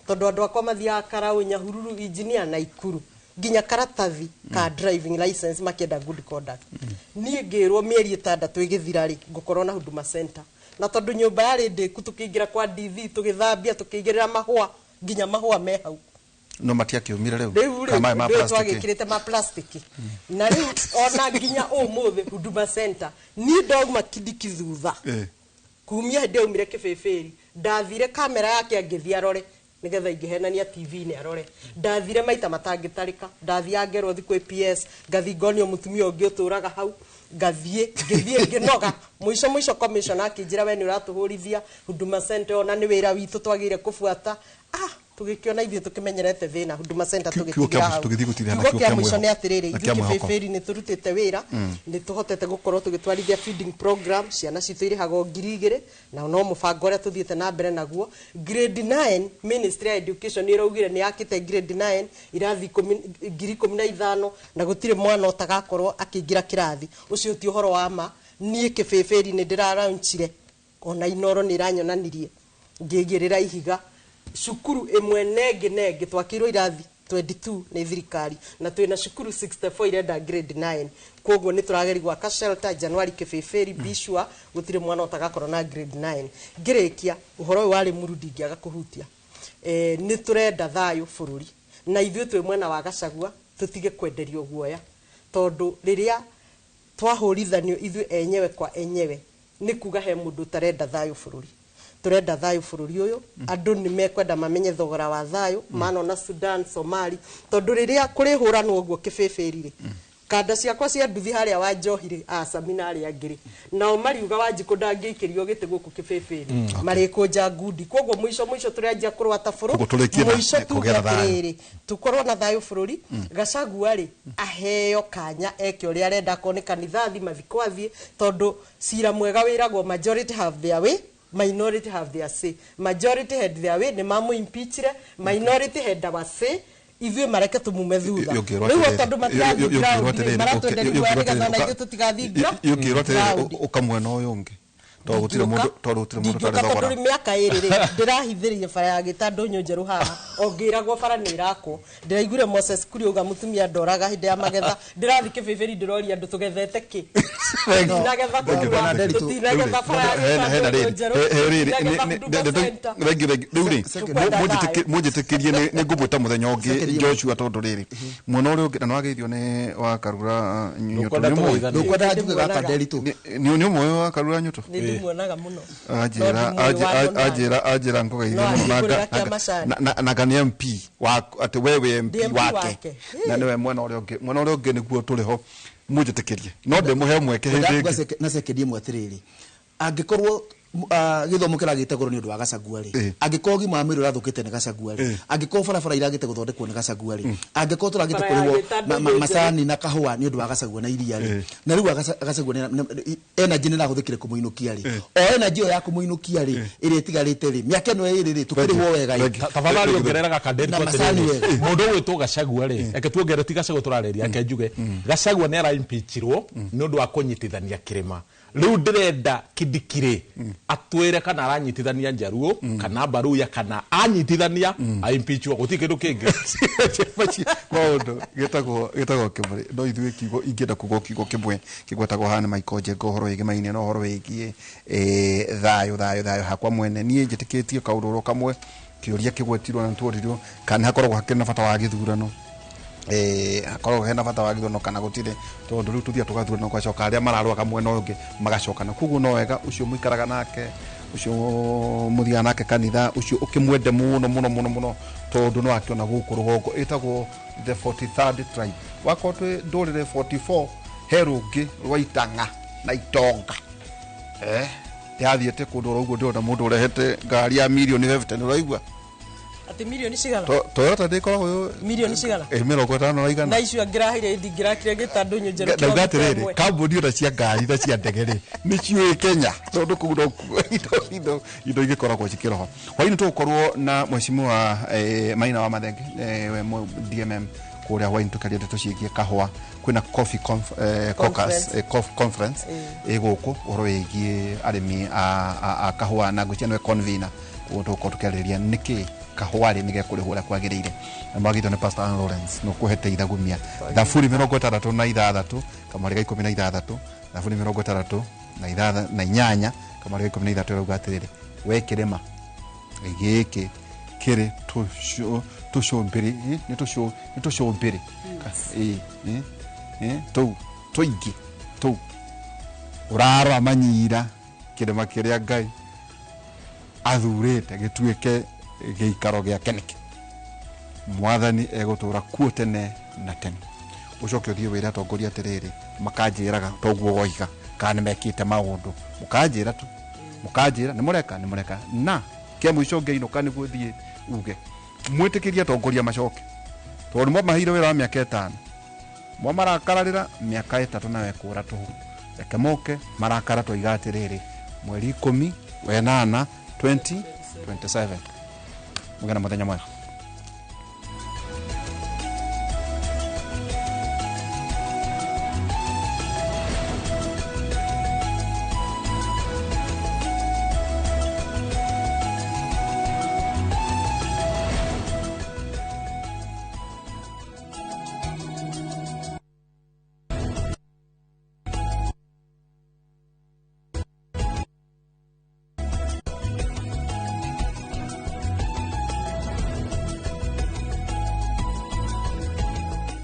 tondũ andũ akwa mathiaga Karaũ, Nyahururu, engineer na Ikuru, nginya karatathi ka driving license makĩenda good conduct. Niĩ ngĩrwo mĩeri 6 ĩgĩthira rĩ, ngũkorwo na Huduma Center, na tondũ nyũmba yarĩ ndĩku, tũkĩingĩra kwa DV tũgĩthambia, tũkĩigĩrĩra mahũa, nginya mahũa me hau. No matiakĩumire rĩu. Rĩu rĩ, Kana maya ma rĩu plastic. twagĩkĩrĩte ma plastic, na rĩu ona nginya ũmũthĩ Huduma Center niĩ ndauma Kindiki thutha kumia hĩndĩ aumire Kĩbĩbĩri, ndathire kamera yake angĩthiĩ arore nĩgetha ingĩhenania TV-inĩ arore, ndathire maita matangĩtarĩka, ndathiaga ngerwo thiĩ kwĩ PS, ngathiĩ ngonio mũtumia ũngĩ ũtũraga hau, ngathiĩ ngĩthiĩ ngĩnoga, mũico mũico commissioner akĩnjĩra, we nĩ ũratũhũrithia Huduma Center, ona nĩ wĩra witũ twagĩrĩire kũbuata. Tũgĩkĩona ithuĩ tũkĩmenyerete thĩna Huduma Center. Kiugo Tũgĩtigĩra kĩa mũico hau. tũgĩthiĩ gũtirĩha na Kiugo kiugo kĩa kĩa mũico nĩ mwĩhoko. atĩrĩrĩ, Na ithuĩ kĩa mwĩhoko. Kĩbĩbĩri nĩ tũrutĩte wĩra, nĩ tũhotete gũkorwo tũgĩtwarithia feeding program, ciana citũ irĩhagwo 2000, na no mũbango ũrĩa tũthiĩte na mbere naguo. Grade 9, Ministry ya Education nĩ ĩraugire nĩ yakĩte grade 9 irathi 15,000, na gũtirĩ mwana ũtagakorwo akĩingĩra kĩrathi. Ũcio ti ũhoro wa ma. Niĩ Kĩbĩbĩri nĩ ndĩraraunchire, ona Inoro nĩ ĩranyonanirie ngĩigĩrĩra ihiga cukuru ĩmwe nengĩ nengĩ twakĩirwo irathi 22 nĩ thirikari, na twĩna cukuru 64 irenda grade 9. Koguo nĩ tũrageria gwaka shelter January Kĩbĩbĩri, bishua gũtirĩ mwana ũtagakorwo na grade 9. Ngĩrĩkia ũhoro ũyũ warĩ mũru, ndingĩaga kũhutia, nĩ tũrenda thayũ bũrũri, na ithuĩ twĩ mwena wa Gachagua, tũtige kwenderio guoya, tondũ rĩrĩa twahũrithanio ithuĩ enyewe kwa enyewe nĩ kuga he mũndũ ũtarenda thayũ bũrũri. Tũrenda thayũ bũrũri ũyũ, andũ nĩ mekwenda mamenye thogora wa thayũ manona Sudan, Somali, tondũ rĩrĩa kũrĩhũranwo ũguo Kĩbĩbĩri rĩ, kanda ciakwa cia nduthi harĩa wa njohi rĩ, acami na arĩa angĩ rĩ, nao mariuga Wanjikũ ndangĩikĩrio gĩtĩ gũkũ Kĩbĩbĩri, marĩkũnja ngundi. Koguo mũico mũico tũrĩanjia kũrũa ta bũrũ Koguo tũrĩkie na mũico tuge kũgĩa na thayũ. atĩrĩrĩ, tukorwo na thayũ bũrũri. Gachagua rĩ, aheo kanya eke ũrĩa arenda, akorwo nĩ kanitha athiĩ, mathiko athiĩ, tondũ cira mwega wĩragwo majority have their way, minority have their say. Majority had their way, nĩ mamũ-impeachire. Minority had our say, ithuĩ mareke tumume thutha. Yũngĩrwo Rĩu o atĩrĩrĩ, tondũ matirathiĩ yũngĩrwo ground rĩ, atĩrĩrĩ, maratwenderia guoya yũngĩrwo nĩgetha ona atĩrĩrĩ, ithuĩ tũtigathiĩ yũngĩrwo atĩrĩrĩ, ground. Ũka mwena ũyũ ũngĩ. Tondũ gũtirĩ mũndũ- tondũ gũtirĩ mũndũ ũtarĩ Ndingĩũka thogora. tondũ mĩaka ĩrĩ rĩ ndĩrahithĩrĩrie bara ya gĩtandũ njerũ haha o ngĩragwo bara nĩ ĩrakwo. Ndĩraiguire Moses Kuria auga mũtumia ndoraga hĩndĩ ya magetha. Ndĩrathiĩ kĩbĩbĩri ndĩroria andũ tũgethete kĩ. Tũtinagetha Thank you, kahũa, Bwana Nderitu. tũtinagetha bara ya Hena gĩtandũ njerũ, tũtinagetha Huduma Center. Rĩu rĩ, Tũkwenda thayũ. mũnjĩtĩkĩrie nĩ ngũmwĩta mũthenya ũngĩ Second ĩmwe. Joshua, tondũ rĩrĩ mwena ũrĩa ũngĩ na nĩwageithio nĩ wa Karura Nyũtũ. Ndũkwenda Nĩ ũmũĩ? tũgeithanie. Ndũkwenda njuge gaka Nderitu. Nĩ ũmũĩ wa Karura Nyũtũ? Nĩ ndĩmuonaga mũno. Anjĩra No ndĩmũĩ wa Donald. anjĩra ngũgeithie No mũno na angĩngũrĩra kĩa macani. na nga nĩ MP wa atĩ we wĩ MP Ndĩ MP wake wake. na nĩwe mwena ũrĩa ũngĩ, mwena ũrĩa ũngĩ nĩguo tũrĩ ho. Mũnjĩtĩkĩrie no ndĩmũhe mweke hĩndĩ Ndakuga ĩngĩ. na sekendi ĩmwe atĩrĩrĩ, angĩkorwo gĩthomo kĩragĩte goro nĩ ũndũ wa Gachagua rĩ, angĩkorwo ũgima wa mwĩrĩ ũrathũkĩte nĩ Gachagua rĩ, angĩkorwo barabara iragĩte gũthondekwo nĩ Gachagua rĩ, angĩkorwo tũragĩte Bara ya kũrĩhwo gĩtandũ njerũ. macani na kahũa nĩ ũndũ wa Gachagua na iria rĩ, na rĩu Gachagua energy nĩ ĩrahũthĩkire kũmũinũkia rĩ, o energy ĩyo ya kũmũinũkia rĩ, ĩrĩa ĩtigarĩte rĩ, mĩaka ĩno ĩrĩ rĩ, tũkĩrĩhwo wega ĩ. Tafadhali ongerera gakanderi Na macani wega. Mũndũ ũgwĩtwo Gachagua rĩ, reke tuongerere, ti Gachagua tũrarĩria, reke njuge Gachagua nĩ araimpeachirwo nĩ ũndũ wa kũnyitithania kĩrĩma. Rĩu ndĩrenda Kindiki atwĩre kana aranyitithania Njaruo kana Baruya, kana anyitithania aimpeachwo, gũtirĩ kĩndũ kĩngĩ. Maũndũ gĩtagwo kĩmwe no ithuĩ kiugo ingĩenda kuga kiugo kĩmwe kĩgwetagwo haha nĩ Michael Njenga ũhoro wĩgĩmainie na ũhoro wĩgiĩ thayũ thayũ thayũ. Hakwa mwene niĩ njĩtĩkĩtie kaũndũ oro kamwe, kĩũria kĩgwetirwo na nĩtworirio kana hakoragwo hakĩrĩ na bata wa gĩthurano, hakoragwo hena bata wa gĩthurano kana gũtirĩ, tondũ rĩu tũthiaga tũgathurana gwacoka arĩa mararũaga mwena ũyũ ũngĩ magacokana. Koguo no wega ũcio mũikaraga nake, ũcio mũthiaga nake kanitha, ũcio ũkĩmwende mũno mũno mũno mũno, tondũ no akĩona gũkũ rũgongo ĩtagwo the 43rd tribe, wakorwo twĩ ndũrĩrĩ 44, he rũngĩ rwa itang'a na itonga. Yathiĩte kũndũ oro ũguo ndĩrona mũndũ ũrehete ngari ya mirioni 50, nĩ ũraigua? Atĩ mirioni cigana? Toyota ndĩkoragwo Mirioni cigana? 50 na igana. Na icio angĩraheire ndingĩrakire gĩtandũ njerũ. Ndauga Kilomita atĩrĩrĩ, ĩmwe. kambuni ona cia ngari na cia ndege rĩ, nĩ ciũĩ Kenya, tondũ kũu nokuo indo igĩkoragwo cikĩroho. Hwainĩ tũgũkorwo na mheshimiwa Maina wa Mathenge, we DMM kũrĩa hwainĩ, tũkaria ndeto ciĩgiĩ kahũa. Kwĩna coffee caucus, Conference. Conference ĩ gũkũ ũhoro wĩgiĩ arĩmi a kahũa, na ngwĩciria nĩwe convener. Koguo tũgũkorwo tũkĩarĩrĩria nĩkĩ kahũa rĩ nĩgekũrĩhwo ũrĩa kwagĩrĩire, na mwagĩrĩirwo nĩ Pastor Ann Lawrence nũkũhete ithagumia. Thaburi 66 kamwari ga 16, thaburi 68 kamwari ga 16 ĩrauga atĩrĩrĩ, we kĩrĩma gĩkĩ kĩrĩ tũcũmbĩrĩ, nĩ tũcũmbĩrĩ tũu tũingĩ tũu ũrarora manyira, kĩrĩma kĩrĩa Ngai athurĩte gĩtuĩke gĩikaro gĩake nĩkĩ, mwathani egũtũra kuo tene na tene. Ũcoke ũthiĩ wĩre atongoria atĩrĩrĩ, makanjĩraga toguo woiga kana nĩ mekĩte maũndũ, mũkanjĩra tu, mũkanjĩra nĩ mũreka, nĩ mũreka. Na kĩa mũico ngĩinũka nĩguo thiĩ uge mwĩtĩkĩrie atongoria macoke, tondũ nĩ mwamaheire wĩra wa mĩaka 5, mwamarakararĩra mĩaka 3 nawe kũra tũhũ. Reke moke marakara, twoiga atĩrĩrĩ, mweri 18 2027. Mũgĩe na mũthenya mwega.